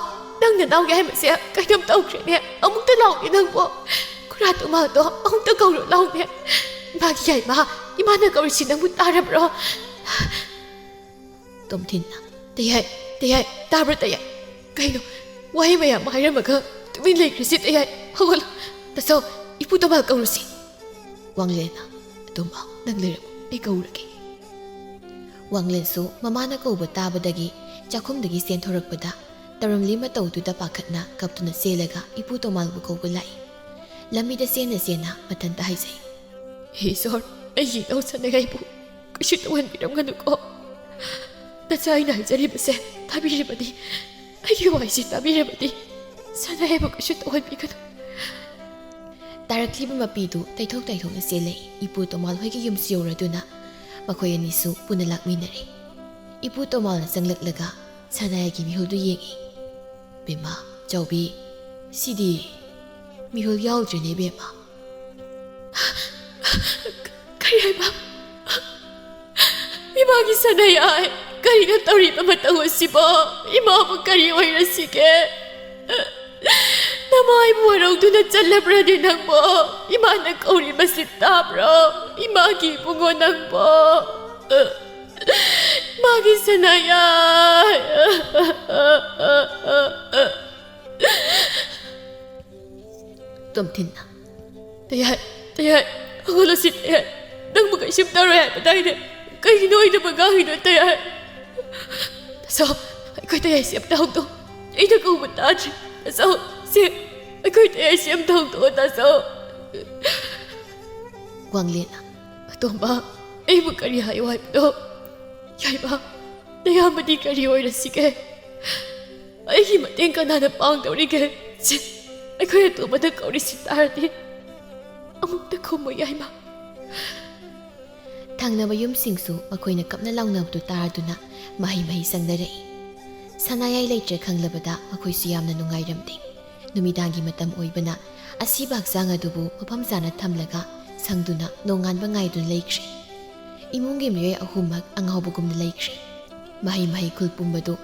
ꯅꯪ ꯅꯅꯥꯎ ꯌꯥꯏꯃꯁꯦ ꯀꯩꯅꯣꯝ ꯇꯧꯈ꯭ꯔꯦꯅꯦ꯫ ꯑꯃꯨꯛꯇ ꯂꯥꯎꯅꯦ ꯅꯪꯕꯨ꯫ ꯈꯨꯔꯥ ꯇꯨꯃꯥꯗꯣ ꯑꯃꯨꯛꯇ ꯀꯧꯔꯣ ꯂꯥꯎꯅꯦ꯫ ꯏꯃꯥꯒꯤ ꯌꯥꯏꯃ, ꯏꯃꯥꯅ ꯀꯧꯔꯤꯁꯤ ꯅꯪꯕꯨ ꯇꯥꯔꯕ꯭ꯔꯣ?" ꯇꯣꯝꯊꯤꯟꯅ, "ꯇꯌꯥꯏ, ꯇꯌꯥꯏ, ꯇꯥꯕ꯭ꯔꯥ ꯇꯌꯥꯏ? ꯀꯩꯅꯣ, ꯋꯥꯍꯩ ꯃꯌꯥꯝ ꯍꯥꯏꯔꯝꯃꯒ ꯇꯨꯃꯤꯟ ꯂꯩꯈ꯭ꯔꯤꯁꯤ ꯇꯌꯥꯏ? ꯍꯧꯒꯠꯂꯣ, ꯇꯥꯆꯧ, ꯏꯄꯨ ꯇꯣꯃꯥꯜ ꯀꯧꯔꯨꯁꯤ꯫" ꯋꯥꯡꯂꯦꯟꯅ, "ꯑꯗꯨꯝ ꯅꯪ ꯂꯩꯔꯝꯃꯣ, ꯑꯩ ꯀꯧꯔꯒꯦ꯫" ꯋꯥꯡꯂꯦꯟꯁꯨ ꯃꯃꯥꯅ ꯀꯧꯕ ꯇꯥꯕꯗꯒꯤ ꯆꯥꯛꯈꯨꯝꯗꯒꯤ ꯆꯦꯟꯊꯣꯔꯛꯄꯗ ꯇꯧꯔꯝꯂꯤ ꯃꯇꯧꯗꯨꯗ ꯄꯥꯈꯠꯅ ꯀꯞꯇꯨꯅ ꯆꯦꯜꯂꯒ ꯏꯄꯨ ꯇꯣꯃꯥꯜꯕꯨ ꯀꯧꯕ ꯂꯥꯛꯏ꯫ ꯂꯝꯕꯤꯗ ꯆꯦꯟꯅ ꯆꯦꯟꯅ ꯃꯊꯟꯇ ꯍꯥꯏꯖꯩ, "ꯍꯦ ꯏꯁꯣꯔ, ꯑꯩꯒꯤ ꯏꯅꯥꯎ ꯁꯅꯥꯌꯥꯏꯕꯨ ꯀꯩꯁꯨ ꯇꯧꯍꯟꯕꯤꯔꯝꯒꯅꯨꯀꯣ꯫ ꯅꯆꯥ ꯑꯩꯅ ꯍꯥꯏꯖꯔꯤꯕꯁꯦ ꯇꯥꯕꯤꯔꯕꯗꯤ, ꯑꯩꯒꯤ ꯋꯥꯍꯩꯁꯦ ꯇꯥꯕꯤꯔꯕꯗꯤ, ꯁꯅꯥꯌꯥꯏꯕꯨ ꯀꯩꯁꯨ ꯇꯧꯍꯟꯕꯤꯒꯅꯨ꯫" ꯇꯥꯔꯛꯂꯤꯕ ꯃꯄꯤꯗꯨ ꯇꯩꯊꯣꯛ ꯇꯩꯊꯣꯛꯅ ꯆꯦꯜꯂꯛꯏ꯫ ꯏꯄꯨ ꯇꯣꯃꯥꯜ ꯍꯣꯏꯒꯤ ꯌꯨꯝꯁꯨ ꯌꯧꯔꯗꯨꯅ ꯃꯈꯣꯏ ꯑꯅꯤꯁꯨ ꯄꯨꯟꯅ ꯂꯥꯛꯃꯤꯟꯅꯔꯦ꯫ ꯏꯄꯨ ꯇꯣꯃꯥꯜꯅ ꯆꯪꯂꯛꯂꯒ ꯁꯅꯥꯌꯥꯏꯒꯤ ꯃꯤꯍꯨꯜꯗꯨ ꯌꯦꯡꯏ꯫ ꯕꯦꯝꯃ, ꯆꯥꯎꯕꯤ, ꯁꯤꯗꯤ ꯃꯤꯍꯨꯜ ꯌꯥꯎꯗ꯭ꯔꯦꯅꯦ ꯕꯦꯝꯃ꯫ ꯀꯔꯤ ꯍꯥꯏꯕ? ꯏꯃꯥꯒꯤ ꯁꯅꯥꯌꯥꯏ, ꯀꯔꯤꯅꯣ ꯇꯧꯔꯤꯕ ꯃꯇꯧ ꯑꯁꯤꯕꯣ? ꯏꯃꯥꯕꯨ ꯀꯔꯤ ꯑꯣꯏꯔꯁꯤꯒꯦ? ꯅꯃꯥꯏꯕꯨ ꯋꯥꯔꯧꯗꯨꯅ ꯆꯠꯂꯕ꯭ꯔꯅꯦ ꯅꯪꯕꯣ? ꯏꯃꯥꯅ ꯀꯧꯔꯤꯕꯁꯤ ꯇꯥꯕ꯭ꯔꯣ? ꯏꯃꯥꯒꯤ ꯏꯕꯨꯡꯉꯣ ꯅꯪꯕꯣ? ꯏꯃꯥꯒꯤ ꯁꯅꯥꯌꯥꯏ꯫ ꯇꯣꯝꯊꯤꯟꯅ, "ꯇꯌꯥꯏ, ꯇꯌꯥꯏ, ꯍꯧꯒꯠꯂꯣ ꯁꯤ ꯇꯌꯥꯏ꯫ ꯅꯪꯕꯨ ꯀꯩꯁꯨꯝ ꯇꯧꯔꯣꯏ ꯍꯥꯏꯕꯗꯥꯏꯅꯦ? ꯀꯩꯒꯤꯅꯣ ꯑꯣꯏꯗꯕ ꯉꯥꯡꯉꯤꯗꯣ ꯇꯌꯥꯏ?" "ꯇꯥꯆꯧ, ꯑꯩꯈꯣꯏ ꯇꯌꯥꯏꯁꯦ ꯑꯝꯇ ꯍꯧꯗꯣꯛ꯫ ꯑꯩꯅ ꯀꯧꯕ ꯇꯥꯗ꯭ꯔꯤ꯫ ꯇꯥꯆꯧ, ꯁꯦ, ꯑꯩꯈꯣꯏ ꯇꯌꯥꯏꯁꯦ ꯑꯝꯇ ꯍꯧꯗꯣꯛꯑꯣ ꯇꯥꯆꯧ꯫" ꯋꯥꯡꯂꯦꯟꯅ, "ꯑꯇꯣꯝꯕ, ꯑꯩꯕꯨ ꯀꯔꯤ ꯍꯥꯏꯌꯣ ꯍꯥꯏꯕꯅꯣ? ꯌꯥꯏꯃ, ꯅꯌꯥꯝꯕꯗꯤ ꯀꯔꯤ ꯑꯣꯏꯔꯁꯤꯒꯦ? ꯑꯩꯒꯤ ꯃꯇꯦꯡ ꯀꯅꯥꯅ ꯄꯥꯡꯗꯧꯔꯤꯒꯦ? ꯁꯦ, ꯑꯩꯈꯣꯏ ꯑꯇꯣꯝꯕꯗ ꯀꯧꯔꯤꯁꯤ ꯇꯥꯔꯗꯤ ꯑꯃꯨꯛꯇ ꯈꯨꯝꯃꯨ ꯌꯥꯏꯃ꯫" ꯊꯪꯅꯕ ꯌꯨꯝꯁꯤꯡꯁꯨ ꯃꯈꯣꯏꯅ ꯀꯞꯅ ꯂꯥꯎꯅꯕꯗꯨ ꯇꯥꯔꯗꯨꯅ ꯃꯍꯩ ꯃꯍꯩ ꯆꯪꯅꯔꯛꯏ꯫ ꯁꯅꯥꯌꯥꯏ ꯂꯩꯇ꯭ꯔꯦ ꯈꯪꯂꯕꯗ ꯃꯈꯣꯏꯁꯨ ꯌꯥꯝꯅ ꯅꯨꯡꯉꯥꯏꯔꯝꯗꯦ꯫ ꯅꯨꯃꯤꯗꯥꯡꯒꯤ ꯃꯇꯝ ꯑꯣꯏꯕꯅ ꯑꯁꯤꯕ ꯍꯛꯆꯥꯡ ꯑꯗꯨꯕꯨ ꯃꯐꯝ ꯆꯥꯅ ꯊꯝꯂꯒ ꯁꯪꯗꯨꯅ ꯅꯣꯡꯉꯥꯟꯕ ꯉꯥꯏꯗꯨꯅ ꯂꯩꯈ꯭ꯔꯦ꯫ ꯏꯃꯨꯡꯒꯤ ꯃꯤꯑꯣꯏ ꯑꯍꯨꯝꯃꯛ ꯑꯉꯥꯎꯕꯒꯨꯝꯅ ꯂꯩꯈ꯭ꯔꯦ꯫ ꯃꯍꯩ ꯃꯍꯩ ꯈꯨꯜ ꯄꯨꯝꯕꯗꯨ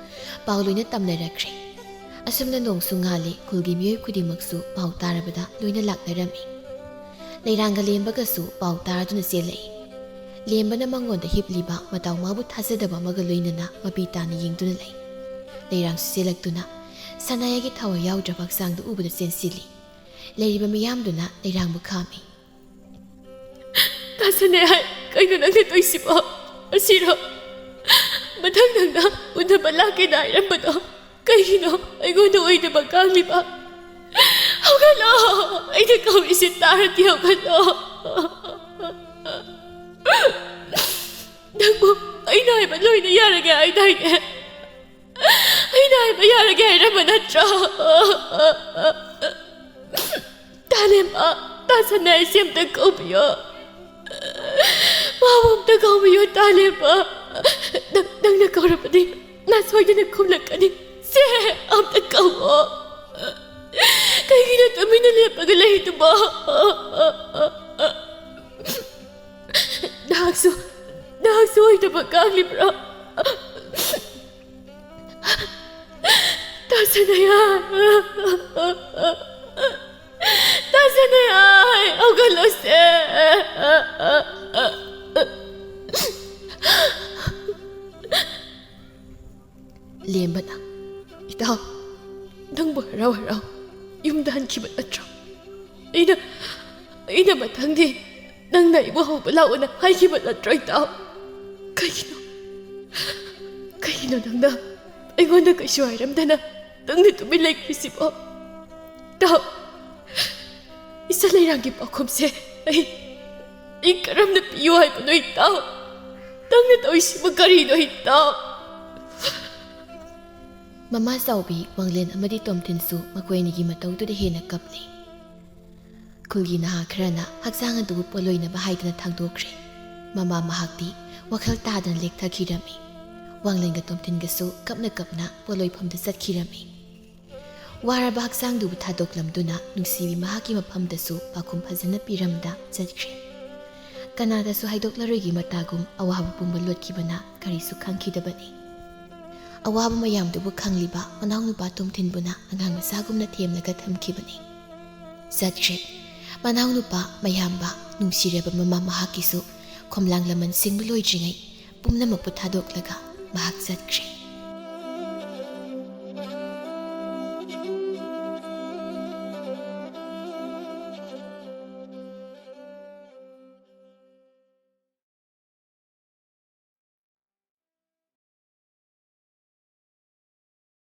ꯄꯥꯎ ꯂꯣꯏꯅ ꯇꯝꯅꯔꯛꯈ꯭ꯔꯦ꯫ ꯑꯁꯨꯝꯅ ꯅꯣꯡꯁꯨ ꯉꯥꯜꯂꯤ, ꯈꯨꯜꯒꯤ ꯃꯤꯑꯣꯏ ꯈꯨꯗꯤꯡꯃꯛꯁꯨ ꯄꯥꯎ ꯇꯥꯔꯕꯗ ꯂꯣꯏꯅ ꯂꯥꯛꯅꯔꯝꯃꯤ꯫ ꯂꯩꯔꯥꯡꯒ ꯂꯦꯝꯕꯒꯁꯨ ꯄꯥꯎ ꯇꯥꯔꯗꯨꯅ ꯆꯦꯜꯂꯛꯏ꯫ ꯂꯦꯝꯕꯅ ꯃꯉꯣꯟꯗ ꯍꯤꯞꯂꯤꯕ ꯃꯇꯥꯎ ꯃꯥꯕꯨ ꯊꯥꯖꯗꯕ ꯑꯃꯒ ꯂꯣꯏꯅꯅ ꯃꯄꯤ ꯇꯥꯅ ꯌꯦꯡꯗꯨꯅ ꯂꯩ꯫ ꯂꯩꯔꯥꯡꯁꯨ ꯆꯦꯜꯂꯛꯇꯨꯅ ꯁꯅꯥꯌꯥꯏꯒꯤ ꯊꯋꯥꯏ ꯌꯥꯎꯗ꯭ꯔꯕ ꯍꯛꯆꯥꯡꯗꯨ ꯎꯕꯗ ꯆꯦꯟꯁꯤꯜꯂꯤ꯫ ꯂꯩꯔꯤꯕ ꯃꯤꯌꯥꯝꯗꯨꯅ ꯂꯩꯔꯥꯡꯕꯨ ꯈꯥꯝꯃꯤ꯫ "ꯇꯥ ꯁꯅꯥꯌꯥꯏ, ꯀꯩꯅꯣ ꯅꯪꯅ ꯇꯧꯏꯁꯤꯕꯣ? ꯑꯁꯤꯔꯣ ꯃꯊꯪ ꯅꯪꯅ ꯎꯅꯕ ꯂꯥꯛꯀꯦꯅ ꯍꯥꯏꯔꯝꯕꯗꯣ? ꯀꯩꯒꯤꯅꯣ ꯑꯩꯉꯣꯟꯗ ꯑꯣꯏꯗꯕ ꯉꯥꯡꯂꯤꯕ? ꯍꯧꯒꯠꯂꯣ! ꯑꯩꯅ ꯀꯧꯔꯤꯁꯤ ꯇꯥꯔꯗꯤ ꯍꯧꯒꯠꯂꯣ!" "ꯅꯪꯕꯨ ꯑꯩꯅ ꯍꯥꯏꯕ ꯂꯣꯏꯅ ꯌꯥꯔꯒꯦ ꯍꯥꯏꯗꯥꯏꯅꯦ? ꯑꯩꯅ ꯍꯥꯏꯕ ꯌꯥꯔꯒꯦ ꯍꯥꯏꯔꯝꯕ ꯅꯠꯇ꯭ꯔꯣ? ꯇꯥꯂꯦꯝꯕ, ꯇꯥ ꯁꯅꯥꯌꯥꯏꯁꯦ ꯑꯝꯇ ꯀꯧꯕꯤꯌꯣ꯫ ꯃꯥꯕꯨ ꯑꯝꯇ ꯀꯧꯕꯤꯌꯣ, ꯇꯥꯂꯦꯝꯕ꯫ ꯅꯪ, ꯅꯪꯅ ꯀꯧꯔꯕꯗꯤ ꯃꯥ ꯁꯣꯏꯗꯅ ꯈꯨꯝꯂꯛꯀꯅꯤ꯫ ꯁꯦ, ꯑꯝꯇ ꯀꯧꯑꯣ꯫ ꯀꯩꯒꯤꯅꯣ ꯇꯨꯃꯤꯟꯅ ꯂꯦꯞꯄꯒ ꯂꯩꯗꯨꯕꯣ? ꯅꯍꯥꯛꯁꯨ, ꯅꯍꯥꯛꯁꯨ ꯑꯣꯏꯗꯕ ꯉꯥꯡꯂꯤꯕ꯭ꯔꯣ? ꯇꯥꯁꯅꯌꯥ꯫ ꯇꯥꯁꯅꯌꯥ, ꯍꯧꯒꯠꯂꯣꯁꯦ꯫ ꯂꯦꯝꯕꯅ, "ꯏꯇꯥꯎ, ꯅꯪꯕꯨ ꯍꯔꯥꯎ ꯍꯔꯥꯎ ꯌꯨꯝꯗ ꯍꯟꯈꯤꯕ ꯅꯠꯇ꯭ꯔꯣ? ꯑꯩꯅ, ꯑꯩꯅ ꯃꯊꯪꯗꯤ ꯅꯪꯅ ꯑꯩꯕꯨ ꯍꯧꯕ ꯂꯥꯛꯑꯣꯅ ꯍꯥꯏꯈꯤꯕ ꯅꯠꯇ꯭ꯔꯣ, ꯏꯇꯥꯎ? ꯀꯩꯒꯤꯅꯣ, ꯀꯩꯒꯤꯅꯣ ꯅꯪꯅ ꯑꯩꯉꯣꯟꯗ ꯀꯩꯁꯨ ꯍꯥꯏꯔꯝꯗꯅ ꯅꯪꯅ ꯇꯨꯃꯤꯟ ꯂꯩꯈ꯭ꯔꯤꯁꯤꯕꯣ? ꯏꯇꯥꯎ, ꯏꯆꯟ ꯂꯩꯔꯥꯡꯒꯤ ꯄꯥꯎꯈꯨꯝꯁꯦ ꯑꯩ, ꯑꯩ ꯀꯔꯝꯅ ꯄꯤꯌꯨ ꯍꯥꯏꯕꯅꯣ, ꯏꯇꯥꯎ? ꯅꯪꯅ ꯇꯧꯔꯤꯁꯤꯕꯨ ꯀꯔꯤꯅꯣ, ꯏꯇꯥꯎ?" ꯃꯃꯥ ꯆꯥꯎꯕꯤ ꯋꯥꯡꯂꯦꯟ ꯑꯃꯗꯤ ꯇꯣꯝꯊꯤꯟꯁꯨ ꯃꯈꯣꯏ ꯑꯅꯤꯒꯤ ꯃꯇꯧꯗꯨꯗ ꯍꯦꯟꯅ ꯀꯞꯂꯤ꯫ ꯈꯨꯜꯒꯤ ꯅꯍꯥ ꯈꯔꯅ ꯍꯛꯆꯥꯡ ꯑꯗꯨꯕꯨ ꯄꯣꯠꯂꯣꯏꯅꯕ ꯍꯥꯏꯗꯨꯅ ꯊꯥꯡꯗꯣꯛꯈ꯭ꯔꯦ꯫ ꯃꯃꯥ ꯃꯍꯥꯛꯇꯤ ꯋꯥꯈꯜ ꯇꯥꯗꯅ ꯂꯦꯛꯊꯈꯤꯔꯝꯃꯤ꯫ ꯋꯥꯡꯂꯦꯟꯒ ꯇꯣꯝꯊꯤꯟꯒꯁꯨ ꯀꯞꯅ ꯀꯞꯅ ꯄꯣꯠꯂꯣꯏꯐꯝꯗ ꯆꯠꯈꯤꯔꯝꯃꯤ꯫ ꯋꯥꯔꯕ ꯍꯛꯆꯥꯡꯗꯨꯕꯨ ꯊꯥꯗꯣꯛꯂꯝꯗꯨꯅ ꯅꯨꯡꯁꯤꯕꯤ ꯃꯍꯥꯛꯀꯤ ꯃꯐꯝꯗꯁꯨ ꯄꯥꯎꯈꯨꯝ ꯐꯖꯅ ꯄꯤꯔꯝꯗ ꯆꯠꯈ꯭ꯔꯦ꯫ ꯀꯅꯥꯗꯁꯨ ꯍꯥꯏꯗꯣꯛꯂꯔꯣꯏꯒꯤ ꯃꯇꯥꯒꯨꯝ ꯑꯋꯥꯕ ꯄꯨꯝꯕ ꯂꯣꯠꯈꯤꯕꯅ ꯀꯔꯤꯁꯨ ꯈꯪꯈꯤꯗꯕꯅꯤ꯫ ꯑꯋꯥꯕ ꯃꯌꯥꯝꯗꯨꯕꯨ ꯈꯪꯂꯤꯕ ꯃꯅꯥꯎꯅꯨꯄꯥ ꯇꯣꯝꯊꯤꯟꯕꯨꯅ ꯑꯉꯥꯡ ꯃꯆꯥꯒꯨꯝꯅ ꯊꯦꯝꯂꯒ ꯊꯝꯈꯤꯕꯅꯤ꯫ ꯆꯠꯈ꯭ꯔꯦ꯫ ꯃꯅꯥꯎꯅꯨꯄꯥ, ꯃꯌꯥꯝꯕ, ꯅꯨꯡꯁꯤꯔꯕ ꯃꯃꯥ ꯃꯍꯥꯛꯀꯤꯁꯨ ꯈꯣꯝꯂꯥꯡ ꯂꯃꯟ ꯁꯤꯡꯕ ꯂꯣꯏꯗ꯭ꯔꯤꯉꯩ ꯄꯨꯝꯅꯃꯛꯄꯨ ꯊꯥꯗꯣꯛꯂꯒ ꯃꯍꯥꯛ ꯆꯠꯈ꯭ꯔꯦ꯫